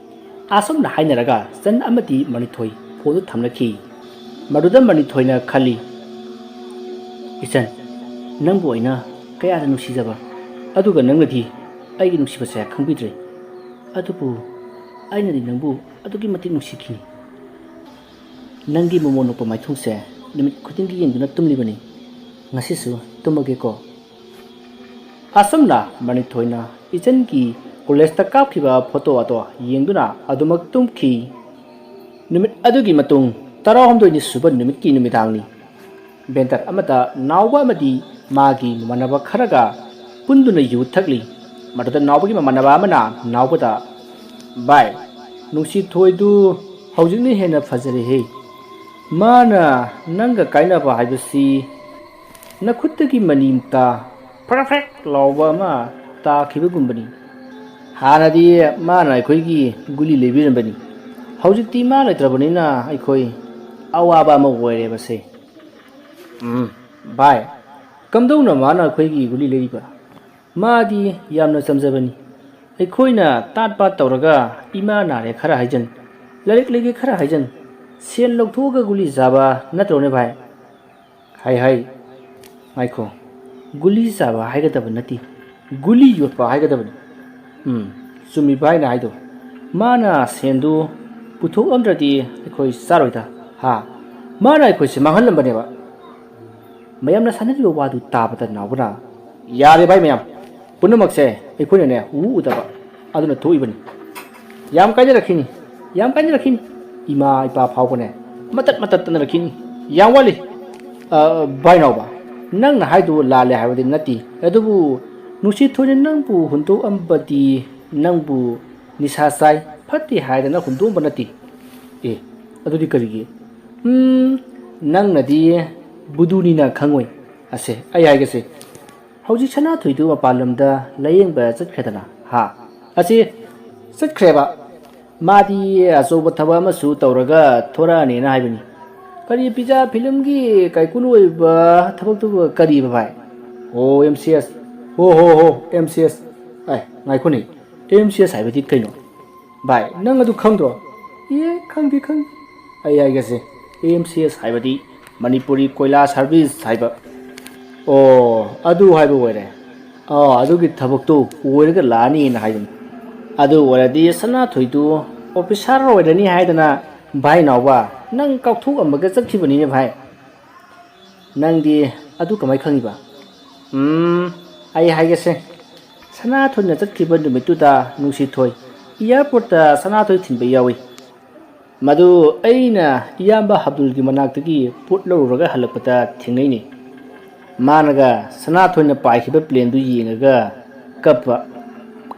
ꯑꯁꯨꯝꯅ ꯍꯥꯏꯅꯔꯒ ꯆꯟ ꯑꯃꯗꯤ ꯃꯅꯤꯊꯣꯏ ꯐꯣꯟꯗꯨ ꯊꯝꯅꯈꯤ꯫ ꯃꯗꯨꯗ ꯃꯅꯤꯊꯣꯏꯅ ꯈꯜꯂꯤ, "ꯏꯆꯟ, ꯅꯪꯕꯨ ꯑꯩꯅ ꯀꯌꯥꯗ ꯅꯨꯡꯁꯤꯖꯕ, ꯑꯗꯨꯒ ꯅꯪꯅꯗꯤ ꯑꯩꯒꯤ ꯅꯨꯡꯁꯤꯕꯁꯦ ꯈꯪꯕꯤꯗ꯭ꯔꯦ꯫ ꯑꯗꯨꯕꯨ ꯑꯩꯅꯗꯤ ꯅꯪꯕꯨ ꯑꯗꯨꯛꯀꯤ ꯃꯇꯤꯛ ꯅꯨꯡꯁꯤꯈꯤ꯫ ꯅꯪꯒꯤ ꯃꯣꯃꯣꯟ ꯅꯣꯛꯄ ꯃꯥꯏꯊꯣꯡꯁꯦ ꯅꯨꯃꯤꯠ ꯈꯨꯗꯤꯡꯒꯤ ꯌꯦꯡꯗꯨꯅ ꯇꯨꯝꯂꯤꯕꯅꯤ꯫ ꯉꯁꯤꯁꯨ ꯇꯨꯝꯃꯒꯦꯀꯣ꯫" ꯑꯁꯨꯝꯅ ꯃꯅꯤꯊꯣꯏꯅ ꯏꯆꯟꯒꯤ ꯀꯣꯂꯦꯖꯇ ꯀꯥꯞꯈꯤꯕ ꯐꯣꯇꯣ ꯑꯗꯣ ꯌꯦꯡꯗꯨꯅ ꯑꯗꯨꯃꯛ ꯇꯨꯝꯈꯤ꯫ ꯅꯨꯃꯤꯠ ꯑꯗꯨꯒꯤ ꯃꯇꯨꯡ ꯇꯔꯥꯍꯨꯝꯗꯣꯏꯅꯤ ꯁꯨꯕ ꯅꯨꯃꯤꯠꯀꯤ ꯅꯨꯃꯤꯗꯥꯡꯅꯤ꯫ ꯕꯦꯟꯇꯔ ꯑꯃꯗ ꯅꯥꯎꯕ ꯑꯃꯗꯤ ꯃꯥꯒꯤ ꯃꯃꯥꯟꯅꯕ ꯈꯔꯒ ꯄꯨꯟꯗꯨꯅ ꯌꯨ ꯊꯛꯂꯤ꯫ ꯃꯗꯨꯗ ꯅꯥꯎꯕꯒꯤ ꯃꯃꯥꯟꯅꯕ ꯑꯃꯅ ꯅꯥꯎꯕꯗ, "ꯚꯥꯏ, ꯅꯨꯡꯁꯤꯊꯣꯏꯗꯨ ꯍꯧꯖꯤꯛꯅ ꯍꯦꯟꯅ ꯐꯖꯔꯦꯍꯦ꯫ ꯃꯥꯅ ꯅꯪꯒ ꯀꯥꯏꯅꯕ ꯍꯥꯏꯕꯁꯤ ꯅꯈꯨꯠꯇꯒꯤ ꯃꯅꯤꯝꯇ ꯐ꯭ꯔꯦꯛ ꯐ꯭ꯔꯦꯛ ꯂꯥꯎꯕ ꯑꯃ ꯇꯥꯈꯤꯕꯒꯨꯝꯕꯅꯤ꯫ ꯍꯥꯟꯅꯗꯤ ꯃꯥꯅ ꯑꯩꯈꯣꯏꯒꯤ ꯒꯨꯂꯤ ꯂꯩꯕꯤꯔꯝꯕꯅꯤ꯫ ꯍꯧꯖꯤꯛꯇꯤ ꯃꯥ ꯂꯩꯇ꯭ꯔꯕꯅꯤꯅ ꯑꯩꯈꯣꯏ ꯑꯋꯥꯕ ꯑꯃ ꯑꯣꯏꯔꯦꯕꯁꯦ꯫" "ꯎꯝ, ꯚꯥꯏ, ꯀꯝꯗꯧꯅ ꯃꯥꯅ ꯑꯩꯈꯣꯏꯒꯤ ꯒꯨꯂꯤ ꯂꯩꯔꯤꯕ? ꯃꯥꯗꯤ ꯌꯥꯝꯅ ꯆꯝꯖꯕꯅꯤ꯫ ꯑꯩꯈꯣꯏꯅ ꯇꯥꯠ ꯄꯥꯠ ꯇꯧꯔꯒ ꯏꯃꯥ ꯅꯥꯔꯦ ꯈꯔ ꯍꯥꯏꯖꯟ, ꯂꯥꯏꯔꯤꯛ ꯂꯩꯒꯦ ꯈꯔ ꯍꯥꯏꯖꯟ, ꯁꯦꯟ ꯂꯧꯊꯣꯛꯑꯒ ꯒꯨꯂꯤ ꯆꯥꯕ ꯅꯠꯇ꯭ꯔꯣꯅꯦ ꯚꯥꯏ?" "ꯍꯥꯏ ꯍꯥꯏ, ꯉꯥꯏꯈꯣ, ꯒꯨꯂꯤ ꯆꯥꯕ ꯍꯥꯏꯒꯗꯕ ꯅꯠꯇꯦ, ꯒꯨꯂꯤ ꯌꯣꯠꯄ ꯍꯥꯏꯒꯗꯕꯅꯤ꯫" "ꯎꯝ, ꯆꯨꯝꯃꯤ ꯚꯥꯏꯅ ꯍꯥꯏꯗꯣ꯫ ꯃꯥꯅ ꯁꯦꯟꯗꯨ ꯄꯨꯊꯣꯛꯂꯝꯗ꯭ꯔꯗꯤ ꯑꯩꯈꯣꯏ ꯆꯥꯔꯣꯏꯗ꯫ ꯍꯥ? ꯃꯥꯅ ꯑꯩꯈꯣꯏꯁꯦ ꯃꯥꯡꯍꯜꯂꯝꯕꯅꯦꯕ꯫" ꯃꯌꯥꯝꯅ ꯁꯥꯟꯅꯔꯤꯕ ꯋꯥꯗꯨ ꯇꯥꯕꯗ ꯅꯥꯎꯕꯅ, "ꯌꯥꯔꯦ ꯚꯥꯏ ꯃꯌꯥꯝ, ꯄꯨꯝꯅꯃꯛꯁꯦ ꯑꯩꯈꯣꯏꯅꯅꯦ ꯎ ꯎꯗꯕ, ꯑꯗꯨꯅ ꯊꯣꯛꯏꯕꯅꯤ꯫ ꯌꯥꯝ ꯀꯥꯏꯅꯔꯛꯈꯤꯅꯤ, ꯌꯥꯝ ꯀꯥꯏꯅꯔꯛꯈꯤꯅꯤ꯫ ꯏꯃꯥ ꯏꯄꯥ ꯐꯥꯎꯕꯅꯦ ꯃꯇꯠ ꯃꯇꯠ ꯇꯠꯅꯔꯛꯈꯤꯅꯤ꯫ ꯌꯥꯝ ꯋꯥꯠꯂꯤ꯫" "ꯑ, ꯚꯥꯏ ꯅꯥꯎꯕ, ꯅꯪꯅ ꯍꯥꯏꯗꯨ ꯂꯥꯜꯂꯦ ꯍꯥꯏꯕꯗꯤ ꯅꯠꯇꯦ, ꯑꯗꯨꯕꯨ ꯅꯨꯡꯁꯤꯊꯣꯏꯅ ꯅꯪꯕꯨ ꯍꯨꯟꯗꯣꯛꯑꯝꯕꯗꯤ ꯅꯪꯕꯨ ꯅꯤꯁꯥ ꯆꯥꯏ, ꯐꯠꯇꯦ ꯍꯥꯏꯗꯅ ꯍꯨꯟꯗꯣꯛꯑꯝꯕ ꯅꯠꯇꯦ꯫" "ꯑꯦ, ꯑꯗꯨꯗꯤ ꯀꯔꯤꯒꯤ?" "ꯎꯝ, ꯅꯪꯅꯗꯤ ꯕꯨꯗꯨꯅꯤꯅ ꯈꯪꯉꯣꯏ꯫ ꯑꯁꯦ, ꯑꯩ ꯍꯥꯏꯒꯦꯁꯦ, ꯍꯧꯖꯤꯛ ꯁꯅꯥꯊꯣꯏꯗꯨ ꯃꯄꯥꯟ ꯂꯝꯗ ꯂꯥꯌꯦꯡꯕ ꯆꯠꯈ꯭ꯔꯦꯗꯅ꯫ ꯍꯥ? ꯑꯁꯤ ꯆꯠꯈ꯭ꯔꯦꯕ꯫ ꯃꯥꯗꯤ ꯑꯆꯧꯕ ꯊꯕꯛ ꯑꯃꯁꯨ ꯇꯧꯔꯒ ꯊꯣꯔꯛꯑꯅꯦꯅ ꯍꯥꯏꯕꯅꯤ꯫ ꯀꯔꯤ ꯄꯤꯖꯥ ꯐꯤꯂꯝꯒꯤ ꯀꯥꯏꯀꯨꯅ ꯑꯣꯏꯕ ꯊꯕꯛꯇꯨꯕꯨ ꯀꯔꯤꯕ ꯚꯥꯏ? ꯑꯣ, ꯑꯦꯝ ꯁꯤ ꯑꯦꯁ꯫ ꯍꯣ ꯍꯣ ꯍꯣ, ꯑꯦꯝ ꯁꯤ ꯑꯦꯁ꯫ ꯑꯦ, ꯉꯥꯏꯈꯣꯅꯦ, ꯑꯦꯝ ꯁꯤ ꯑꯦꯁ ꯍꯥꯏꯕꯗꯤ ꯀꯩꯅꯣ? ꯚꯥꯏ, ꯅꯪ ꯑꯗꯨ ꯈꯪꯗ꯭ꯔꯣ? ꯑꯦ, ꯈꯪꯗꯦ, ꯈꯪꯗꯦ꯫ ꯑꯩ ꯍꯥꯏꯒꯦꯁꯦ, ꯑꯦꯝ ꯁꯤ ꯑꯦꯁ ꯍꯥꯏꯕꯗꯤ ꯃꯅꯤꯄꯨꯔꯤ ꯀꯣꯏꯂꯥ ꯁꯥꯔꯚꯤꯁ ꯍꯥꯏꯕ꯫ ꯑꯣ, ꯑꯗꯨ ꯍꯥꯏꯕ ꯑꯣꯏꯔꯦ꯫ ꯑꯣ, ꯑꯗꯨꯒꯤ ꯊꯕꯛꯇꯨ ꯑꯣꯏꯔꯒ ꯂꯥꯛꯑꯅꯤꯅ ꯍꯥꯏꯕꯅꯤ꯫ ꯑꯗꯨ ꯑꯣꯏꯔꯗꯤ ꯁꯅꯥꯊꯣꯏꯗꯨ ꯑꯣꯐꯤꯁꯥꯔ ꯑꯣꯏꯔꯅꯤ ꯍꯥꯏꯗꯅ ꯚꯥꯏ ꯅꯥꯎꯕ, ꯅꯪ ꯀꯥꯎꯊꯣꯛꯑꯝꯃꯒ ꯆꯠꯈꯤꯕꯅꯤꯅꯦ ꯚꯥꯏ꯫ ꯅꯪꯗꯤ ꯑꯗꯨ ꯀꯃꯥꯏ ꯈꯪꯉꯤꯕ? ꯎꯝ, ꯑꯩ ꯍꯥꯏꯒꯦꯁꯦ꯫ ꯁꯅꯥꯊꯣꯏꯅ ꯆꯠꯈꯤꯕ ꯅꯨꯃꯤꯠꯇꯨꯗ ꯅꯨꯡꯁꯤꯊꯣꯏ ꯏꯌꯥꯔꯄꯣꯔꯠꯇ ꯁꯅꯥꯊꯣꯏ ꯊꯤꯟꯕ ꯌꯥꯎꯏ꯫ ꯃꯗꯨ ꯑꯩꯅ ꯏꯌꯥꯝꯕ ꯑꯕꯗꯨꯜꯒꯤ ꯃꯅꯥꯛꯇꯒꯤ ꯄꯣꯠ ꯂꯧꯔꯨꯔꯒ ꯍꯜꯂꯛꯄꯗ ꯊꯦꯡꯅꯩꯅꯤ꯫ ꯃꯥꯅꯒ ꯁꯅꯥꯊꯣꯏꯅ ꯄꯥꯏꯈꯤꯕ ꯄ꯭ꯂꯦꯟꯗꯨ ꯌꯦꯡꯉꯒ ꯀꯞꯄ꯫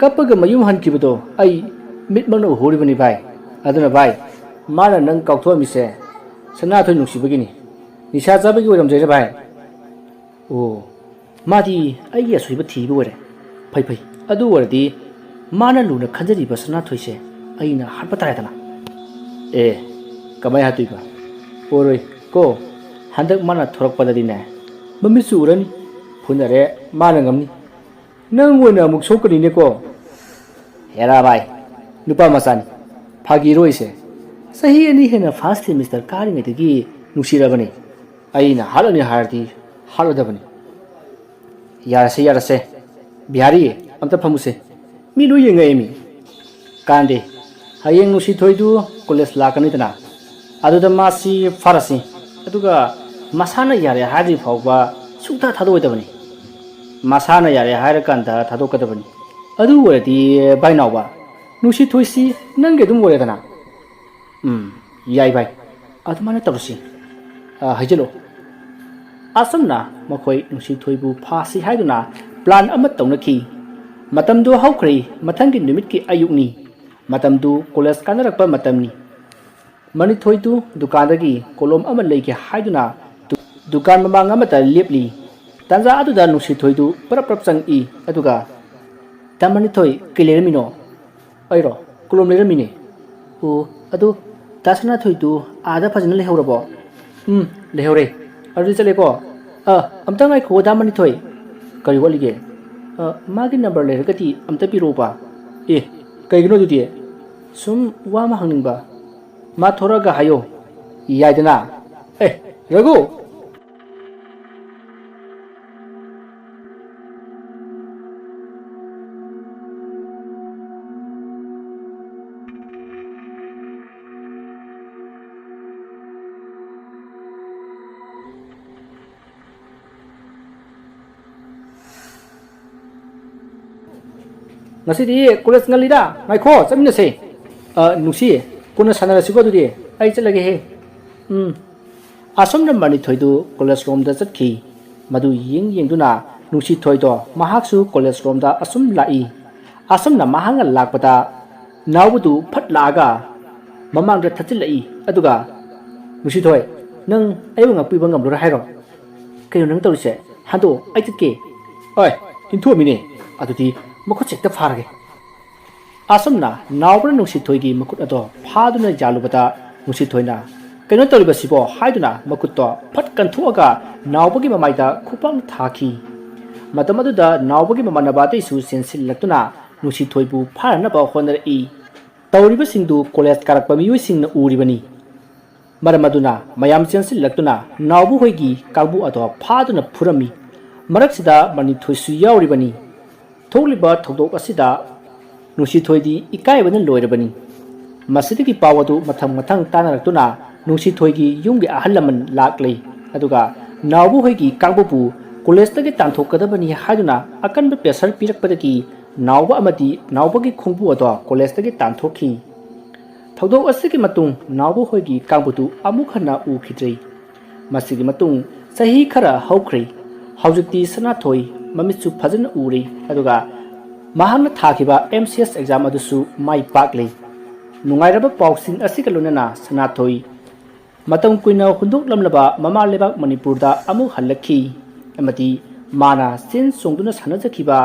ꯀꯞꯄꯒ ꯃꯌꯨꯝ ꯍꯟꯈꯤꯕꯗꯣ ꯑꯩ ꯃꯤꯠꯃꯛꯅ ꯎꯍꯧꯔꯤꯕꯅꯤ ꯚꯥꯏ꯫ ꯑꯗꯨꯅ ꯚꯥꯏ, ꯃꯥꯅ ꯅꯪ ꯀꯥꯎꯊꯣꯛꯑꯝꯃꯤꯁꯦ ꯁꯅꯥꯊꯣꯏ ꯅꯨꯡꯁꯤꯕꯒꯤꯅꯤ꯫ ꯅꯤꯁꯥ ꯆꯥꯕꯒꯤ ꯑꯣꯏꯔꯝꯗ꯭ꯔꯦꯅꯦ ꯚꯥꯏ꯫ ꯑꯣ, ꯃꯥꯗꯤ ꯑꯩꯒꯤ ꯑꯁꯣꯏꯕ ꯊꯤꯕ ꯑꯣꯏꯔꯦ꯫ ꯐꯩ, ꯐꯩ꯫ ꯑꯗꯨ ꯑꯣꯏꯔꯗꯤ ꯃꯥꯅ ꯂꯨꯅ ꯈꯟꯖꯔꯤꯕ ꯁꯅꯥꯊꯣꯏꯁꯦ ꯑꯩꯅ ꯍꯥꯠꯄ ꯇꯥꯔꯦꯗꯅ꯫ ꯑꯦ, ꯀꯃꯥꯏ ꯍꯥꯠꯇꯣꯏꯕ? ꯑꯣꯏꯔꯣꯏ ꯀꯣ꯫ ꯍꯟꯗꯛ ꯃꯥꯅ ꯊꯣꯔꯛꯄꯗꯗꯤꯅꯦ, ꯃꯃꯤꯠꯁꯨ ꯎꯔꯅꯤ꯫ ꯐꯨꯅꯔꯦ, ꯃꯥꯅ ꯉꯝꯅꯤ꯫ ꯅꯪ ꯑꯣꯏꯅ ꯑꯃꯨꯛ ꯁꯣꯛꯀꯅꯤꯅꯦꯀꯣ꯫ ꯍꯦꯔꯥ ꯚꯥꯏ, ꯅꯨꯄꯥ ꯃꯆꯥꯅꯤ꯫ ꯐꯥꯒꯤꯔꯣꯏꯁꯦ꯫ ꯆꯍꯤ ꯑꯅꯤ ꯍꯦꯟꯅ ꯐꯥꯔꯁ ꯁꯦꯃꯤꯁꯇꯔ ꯀꯥꯔꯤꯉꯩꯗꯒꯤ ꯅꯨꯡꯁꯤꯔꯕꯅꯤ꯫ ꯑꯩꯅ ꯍꯥꯠꯂꯅꯤ ꯍꯥꯏꯔꯗꯤ ꯍꯥꯠꯂꯗꯕꯅꯤ꯫ ꯌꯥꯔꯁꯦ, ꯌꯥꯔꯁꯦ꯫ ꯕꯤꯍꯥꯔꯤ, ꯑꯝꯇ ꯐꯝꯃꯨꯁꯦ꯫ ꯃꯤ ꯂꯣꯏ ꯌꯦꯡꯉꯛꯑꯦꯃꯤ꯫ ꯀꯥꯟꯗꯦ꯫ ꯍꯌꯦꯡ ꯅꯨꯡꯁꯤꯊꯣꯏꯗꯨ ꯀꯣꯂꯦꯖ ꯂꯥꯛꯀꯅꯤꯗꯅ꯫ ꯑꯗꯨꯗ ꯃꯥꯁꯤ ꯐꯥꯔꯁꯤ꯫ ꯑꯗꯨꯒ ꯃꯁꯥꯅ ꯌꯥꯔꯦ ꯍꯥꯏꯗ꯭ꯔꯤ ꯐꯥꯎꯕ ꯁꯨꯡꯊꯥ ꯊꯥꯗꯣꯛꯑꯣꯏꯗꯕꯅꯤ꯫ ꯃꯁꯥꯅ ꯌꯥꯔꯦ ꯍꯥꯏꯔꯀꯥꯟꯗ ꯊꯥꯗꯣꯛꯀꯗꯕꯅꯤ꯫ ꯑꯗꯨ ꯑꯣꯏꯔꯗꯤ ꯚꯥꯏ ꯅꯥꯎꯕ, ꯅꯨꯡꯁꯤꯊꯣꯏꯁꯤ ꯅꯪꯒꯤ ꯑꯗꯨꯝ ꯑꯣꯏꯔꯦꯗꯅ꯫ ꯎꯝ, ꯌꯥꯏ ꯚꯥꯏ꯫ ꯑꯗꯨꯃꯥꯏꯅ ꯇꯧꯔꯁꯤ꯫ ꯑ, ꯍꯥꯏꯖꯤꯜꯂꯣ꯫ ꯑꯁꯨꯝꯅ ꯃꯈꯣꯏ ꯅꯨꯡꯁꯤꯊꯣꯏꯕꯨ ꯐꯥꯁꯤ ꯍꯥꯏꯗꯨꯅ ꯄ꯭ꯂꯥꯟ ꯑꯃ ꯇꯧꯅꯈꯤ꯫ ꯃꯇꯝꯗꯨ ꯍꯧꯈ꯭ꯔꯦ, ꯃꯊꯪꯒꯤ ꯅꯨꯃꯤꯠꯀꯤ ꯑꯌꯨꯛꯅꯤ꯫ ꯃꯇꯝꯗꯨ ꯀꯣꯂꯦꯖ ꯀꯥꯅꯔꯛꯄ ꯃꯇꯝꯅꯤ꯫ ꯃꯅꯤꯊꯣꯏꯗꯨ ꯗꯨꯀꯥꯟꯗꯒꯤ ꯀꯣꯂꯣꯝ ꯑꯃ ꯂꯩꯒꯦ ꯍꯥꯏꯗꯨꯅ ꯗꯨ-, ꯗꯨꯀꯥꯟ ꯃꯃꯥꯡ ꯑꯃꯗ ꯂꯦꯞꯂꯤ꯫ ꯇꯥꯟꯖꯥ ꯑꯗꯨꯗ ꯅꯨꯡꯁꯤꯊꯣꯏꯗꯨ ꯄꯔꯞ ꯄꯔꯞ ꯆꯪꯉꯛꯏ꯫ ꯑꯗꯨꯒ, "ꯗꯥ ꯃꯅꯤꯊꯣꯏ, ꯀꯩ ꯂꯩꯔꯝꯃꯤꯅꯣ?" "ꯑꯩꯔꯣ? ꯀꯣꯂꯣꯝ ꯂꯩꯔꯝꯃꯤꯅꯦ꯫" "ꯑꯣ, ꯑꯗꯨ ꯗꯥ ꯁꯅꯥꯊꯣꯏꯗꯨ ꯑꯥꯗ ꯐꯖꯅ ꯂꯩꯍꯧꯔꯕꯣ?" "ꯎꯝ, ꯂꯩꯍꯧꯔꯦ꯫ ꯑꯗꯨꯗꯤ ꯆꯠꯂꯦꯀꯣ꯫ ꯑ, ꯑꯝꯇ ꯉꯥꯏꯈꯣ, ꯗꯥ ꯃꯅꯤꯊꯣꯏ꯫" "ꯀꯔꯤ ꯋꯥꯠꯂꯤꯒꯦ?" "ꯑ, ꯃꯥꯒꯤ ꯅꯝꯕꯔ ꯂꯩꯔꯒꯗꯤ ꯑꯝꯇ ꯄꯤꯔꯛꯎꯕ꯫" "ꯑꯦ, ꯀꯩꯒꯤꯅꯣ ꯑꯗꯨꯗꯤ?" "ꯁꯨꯝ ꯋꯥ ꯑꯃ ꯍꯪꯅꯤꯡꯕ꯫" "ꯃꯥ ꯊꯣꯔꯛꯑꯒ ꯍꯥꯏꯌꯣ꯫" "ꯌꯥꯏꯗꯅ꯫ ꯑꯦ, ꯔꯘꯨ!" "ꯉꯁꯤꯗꯤ ꯀꯣꯂꯦꯖ ꯉꯜꯂꯤꯗ, ꯉꯥꯏꯈꯣ, ꯆꯠꯃꯤꯟꯅꯁꯦ꯫" "ꯑ, ꯅꯨꯡꯁꯤ, ꯀꯣꯟꯅ ꯁꯥꯟꯅꯔꯁꯤꯀꯣ ꯑꯗꯨꯗꯤ, ꯑꯩ ꯆꯠꯂꯒꯦꯍꯦ꯫" ꯎꯝ꯫ ꯑꯁꯨꯝꯅ ꯃꯅꯤꯊꯣꯏꯗꯨ ꯀꯣꯂꯦꯖ ꯔꯣꯝꯗ ꯆꯠꯈꯤ꯫ ꯃꯗꯨ ꯌꯦꯡ ꯌꯦꯡꯗꯨꯅ ꯅꯨꯡꯁꯤꯊꯣꯏꯗꯣ ꯃꯍꯥꯛꯁꯨ ꯀꯣꯂꯦꯖ ꯔꯣꯝꯗ ꯑꯁꯨꯝ ꯂꯥꯛꯏ꯫ ꯑꯁꯨꯝꯅ ꯃꯍꯥꯛꯅ ꯂꯥꯛꯄꯗ ꯅꯥꯎꯕꯗꯨ ꯐꯠ ꯂꯥꯛꯑꯒ ꯃꯃꯥꯡꯗ ꯊꯠꯆꯤꯜꯂꯛꯏ꯫ ꯑꯗꯨꯒ, "ꯅꯨꯡꯁꯤꯊꯣꯏ, ꯅꯪ ꯑꯩꯕꯨ ꯉꯥꯛꯄꯤꯕ ꯉꯝꯂꯔꯣꯏ ꯍꯥꯏꯔꯣ? ꯀꯩꯅꯣ ꯅꯪ ꯇꯧꯔꯤꯁꯦ? ꯍꯟꯗꯣꯛꯑꯣ, ꯑꯩ ꯆꯠꯀꯦ꯫" "ꯑꯣꯏ, ꯏꯟꯊꯣꯛꯑꯝꯃꯤꯅꯦ꯫ ꯑꯗꯨꯗꯤ ꯃꯈꯨꯠꯁꯦ ꯍꯦꯛꯇ ꯐꯥꯔꯒꯦ꯫" ꯑꯁꯨꯝꯅ ꯅꯥꯎꯕꯅ ꯅꯨꯡꯁꯤꯊꯣꯏꯒꯤ ꯃꯈꯨꯠ ꯑꯗꯣ ꯐꯥꯗꯨꯅ ꯌꯥꯜꯂꯨꯕꯗ, ꯅꯨꯡꯁꯤꯊꯣꯏꯅ, "ꯀꯩꯅꯣ ꯇꯧꯔꯤꯕꯁꯤꯕꯣ?" ꯍꯥꯏꯗꯨꯅ ꯃꯈꯨꯠꯇꯣ ꯐꯠ ꯀꯟꯊꯣꯛꯑꯒ ꯅꯥꯎꯕꯒꯤ ꯃꯃꯥꯏꯗ ꯈꯨꯄꯥꯛꯅ ꯊꯥꯈꯤ꯫ ꯃꯇꯝ ꯑꯗꯨꯗ ꯅꯥꯎꯕꯒꯤ ꯃꯃꯥꯟꯅꯕ ꯑꯇꯩꯁꯨ ꯆꯦꯟꯁꯤꯜꯂꯛꯇꯨꯅ ꯅꯨꯡꯁꯤꯊꯣꯏꯕꯨ ꯐꯥꯅꯅꯕ ꯍꯣꯠꯅꯔꯛꯏ꯫ ꯇꯧꯔꯤꯕꯁꯤꯡꯗꯨ ꯀꯣꯂꯦꯖ ꯀꯥꯔꯛꯄ ꯃꯤꯑꯣꯏꯁꯤꯡꯅ ꯎꯔꯤꯕꯅꯤ꯫ ꯃꯔꯝ ꯑꯗꯨꯅ ꯃꯌꯥꯝ ꯆꯦꯟꯁꯤꯜꯂꯛꯇꯨꯅ ꯅꯥꯎꯕ ꯍꯣꯏꯒꯤ ꯀꯥꯡꯕꯨ ꯑꯗꯣ ꯐꯥꯗꯨꯅ ꯐꯨꯔꯝꯃꯤ꯫ ꯃꯔꯛꯁꯤꯗ ꯃꯅꯤꯊꯣꯏꯁꯨ ꯌꯥꯎꯔꯤꯕꯅꯤ꯫ ꯊꯣꯛꯂꯤꯕ ꯊꯧꯗꯣꯛ ꯑꯁꯤꯗ ꯅꯨꯡꯁꯤꯊꯣꯏꯗꯤ ꯏꯀꯥꯏꯕꯅ ꯂꯣꯏꯔꯕꯅꯤ꯫ ꯃꯁꯤꯗꯒꯤ ꯄꯥꯎ ꯑꯗꯨ ꯃꯊꯪ ꯃꯊꯪ ꯇꯥꯅꯔꯛꯇꯨꯅ ꯅꯨꯡꯁꯤꯊꯣꯏꯒꯤ ꯌꯨꯝꯒꯤ ꯑꯍꯜ ꯂꯃꯟ ꯂꯥꯛꯂꯦ꯫ ꯑꯗꯨꯒ ꯅꯥꯎꯕ ꯍꯣꯏꯒꯤ ꯀꯥꯡꯕꯨꯕꯨ ꯀꯣꯂꯦꯖꯇꯒꯤ ꯇꯥꯟꯊꯣꯛꯀꯗꯕꯅꯤ ꯍꯥꯏꯗꯨꯅ ꯑꯀꯟꯕ pressure ꯄꯤꯔꯛꯄꯗꯒꯤ ꯅꯥꯎꯕ ꯑꯃꯗꯤ ꯅꯥꯎꯕꯒꯤ ꯈꯣꯡꯕꯨ ꯑꯗꯣ ꯀꯣꯂꯦꯖꯇꯒꯤ ꯇꯥꯟꯊꯣꯛꯈꯤ꯫ ꯊꯧꯗꯣꯛ ꯑꯁꯤꯒꯤ ꯃꯇꯨꯡ ꯅꯥꯎꯕ ꯍꯣꯏꯒꯤ ꯀꯥꯡꯕꯨꯗꯨ ꯑꯃꯨꯛ ꯍꯟꯅ ꯎꯈꯤꯗ꯭ꯔꯦ꯫ ꯃꯁꯤꯒꯤ ꯃꯇꯨꯡ ꯆꯍꯤ ꯈꯔ ꯍꯧꯈ꯭ꯔꯦ꯫ ꯍꯧꯖꯤꯛꯇꯤ ꯁꯅꯥꯊꯣꯏ ꯃꯃꯤꯠꯁꯨ ꯐꯖꯅ ꯎꯔꯦ, ꯑꯗꯨꯒ ꯃꯍꯥꯛꯅ ꯊꯥꯈꯤꯕ M C S exam ꯑꯗꯨꯁꯨ ꯃꯥꯏ ꯄꯥꯛꯂꯦ꯫ ꯅꯨꯡꯉꯥꯏꯔꯕ ꯄꯥꯎꯁꯤꯡ ꯑꯁꯤꯒ ꯂꯣꯏꯅꯅ ꯁꯅꯥꯊꯣꯏ ꯃꯇꯝ ꯀꯨꯏꯅ ꯍꯨꯟꯗꯣꯛꯂꯝꯂꯕ ꯃꯃꯥ ꯂꯩꯕꯥꯛ ꯃꯅꯤꯄꯨꯔꯗ ꯑꯃꯨꯛ ꯍꯜꯂꯛꯈꯤ, ꯑꯃꯗꯤ ꯃꯥꯅ ꯆꯦꯟ ꯆꯣꯡꯗꯨꯅ ꯁꯥꯟꯅꯖꯈꯤꯕ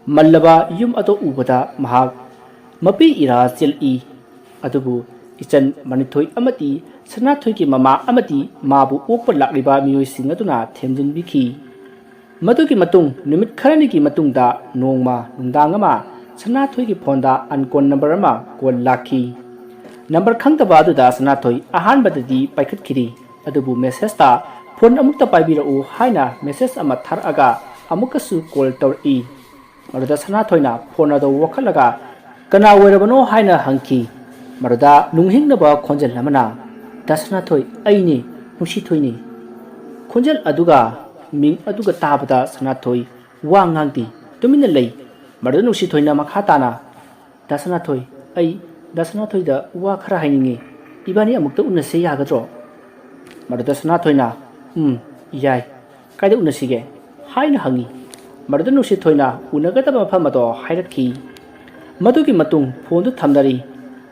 ꯃꯜꯂꯕ ꯌꯨꯝ ꯑꯗꯨ ꯎꯕꯗ ꯃꯍꯥꯛ ꯃꯄꯤ ꯏꯔꯥ ꯆꯦꯜꯂꯛꯏ꯫ ꯑꯗꯨꯕꯨ ꯏꯆꯟ ꯃꯅꯤꯊꯣꯏ ꯑꯃꯗꯤ ꯁꯅꯥꯊꯣꯏꯒꯤ ꯃꯃꯥ ꯑꯃꯗꯤ ꯃꯥꯕꯨ ꯑꯣꯛꯄ ꯂꯥꯛꯂꯤꯕ ꯃꯤꯑꯣꯏꯁꯤꯡ ꯑꯗꯨꯅ ꯊꯦꯝꯖꯤꯟꯕꯤꯈꯤ꯫ ꯃꯗꯨꯒꯤ ꯃꯇꯨꯡ ꯅꯨꯃꯤꯠ ꯈꯔꯅꯤꯒꯤ ꯃꯇꯨꯡꯗ ꯅꯣꯡꯃ ꯅꯨꯡꯗꯥꯡ ꯑꯃ ꯁꯅꯥꯊꯣꯏꯒꯤ ꯐꯣꯟꯗ unknown number ꯑꯃ call ꯂꯥꯛꯈꯤ꯫ Number ꯈꯪꯗꯕ ꯑꯗꯨꯗ ꯁꯅꯥꯊꯣꯏ ꯑꯍꯥꯟꯕꯗꯗꯤ ꯄꯥꯏꯈꯠꯈꯤꯗꯦ, ꯑꯗꯨꯕꯨ messageꯇ "ꯐꯣꯟ ꯑꯃꯨꯛꯇ ꯄꯥꯏꯕꯤꯔꯛꯎ" ꯍꯥꯏꯅ message ꯑꯃ ꯊꯥꯔꯛꯑꯒ ꯑꯃꯨꯛꯀꯁꯨ call ꯇꯧꯔꯛꯏ꯫ ꯃꯗꯨꯗ ꯁꯅꯥꯊꯣꯏꯅ ꯐꯣꯟ ꯑꯗꯨ ꯋꯥꯈꯠꯂꯒ "ꯀꯅꯥ ꯑꯣꯏꯔꯕꯅꯣ?" ꯍꯥꯏꯅ ꯍꯪꯈꯤ꯫ ꯃꯗꯨꯗ ꯅꯨꯡꯍꯤꯡꯅꯕ ꯈꯣꯟꯖꯦꯜ ꯑꯃꯅ, "ꯗꯥ ꯁꯅꯥꯊꯣꯏ, ꯑꯩꯅꯤ, ꯅꯨꯡꯁꯤꯊꯣꯏꯅꯤ"꯫ ꯈꯣꯟꯖꯦꯜ ꯑꯗꯨꯒ ꯃꯤꯡ ꯑꯗꯨꯒ ꯇꯥꯕꯗ ꯁꯅꯥꯊꯣꯏ ꯋꯥ ꯉꯥꯡꯗꯦ, ꯇꯨꯃꯤꯟꯅ ꯂꯩ꯫ ꯃꯗꯨꯗ ꯅꯨꯡꯁꯤꯊꯣꯏꯅ ꯃꯈꯥ ꯇꯥꯅ, "ꯗꯥ ꯁꯅꯥꯊꯣꯏ, ꯑꯩ ꯗꯥ ꯁꯅꯥꯊꯣꯏꯗ ꯋꯥ ꯈꯔ ꯍꯥꯏꯅꯤꯡꯉꯤ꯫ ꯏꯕꯥꯅꯤ ꯑꯃꯨꯛꯇ ꯎꯅꯁꯦ ꯌꯥꯒꯗ꯭ꯔꯣ?" ꯃꯗꯨꯗ ꯁꯅꯥꯊꯣꯏꯅ, "ꯎꯝ, ꯌꯥꯏ꯫ ꯀꯥꯏꯗ ꯎꯅꯁꯤꯒꯦ?" ꯍꯥꯏꯅ ꯍꯪꯉꯤ꯫ ꯃꯗꯨꯗ ꯅꯨꯡꯁꯤꯊꯣꯏꯅ ꯎꯅꯒꯗꯕ ꯃꯐꯝ ꯑꯗꯣ ꯍꯥꯏꯔꯛꯈꯤ꯫ ꯃꯗꯨꯒꯤ ꯃꯇꯨꯡ ꯐꯣꯟꯗꯨ ꯊꯝꯅꯔꯤ꯫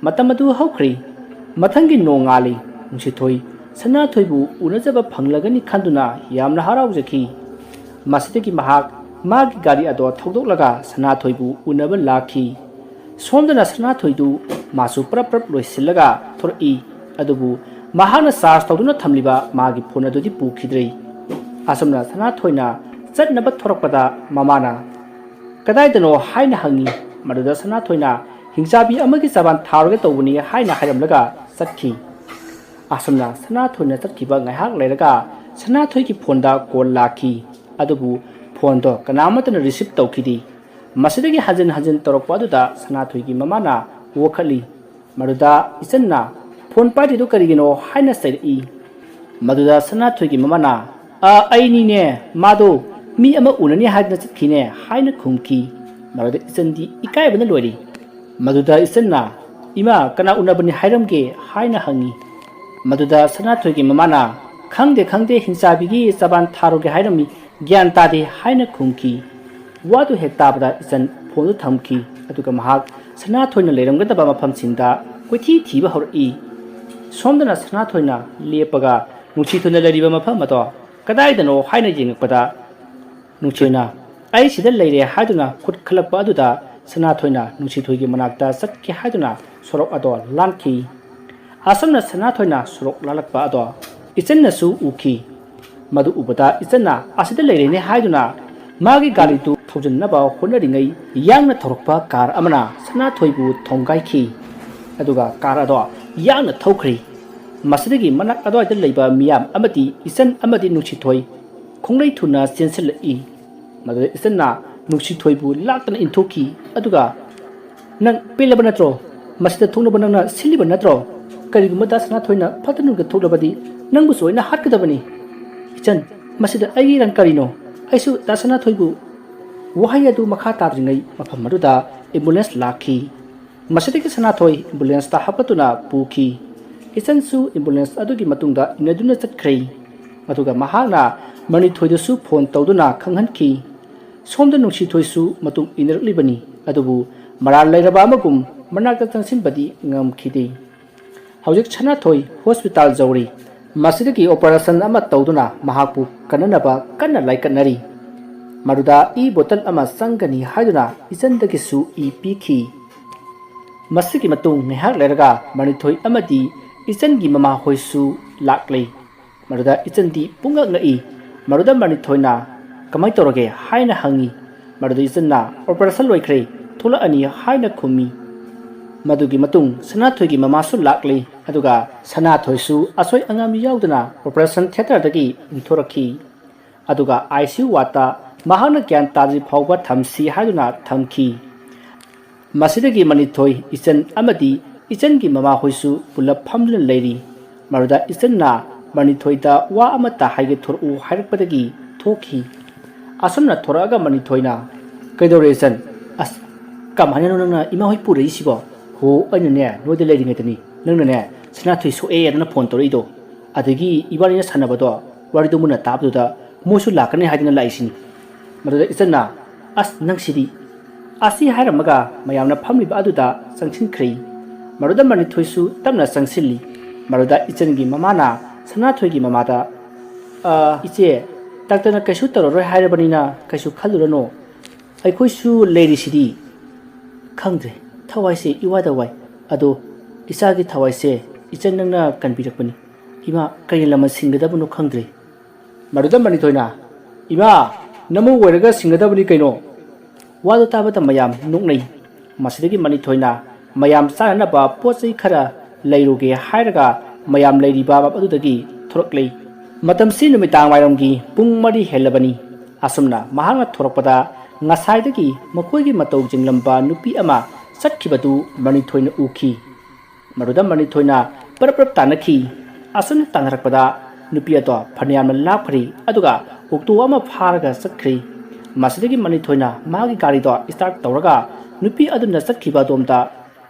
ꯃꯇꯝ ꯑꯗꯨ ꯍꯧꯈ꯭ꯔꯤ꯫ ꯃꯊꯪꯒꯤ ꯅꯣꯡꯉꯥꯜꯂꯤ꯫ ꯅꯨꯡꯁꯤꯊꯣꯏ ꯁꯅꯥꯊꯣꯏꯕꯨ ꯎꯅꯖꯕ ꯐꯪꯂꯒꯅꯤ ꯈꯟꯗꯨꯅ ꯌꯥꯝꯅ ꯍꯔꯥꯎꯖꯈꯤ꯫ ꯃꯁꯤꯗꯒꯤ ꯃꯍꯥꯛ ꯃꯥꯒꯤ ꯒꯥꯔꯤ ꯑꯗꯣ ꯊꯧꯗꯣꯛꯂꯒ ꯁꯅꯥꯊꯣꯏꯕꯨ ꯎꯅꯕ ꯂꯥꯛꯈꯤ꯫ ꯁꯣꯝꯗꯅ ꯁꯅꯥꯊꯣꯏꯗꯨ ꯃꯥꯁꯨ ꯄ꯭ꯔꯞ ꯄ꯭ꯔꯞ ꯂꯣꯏꯁꯤꯜꯂꯒ ꯊꯣꯔꯛꯏ꯫ ꯑꯗꯨꯕꯨ ꯃꯍꯥꯛꯅ charge ꯇꯧꯗꯨꯅ ꯊꯝꯂꯤꯕ ꯃꯥꯒꯤ ꯐꯣꯟ ꯑꯗꯨꯗꯤ ꯄꯨꯈꯤꯗ꯭ꯔꯦ꯫ ꯑꯁꯨꯝꯅ ꯁꯅꯥꯊꯣꯏꯅ ꯆꯠꯅꯕ ꯊꯣꯔꯛꯄꯗ ꯃꯃꯥꯅ "ꯀꯗꯥꯏꯗꯅꯣ?" ꯍꯥꯏꯅ ꯍꯪꯉꯤ꯫ ꯃꯗꯨꯗ ꯁꯅꯥꯊꯣꯏꯅ "ꯍꯤꯡꯆꯥꯕꯤ ꯑꯃꯒꯤ ꯆꯕꯥꯟ ꯊꯥꯔꯨꯒꯦ ꯇꯧꯕꯅꯤ" ꯍꯥꯏꯅ ꯍꯥꯏꯔꯝꯂꯒ ꯆꯠꯈꯤ꯫ ꯑꯁꯨꯝꯅ ꯁꯅꯥꯊꯣꯏꯅ ꯆꯠꯈꯤꯕ ꯉꯥꯏꯍꯥꯛ ꯂꯩꯔꯒ ꯁꯅꯥꯊꯣꯏꯒꯤ ꯐꯣꯟꯗ call ꯂꯥꯛꯈꯤ꯫ ꯑꯗꯨꯕꯨ ꯐꯣꯟꯗꯣ ꯀꯅꯥꯃꯠꯇꯅ receive ꯇꯧꯈꯤꯗꯦ꯫ ꯃꯁꯤꯗꯒꯤ ꯍꯟꯖꯤꯟ ꯍꯟꯖꯤꯟ ꯇꯧꯔꯛꯄ ꯑꯗꯨꯗ ꯁꯅꯥꯊꯣꯏꯒꯤ ꯃꯃꯥꯅ ꯋꯥꯈꯠꯂꯤ꯫ ꯃꯗꯨꯗ ꯏꯆꯟꯅ "ꯐꯣꯟ ꯄꯥꯏꯗ꯭ꯔꯤꯗꯨ ꯀꯔꯤꯒꯤꯅꯣ?" ꯍꯥꯏꯅ ꯆꯩꯔꯛꯏ꯫ ꯃꯗꯨꯗ ꯁꯅꯥꯊꯣꯏꯒꯤ ꯃꯃꯥꯅ, "ꯑ, ꯑꯩꯅꯤꯅꯦ, ꯃꯥꯗꯣ ꯃꯤ ꯑꯃ ꯎꯅꯅꯤ ꯍꯥꯏꯗꯅ ꯆꯠꯈꯤꯅꯦ" ꯍꯥꯏꯅ ꯈꯨꯝꯈꯤ꯫ ꯃꯗꯨꯗ ꯏꯆꯟꯗꯤ ꯏꯀꯥꯏꯕꯅ ꯂꯣꯏꯔꯤ꯫ ꯃꯗꯨꯗ ꯏꯆꯟꯅ, "ꯏꯃꯥ, ꯀꯅꯥ ꯎꯅꯕꯅꯤ ꯍꯥꯏꯔꯝꯒꯦ?" ꯍꯥꯏꯅ ꯍꯪꯉꯤ꯫ ꯃꯗꯨꯗ ꯁꯅꯥꯊꯣꯏꯒꯤ ꯃꯃꯥꯅ, "ꯈꯪꯗꯦ, ꯈꯪꯗꯦ, ꯍꯤꯡꯆꯥꯕꯤꯒꯤ ꯆꯕꯥꯟ ꯊꯥꯔꯨꯒꯦ ꯍꯥꯏꯔꯝꯃꯤ, ꯒ꯭ꯌꯥꯟ ꯇꯥꯗꯦ" ꯍꯥꯏꯅ ꯈꯨꯝꯈꯤ꯫ ꯋꯥꯗꯨ ꯍꯦꯛ ꯇꯥꯕꯗ ꯏꯆꯟ ꯐꯣꯟꯗꯨ ꯊꯝꯈꯤ, ꯑꯗꯨꯒ ꯃꯍꯥꯛ ꯁꯅꯥꯊꯣꯏꯅ ꯂꯩꯔꯝꯒꯗꯕ ꯃꯐꯝꯁꯤꯡꯗ ꯀꯣꯏꯊꯤ ꯊꯤꯕ ꯍꯧꯔꯛꯏ꯫ ꯁꯣꯝꯗꯅ ꯁꯅꯥꯊꯣꯏꯅ ꯂꯦꯞꯄꯒ ꯅꯨꯡꯁꯤꯊꯣꯏꯅ ꯂꯩꯔꯤꯕ ꯃꯐꯝ ꯑꯗꯣ ꯀꯗꯥꯏꯗꯅꯣ ꯍꯥꯏꯅ ꯌꯦꯡꯉꯛꯄꯗ, ꯅꯨꯡꯁꯤꯊꯣꯏꯅ "ꯑꯩ ꯁꯤꯗ ꯂꯩꯔꯦ" ꯍꯥꯏꯗꯨꯅ ꯈꯨꯠ ꯈꯜꯂꯛꯄ ꯑꯗꯨꯗ ꯁꯅꯥꯊꯣꯏꯅ ꯅꯨꯡꯁꯤꯊꯣꯏꯒꯤ ꯃꯅꯥꯛꯇ ꯆꯠꯀꯦ ꯍꯥꯏꯗꯨꯅ ꯁꯣꯔꯣꯛ ꯑꯗꯣ ꯂꯥꯟꯈꯤ꯫ ꯑꯁꯨꯝꯅ ꯁꯅꯥꯊꯣꯏꯅ ꯁꯣꯔꯣꯛ ꯂꯥꯜꯂꯛꯄ ꯑꯗꯣ ꯏꯆꯟꯅꯁꯨ ꯎꯈꯤ꯫ ꯃꯗꯨ ꯎꯕꯗ ꯏꯆꯟꯅ ꯑꯁꯤꯗ ꯂꯩꯔꯦꯅꯦ ꯍꯥꯏꯗꯨꯅ ꯃꯥꯒꯤ ꯒꯥꯔꯤꯗꯨ ꯊꯧꯖꯤꯟꯅꯕ ꯍꯣꯠꯅꯔꯤꯉꯩ, ꯌꯥꯡꯅ ꯊꯧꯔꯛꯄ ꯀꯥꯔ ꯑꯃꯅ ꯁꯅꯥꯊꯣꯏꯕꯨ ꯊꯣꯝꯒꯥꯏꯈꯤ꯫ ꯑꯗꯨꯒ ꯀꯥꯔ ꯑꯗꯣ ꯌꯥꯡꯅ ꯊꯧꯈ꯭ꯔꯤ꯫ ꯃꯁꯤꯗꯒꯤ ꯃꯅꯥꯛ ꯑꯗꯨꯋꯥꯏꯗ ꯂꯩꯕ ꯃꯤꯌꯥꯝ ꯑꯃꯗꯤ ꯏꯆꯟ ꯑꯃꯗꯤ ꯅꯨꯡꯁꯤꯊꯣꯏ ꯈꯣꯡꯂꯩ ꯊꯨꯅ ꯆꯦꯟꯁꯤꯜꯂꯛꯏ꯫ ꯃꯗꯨꯗ ꯏꯆꯟꯅ ꯅꯨꯡꯁꯤꯊꯣꯏꯕꯨ ꯂꯥꯛꯇꯅ ꯏꯟꯊꯣꯛꯈꯤ꯫ ꯑꯗꯨꯒ, "ꯅꯪ ꯄꯦꯜꯂꯕ ꯅꯠꯇ꯭ꯔꯣ? ꯃꯁꯤꯗ ꯊꯣꯛꯅꯕ ꯅꯪꯅ ꯁꯤꯜꯂꯤꯕ ꯅꯠꯇ꯭ꯔꯣ? ꯀꯔꯤꯒꯨꯝꯕ ꯗꯥ ꯁꯅꯥꯊꯣꯏꯅ ꯐꯠꯇ ꯅꯨꯡꯗ ꯊꯣꯛꯂꯕꯗꯤ ꯅꯪꯕꯨꯁꯨ ꯑꯩꯅ ꯍꯥꯠꯀꯗꯕꯅꯤ꯫ ꯏꯆꯟ, ꯃꯁꯤꯗ ꯑꯩꯒꯤ ꯏꯔꯥꯟ ꯀꯔꯤꯅꯣ?" ꯑꯩꯁꯨ ꯗꯥ ꯁꯅꯥꯊꯣꯏꯕꯨ ꯋꯥꯍꯩ ꯑꯗꯨ ꯃꯈꯥ ꯇꯥꯗ꯭ꯔꯤꯉꯩ ꯃꯐꯝ ꯑꯗꯨꯗ ambulance ꯂꯥꯛꯈꯤ꯫ ꯃꯁꯤꯗꯒꯤ ꯁꯅꯥꯊꯣꯏ ambulance ꯇ ꯍꯥꯞꯀꯠꯇꯨꯅ ꯄꯨꯈꯤ꯫ ꯏꯆꯟꯁꯨ ambulance ꯑꯗꯨꯒꯤ ꯃꯇꯨꯡꯗ ꯏꯟꯅꯗꯨꯅ ꯆꯠꯈ꯭ꯔꯦ꯫ ꯑꯗꯨꯒ ꯃꯍꯥꯛꯅ ꯃꯅꯤꯊꯣꯏꯗꯁꯨ phone ꯇꯧꯗꯨꯅ ꯈꯪꯍꯟꯈꯤ꯫ ꯁꯣꯝꯗ ꯅꯨꯡꯁꯤꯊꯣꯏꯁꯨ ꯃꯇꯨꯡ ꯏꯟꯅꯔꯛꯂꯤꯕꯅꯤ, ꯑꯗꯨꯕꯨ ꯃꯔꯥꯜ ꯂꯩꯔꯕ ꯑꯃꯒꯨꯝ ꯃꯅꯥꯛꯇ ꯆꯪꯁꯤꯟꯕꯗꯤ ꯉꯝꯈꯤꯗꯦ꯫ ꯍꯧꯖꯤꯛ ꯁꯅꯥꯊꯣꯏ hospital ꯌꯧꯔꯤ꯫ ꯃꯁꯤꯗꯒꯤ operation ꯑꯃ ꯇꯧꯗꯨꯅ ꯃꯍꯥꯛꯄꯨ ꯀꯟꯅꯅꯕ ꯀꯟꯅ ꯂꯥꯏꯀꯠꯅꯔꯤ꯫ ꯃꯗꯨꯗ ꯏ bottle ꯑꯃ ꯆꯪꯒꯅꯤ ꯍꯥꯏꯗꯨꯅ ꯏꯆꯟꯗꯒꯤꯁꯨ ꯏ ꯄꯤꯈꯤ꯫ ꯃꯁꯤꯒꯤ ꯃꯇꯨꯡ ꯉꯥꯏꯍꯥꯛ ꯂꯩꯔꯒ ꯃꯅꯤꯊꯣꯏ ꯑꯃꯗꯤ ꯏꯆꯟꯒꯤ ꯃꯃꯥꯍꯣꯏꯁꯨ ꯂꯥꯛꯂꯦ꯫ ꯃꯗꯨꯗ ꯏꯆꯟꯗꯤ ꯄꯨꯡꯉꯛ ꯉꯛꯏ꯫ ꯃꯗꯨꯗ ꯃꯅꯤꯊꯣꯏꯅ, "ꯀꯃꯥꯏ ꯇꯧꯔꯒꯦ?" ꯍꯥꯏꯅ ꯍꯪꯉꯤ꯫ ꯃꯗꯨꯗ ꯏꯆꯟꯅ, "Operation ꯂꯣꯏꯈ꯭ꯔꯦ, ꯊꯣꯛꯂꯛꯑꯅꯤ" ꯍꯥꯏꯅ ꯈꯨꯝꯃꯤ꯫ ꯃꯗꯨꯒꯤ ꯃꯇꯨꯡ ꯁꯅꯥꯊꯣꯏꯒꯤ ꯃꯃꯥꯁꯨ ꯂꯥꯛꯂꯦ, ꯑꯗꯨꯒ ꯁꯅꯥꯊꯣꯏꯁꯨ ꯑꯁꯣꯏ ꯑꯉꯥꯝ ꯌꯥꯎꯗꯅ operation theatre ꯗꯒꯤ ꯏꯟꯊꯣꯔꯛꯈꯤ꯫ ꯑꯗꯨꯒ ICU ward ꯇ ꯃꯍꯥꯛꯅ ꯒ꯭ꯌꯥꯟ ꯇꯥꯗ꯭ꯔꯤ ꯐꯥꯎꯕ ꯊꯝꯁꯤ ꯍꯥꯏꯗꯨꯅ ꯊꯝꯈꯤ꯫ ꯃꯁꯤꯗꯒꯤ ꯃꯅꯤꯊꯣꯏ, ꯏꯆꯟ ꯑꯃꯗꯤ ꯏꯆꯟꯒꯤ ꯃꯃꯥꯍꯣꯏꯁꯨ ꯄꯨꯂꯞ ꯐꯝꯗꯨꯅ ꯂꯩꯔꯤ꯫ ꯃꯗꯨꯗ ꯏꯆꯟꯅ ꯃꯅꯤꯊꯣꯏꯗ ꯋꯥ ꯑꯃꯠꯇ ꯍꯥꯏꯒꯦ ꯊꯣꯔꯛꯎ ꯍꯥꯏꯔꯛꯄꯗꯒꯤ ꯊꯣꯛꯈꯤ꯫ ꯑꯁꯨꯝꯅ ꯊꯣꯔꯛꯑꯒ ꯃꯅꯤꯊꯣꯏꯅ, "ꯀꯩꯗꯧꯔꯦ ꯏꯆꯟ?" "ꯑꯁ, ꯀꯃꯥꯏꯅꯅꯣ ꯅꯪꯅ ꯏꯃꯥ ꯍꯣꯏ ꯄꯨꯔꯛꯏꯁꯤꯕꯣ?" "ꯍꯣ, ꯑꯩꯅꯅꯦ ꯅꯣꯏꯗ ꯂꯩꯔꯤꯉꯩꯗꯅꯤ ꯅꯪꯅꯅꯦ ꯁꯅꯥꯊꯣꯏ ꯁꯣꯛꯑꯦ ꯑꯗꯨꯅ phone ꯇꯧꯔꯛꯏꯗꯣ꯫ ꯑꯗꯒꯤ ꯏꯕꯥꯅꯤꯅ ꯁꯥꯟꯅꯕꯗꯣ, ꯋꯥꯔꯤꯗꯣ ꯃꯨꯟꯅ ꯇꯥꯕꯗꯨꯗ ꯃꯣꯏꯁꯨ ꯂꯥꯛꯀꯅꯤ ꯍꯥꯏꯗꯅ ꯂꯥꯛꯏꯁꯤꯅꯤ꯫" ꯃꯗꯨꯗ ꯏꯆꯟꯅ, "ꯑꯁ, ꯅꯪꯁꯤꯗꯤ!" ꯑꯁꯤ ꯍꯥꯏꯔꯝꯃꯒ ꯃꯌꯥꯝꯅ ꯐꯝꯂꯤꯕ ꯑꯗꯨꯗ ꯆꯪꯁꯤꯟꯈ꯭ꯔꯦ꯫ ꯃꯗꯨꯗ ꯃꯅꯤꯊꯣꯏꯁꯨ ꯇꯞꯅ ꯆꯪꯁꯤꯜꯂꯤ꯫ ꯃꯗꯨꯗ ꯏꯆꯟꯒꯤ ꯃꯃꯥꯅ ꯁꯅꯥꯊꯣꯏꯒꯤ ꯃꯃꯥꯗ, "ꯑ, ꯏꯆꯦ, ꯗꯥꯛꯇꯔꯅ ꯀꯩꯁꯨ ꯇꯧꯔꯔꯣꯏ ꯍꯥꯏꯔꯕꯅꯤꯅ ꯀꯩꯁꯨ ꯈꯜꯂꯨꯔꯅꯨ꯫ ꯑꯩꯈꯣꯏꯁꯨ ꯂꯩꯔꯤꯁꯤꯗꯤ꯫" "ꯈꯪꯗ꯭ꯔꯦ, ꯊꯋꯥꯏꯁꯦ ꯏꯋꯥꯗ ꯋꯥꯏ꯫ ꯑꯗꯣ ꯏꯆꯥꯒꯤ ꯊꯋꯥꯏꯁꯦ ꯏꯆꯟ ꯅꯪꯅ ꯀꯟꯕꯤꯔꯛꯄꯅꯤ꯫ ꯏꯃꯥ, ꯀꯔꯤ ꯂꯃꯟ ꯁꯤꯡꯒꯗꯕꯅꯣ ꯈꯪꯗ꯭ꯔꯦ꯫" ꯃꯗꯨꯗ ꯃꯅꯤꯊꯣꯏꯅ, "ꯏꯃꯥ, ꯅꯃꯧ ꯑꯣꯏꯔꯒ ꯁꯤꯡꯒꯗꯕꯅꯤ ꯀꯩꯅꯣ?" ꯋꯥꯗꯨ ꯇꯥꯕꯗ ꯃꯌꯥꯝ ꯅꯣꯛꯅꯩ꯫ ꯃꯁꯤꯗꯒꯤ ꯃꯅꯤꯊꯣꯏꯅ ꯃꯌꯥꯝ ꯆꯥꯅꯅꯕ ꯄꯣꯠ ꯆꯩ ꯈꯔ ꯂꯩꯔꯨꯒꯦ ꯍꯥꯏꯔꯒ ꯃꯌꯥꯝ ꯂꯩꯔꯤꯕ ꯃꯐꯝ ꯑꯗꯨꯗꯒꯤ ꯊꯣꯔꯛꯂꯦ꯫ ꯃꯇꯝꯁꯤ ꯅꯨꯃꯤꯗꯥꯡ ꯋꯥꯏꯔꯝꯒꯤ ꯄꯨꯡ ꯃꯔꯤ ꯍꯦꯜꯂꯕꯅꯤ꯫ ꯑꯁꯨꯝꯅ ꯃꯍꯥꯛꯅ ꯊꯣꯔꯛꯄꯗ ꯉꯁꯥꯏꯗꯒꯤ ꯃꯈꯣꯏꯒꯤ ꯃꯇꯧ ꯌꯦꯡꯂꯝꯕ ꯅꯨꯄꯤ ꯑꯃ ꯆꯠꯈꯤꯕꯗꯨ ꯃꯅꯤꯊꯣꯏꯅ ꯎꯈꯤ꯫ ꯃꯗꯨꯗ ꯃꯅꯤꯊꯣꯏꯅ ꯄꯔꯞ ꯄꯔꯞ ꯇꯥꯟꯅꯈꯤ꯫ ꯑꯁꯨꯝꯅ ꯇꯥꯟꯅꯔꯛꯄꯗ ꯅꯨꯄꯤ ꯑꯗꯣ ꯐꯅꯌꯥꯝꯅ ꯂꯥꯞꯈ꯭ꯔꯦ, ꯑꯗꯨꯒ ꯑꯣꯛꯇꯣ ꯑꯃ ꯐꯥꯔꯒ ꯆꯠꯈ꯭ꯔꯦ꯫ ꯃꯁꯤꯗꯒꯤ ꯃꯅꯤꯊꯣꯏꯅ ꯃꯥꯒꯤ ꯒꯥꯔꯤꯗꯣ ꯏꯁꯇꯥꯔꯠ ꯇꯧꯔꯒ ꯅꯨꯄꯤ ꯑꯗꯨꯅ ꯆꯠꯈꯤꯕ ꯑꯗꯣꯝꯗ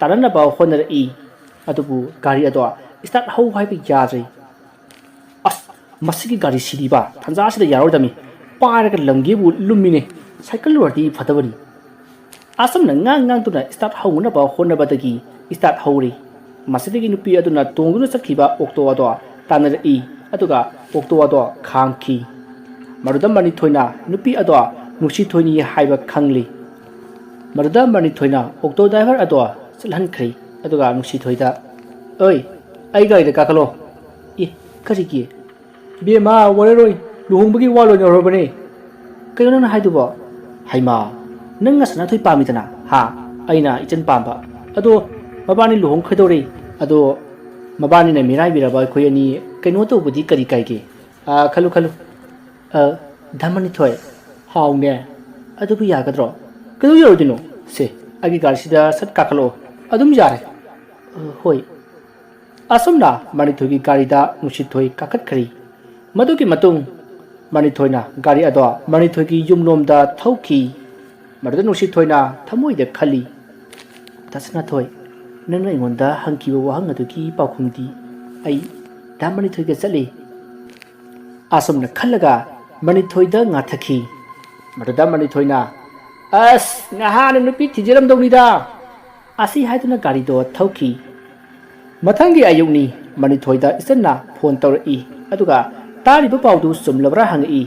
ꯇꯥꯟꯅꯅꯕ ꯍꯣꯠꯅꯔꯛꯏ꯫ ꯑꯗꯨꯕꯨ ꯒꯥꯔꯤ ꯑꯗꯣ ꯏꯁꯇꯥꯔꯠ ꯍꯧ ꯍꯥꯏꯕ ꯌꯥꯗ꯭ꯔꯦ꯫ "ꯑꯁ, ꯃꯁꯤꯒꯤ ꯒꯥꯔꯤ ꯁꯤꯗꯤꯕ ꯇꯥꯟꯖꯥꯁꯤꯗ ꯌꯥꯔꯣꯏꯗꯕꯅꯤ, ꯄꯥꯏꯔꯒ ꯂꯪꯒꯦꯕꯨ ꯂꯨꯝꯃꯤꯅꯦ, ꯁꯥꯏꯀꯜ ꯑꯣꯏꯔꯗꯤ ꯐꯗꯕꯅꯤ꯫" ꯑꯁꯨꯝꯅ ꯉꯥꯡ ꯉꯥꯡꯗꯨꯅ ꯏꯁꯇꯥꯔꯠ ꯍꯧꯅꯅꯕ ꯍꯣꯠꯅꯕꯗꯒꯤ ꯏꯁꯇꯥꯔꯠ ꯍꯧꯔꯦ꯫ ꯃꯁꯤꯗꯒꯤ ꯅꯨꯄꯤ ꯑꯗꯨꯅ ꯇꯣꯡꯗꯨꯅ ꯆꯠꯈꯤꯕ ꯑꯣꯛꯇꯣ ꯑꯗꯣ ꯇꯥꯟꯅꯔꯛꯏ, ꯑꯗꯨꯒ ꯑꯣꯛꯇꯣ ꯑꯗꯣ ꯈꯥꯝꯈꯤ꯫ ꯃꯗꯨꯗ ꯃꯅꯤꯊꯣꯏꯅ ꯅꯨꯄꯤ ꯑꯗꯣ ꯅꯨꯡꯁꯤꯊꯣꯏꯅꯤ ꯍꯥꯏꯕ ꯈꯪꯂꯤ꯫ ꯃꯗꯨꯗ ꯃꯅꯤꯊꯣꯏꯅ ꯑꯣꯛꯇꯣ ꯗ꯭ꯔꯥꯏꯚꯔ ꯑꯗꯣ ꯆꯠꯍꯟꯈ꯭ꯔꯦ, ꯑꯗꯨꯒ ꯅꯨꯡꯁꯤꯊꯣꯏꯗ, "ꯑꯣꯏ, ꯑꯩ ꯒꯥꯔꯤꯗ ꯀꯥꯈꯠꯂꯣ꯫" "ꯑꯦ, ꯀꯔꯤꯒꯤ?" "ꯏꯕꯦꯝꯃ, ꯋꯥꯔꯔꯣꯏ, ꯂꯨꯍꯣꯡꯕꯒꯤ ꯋꯥ ꯂꯣꯏꯅꯔꯕꯅꯦ꯫" "ꯀꯩꯅꯣ ꯅꯪꯅ ꯍꯥꯏꯗꯨꯕꯣ?" "ꯍꯩꯃꯥ, ꯅꯪ ꯉꯁꯥꯏ ꯅꯥꯊꯣꯏ ꯄꯥꯝꯃꯤꯗꯅ?" "ꯍꯥ?" "ꯑꯩꯅ ꯏꯆꯟ ꯄꯥꯝꯕ꯫ ꯑꯗꯣ ꯃꯕꯥꯅꯤ ꯂꯨꯍꯣꯡꯈ꯭ꯔꯗꯧꯔꯦ꯫ ꯑꯗꯣ ꯃꯕꯥꯅꯤꯅ ꯃꯤꯔꯥꯏꯕꯤꯔꯕ ꯑꯩꯈꯣꯏ ꯑꯅꯤ ꯀꯩꯅꯣ ꯇꯧꯕꯗꯤ ꯀꯔꯤ ꯀꯥꯏꯒꯦ?" "ꯑꯥ, ꯈꯜꯂꯨ, ꯈꯜꯂꯨ꯫ ꯑ, ꯙꯃꯅꯤꯊꯣꯏ, ꯍꯥꯎꯅꯦ꯫ ꯑꯗꯨꯕꯨ ꯌꯥꯒꯗ꯭ꯔꯣ?" "ꯀꯩꯗꯧ ꯌꯥꯔꯣꯏꯗꯣꯏꯅꯣ? ꯁꯦ, ꯑꯩꯒꯤ ꯒꯥꯔꯤꯁꯤꯗ ꯁꯠ ꯀꯥꯈꯠꯂꯛꯑꯣ꯫ ꯑꯗꯨꯝ ꯌꯥꯔꯦ꯫" "ꯑ, ꯍꯣꯏ꯫" ꯑꯁꯨꯝꯅ ꯃꯅꯤꯊꯣꯏꯒꯤ ꯒꯥꯔꯤꯗ ꯅꯨꯡꯁꯤꯊꯣꯏ ꯀꯥꯈꯠꯈ꯭ꯔꯤ꯫ ꯃꯗꯨꯒꯤ ꯃꯇꯨꯡ ꯃꯅꯤꯊꯣꯏꯅ ꯒꯥꯔꯤ ꯑꯗꯣ ꯃꯅꯤꯊꯣꯏꯒꯤ ꯌꯨꯝꯂꯣꯝꯗ ꯊꯧꯈꯤ꯫ ꯃꯗꯨꯗ ꯅꯨꯡꯁꯤꯊꯣꯏꯅ ꯊꯃꯣꯏꯗ ꯈꯜꯂꯤ, "ꯗꯥ ꯁꯅꯥꯊꯣꯏ, ꯅꯪꯅ ꯑꯩꯉꯣꯟꯗ ꯍꯪꯈꯤꯕ ꯋꯥꯍꯪ ꯑꯗꯨꯒꯤ ꯄꯥꯎꯈꯨꯝꯗꯤ ꯑꯩ ꯗꯥ ꯃꯅꯤꯊꯣꯏꯒ ꯆꯠꯂꯤ꯫" ꯑꯁꯨꯝꯅ ꯈꯜꯂꯒ ꯃꯅꯤꯊꯣꯏꯗ ꯉꯥꯊꯈꯤ꯫ ꯃꯗꯨꯗ ꯃꯅꯤꯊꯣꯏꯅ, "ꯑꯁ, ꯉꯍꯥꯟꯅ ꯅꯨꯄꯤ ꯊꯤꯖꯔꯝꯗꯧꯅꯤꯗ!" ꯑꯁꯤ ꯍꯥꯏꯗꯨꯅ ꯒꯥꯔꯤꯗꯣ ꯊꯧꯈꯤ꯫ ꯃꯊꯪꯒꯤ ꯑꯌꯨꯛꯅꯤ꯫ ꯃꯅꯤꯊꯣꯏꯗ ꯏꯆꯟꯅ ꯐꯣꯟ ꯇꯧꯔꯛꯏ꯫ ꯑꯗꯨꯒ ꯇꯥꯔꯤꯕ ꯄꯥꯎꯗꯨ ꯆꯨꯝꯂꯕ꯭ꯔꯥ ꯍꯪꯉꯛꯏ꯫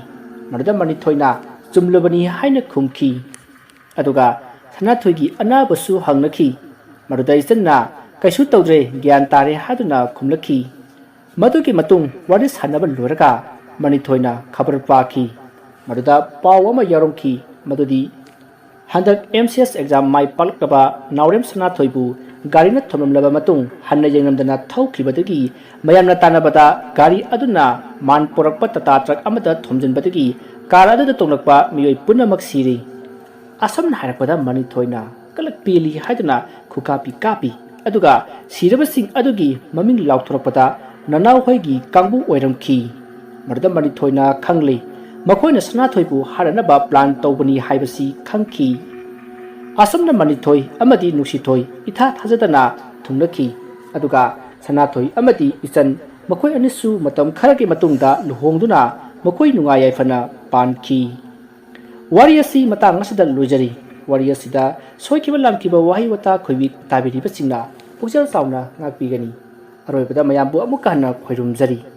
ꯃꯗꯨꯗ ꯃꯅꯤꯊꯣꯏꯅ ꯆꯨꯝꯂꯕꯅꯤ ꯍꯥꯏꯅ ꯈꯨꯝꯈꯤ꯫ ꯑꯗꯨꯒ ꯁꯅꯥꯊꯣꯏꯒꯤ ꯑꯅꯥꯕꯁꯨ ꯍꯪꯅꯈꯤ꯫ ꯃꯗꯨꯗ ꯏꯆꯟꯅ "ꯀꯩꯁꯨ ꯇꯧꯗ꯭ꯔꯦ, ꯒ꯭ꯌꯥꯟ ꯇꯥꯔꯦ" ꯍꯥꯏꯗꯨꯅ ꯈꯨꯝꯂꯛꯈꯤ꯫ ꯃꯗꯨꯒꯤ ꯃꯇꯨꯡ ꯋꯥꯔꯤ ꯁꯥꯟꯅꯕ ꯂꯣꯏꯔꯒ ꯃꯅꯤꯊꯣꯏꯅ ꯈꯕꯔ ꯄꯥꯈꯤ꯫ ꯃꯗꯨꯗ ꯄꯥꯎ ꯑꯃ ꯌꯥꯎꯔꯝꯈꯤ, ꯃꯗꯨꯗꯤ ꯍꯟꯗꯛ ꯑꯦꯝ ꯁꯤ ꯑꯦꯁ ꯑꯦꯛꯖꯥꯝ ꯃꯥꯏ ꯄꯥꯛꯂꯛꯂꯕ ꯅꯥꯎꯔꯦꯝ ꯁꯅꯥꯊꯣꯏꯕꯨ ꯒꯥꯔꯤꯅ ꯊꯣꯝꯂꯝꯂꯕ ꯃꯇꯨꯡ ꯍꯟꯅ ꯌꯦꯡꯂꯝꯗꯅ ꯊꯧꯈꯤꯕꯗꯒꯤ ꯃꯌꯥꯝꯅ ꯇꯥꯟꯅꯕꯗ ꯒꯥꯔꯤ ꯑꯗꯨꯅ ꯃꯥꯟ ꯄꯣꯔꯛꯄ ꯇꯥꯇꯥ ꯇ꯭ꯔꯛ ꯑꯃꯗ ꯊꯣꯝꯖꯤꯟꯕꯗꯒꯤ ꯀꯥꯔ ꯑꯗꯨꯗ ꯇꯣꯡꯂꯛꯄ ꯃꯤꯑꯣꯏ ꯄꯨꯝꯅꯃꯛ ꯁꯤꯔꯤ꯫ ꯑꯁꯝꯅ ꯍꯥꯏꯔꯛꯄꯗ ꯃꯅꯤꯊꯣꯏꯅ ꯀꯂꯛ ꯄꯦꯜꯂꯤ ꯍꯥꯏꯗꯨꯅ ꯈꯨꯀꯥꯄꯤ ꯀꯥꯞꯄꯤ꯫ ꯑꯗꯨꯒ ꯁꯤꯔꯕꯁꯤꯡ ꯑꯗꯨꯒꯤ ꯃꯃꯤꯡ ꯂꯥꯎꯊꯣꯔꯛꯄꯗ ꯅꯅꯥꯎꯍꯣꯏꯒꯤ ꯀꯥꯡꯕꯨ ꯑꯣꯏꯔꯝꯈꯤ꯫ ꯃꯗꯨꯗ ꯃꯅꯤꯊꯣꯏꯅ ꯈꯪꯂꯦ, ꯃꯈꯣꯏꯅ ꯁꯅꯥꯊꯣꯏꯕꯨ ꯍꯥꯠꯅꯅꯕ ꯄ꯭ꯂꯥꯟ ꯇꯧꯕꯅꯤ ꯍꯥꯏꯕꯁꯤ ꯈꯪꯈꯤ꯫ ꯑꯁꯨꯝꯅ ꯃꯅꯤꯊꯣꯏ ꯑꯃꯗꯤ ꯅꯨꯡꯁꯤꯊꯣꯏ ꯏꯊꯥ ꯊꯥꯖꯗꯅ ꯊꯨꯡꯂꯈꯤ꯫ ꯑꯗꯨꯒ ꯁꯅꯥꯊꯣꯏ ꯑꯃꯗꯤ ꯏꯆꯟ ꯃꯈꯣꯏ ꯑꯅꯤꯁꯨ ꯃꯇꯝ ꯈꯔꯒꯤ ꯃꯇꯨꯡꯗ ꯂꯨꯍꯣꯡꯗꯨꯅ ꯃꯈꯣꯏ ꯅꯨꯡꯉꯥꯏ ꯌꯥꯏꯐꯅ ꯄꯥꯟꯈꯤ꯫ ꯋꯥꯔꯤ ꯑꯁꯤ ꯃꯇꯥꯡ ꯑꯁꯤꯗ ꯂꯣꯏꯖꯔꯤ꯫ ꯋꯥꯔꯤ ꯑꯁꯤꯗ ꯁꯣꯏꯈꯤꯕ ꯂꯥꯟꯈꯤꯕ ꯋꯥꯍꯩ ꯋꯥꯇꯥ ꯈꯣꯏꯕꯤ ꯇꯥꯕꯤꯔꯤꯕꯁꯤꯡꯅ ꯄꯨꯛꯆꯦꯜ ꯆꯥꯎꯅ ꯉꯥꯛꯄꯤꯒꯅꯤ꯫ ꯑꯔꯣꯏꯕꯗ ꯃꯌꯥꯝꯕꯨ ꯑꯃꯨꯛꯀ ꯍꯟꯅ ꯈꯣꯏꯔꯨꯝꯖꯔꯤ꯫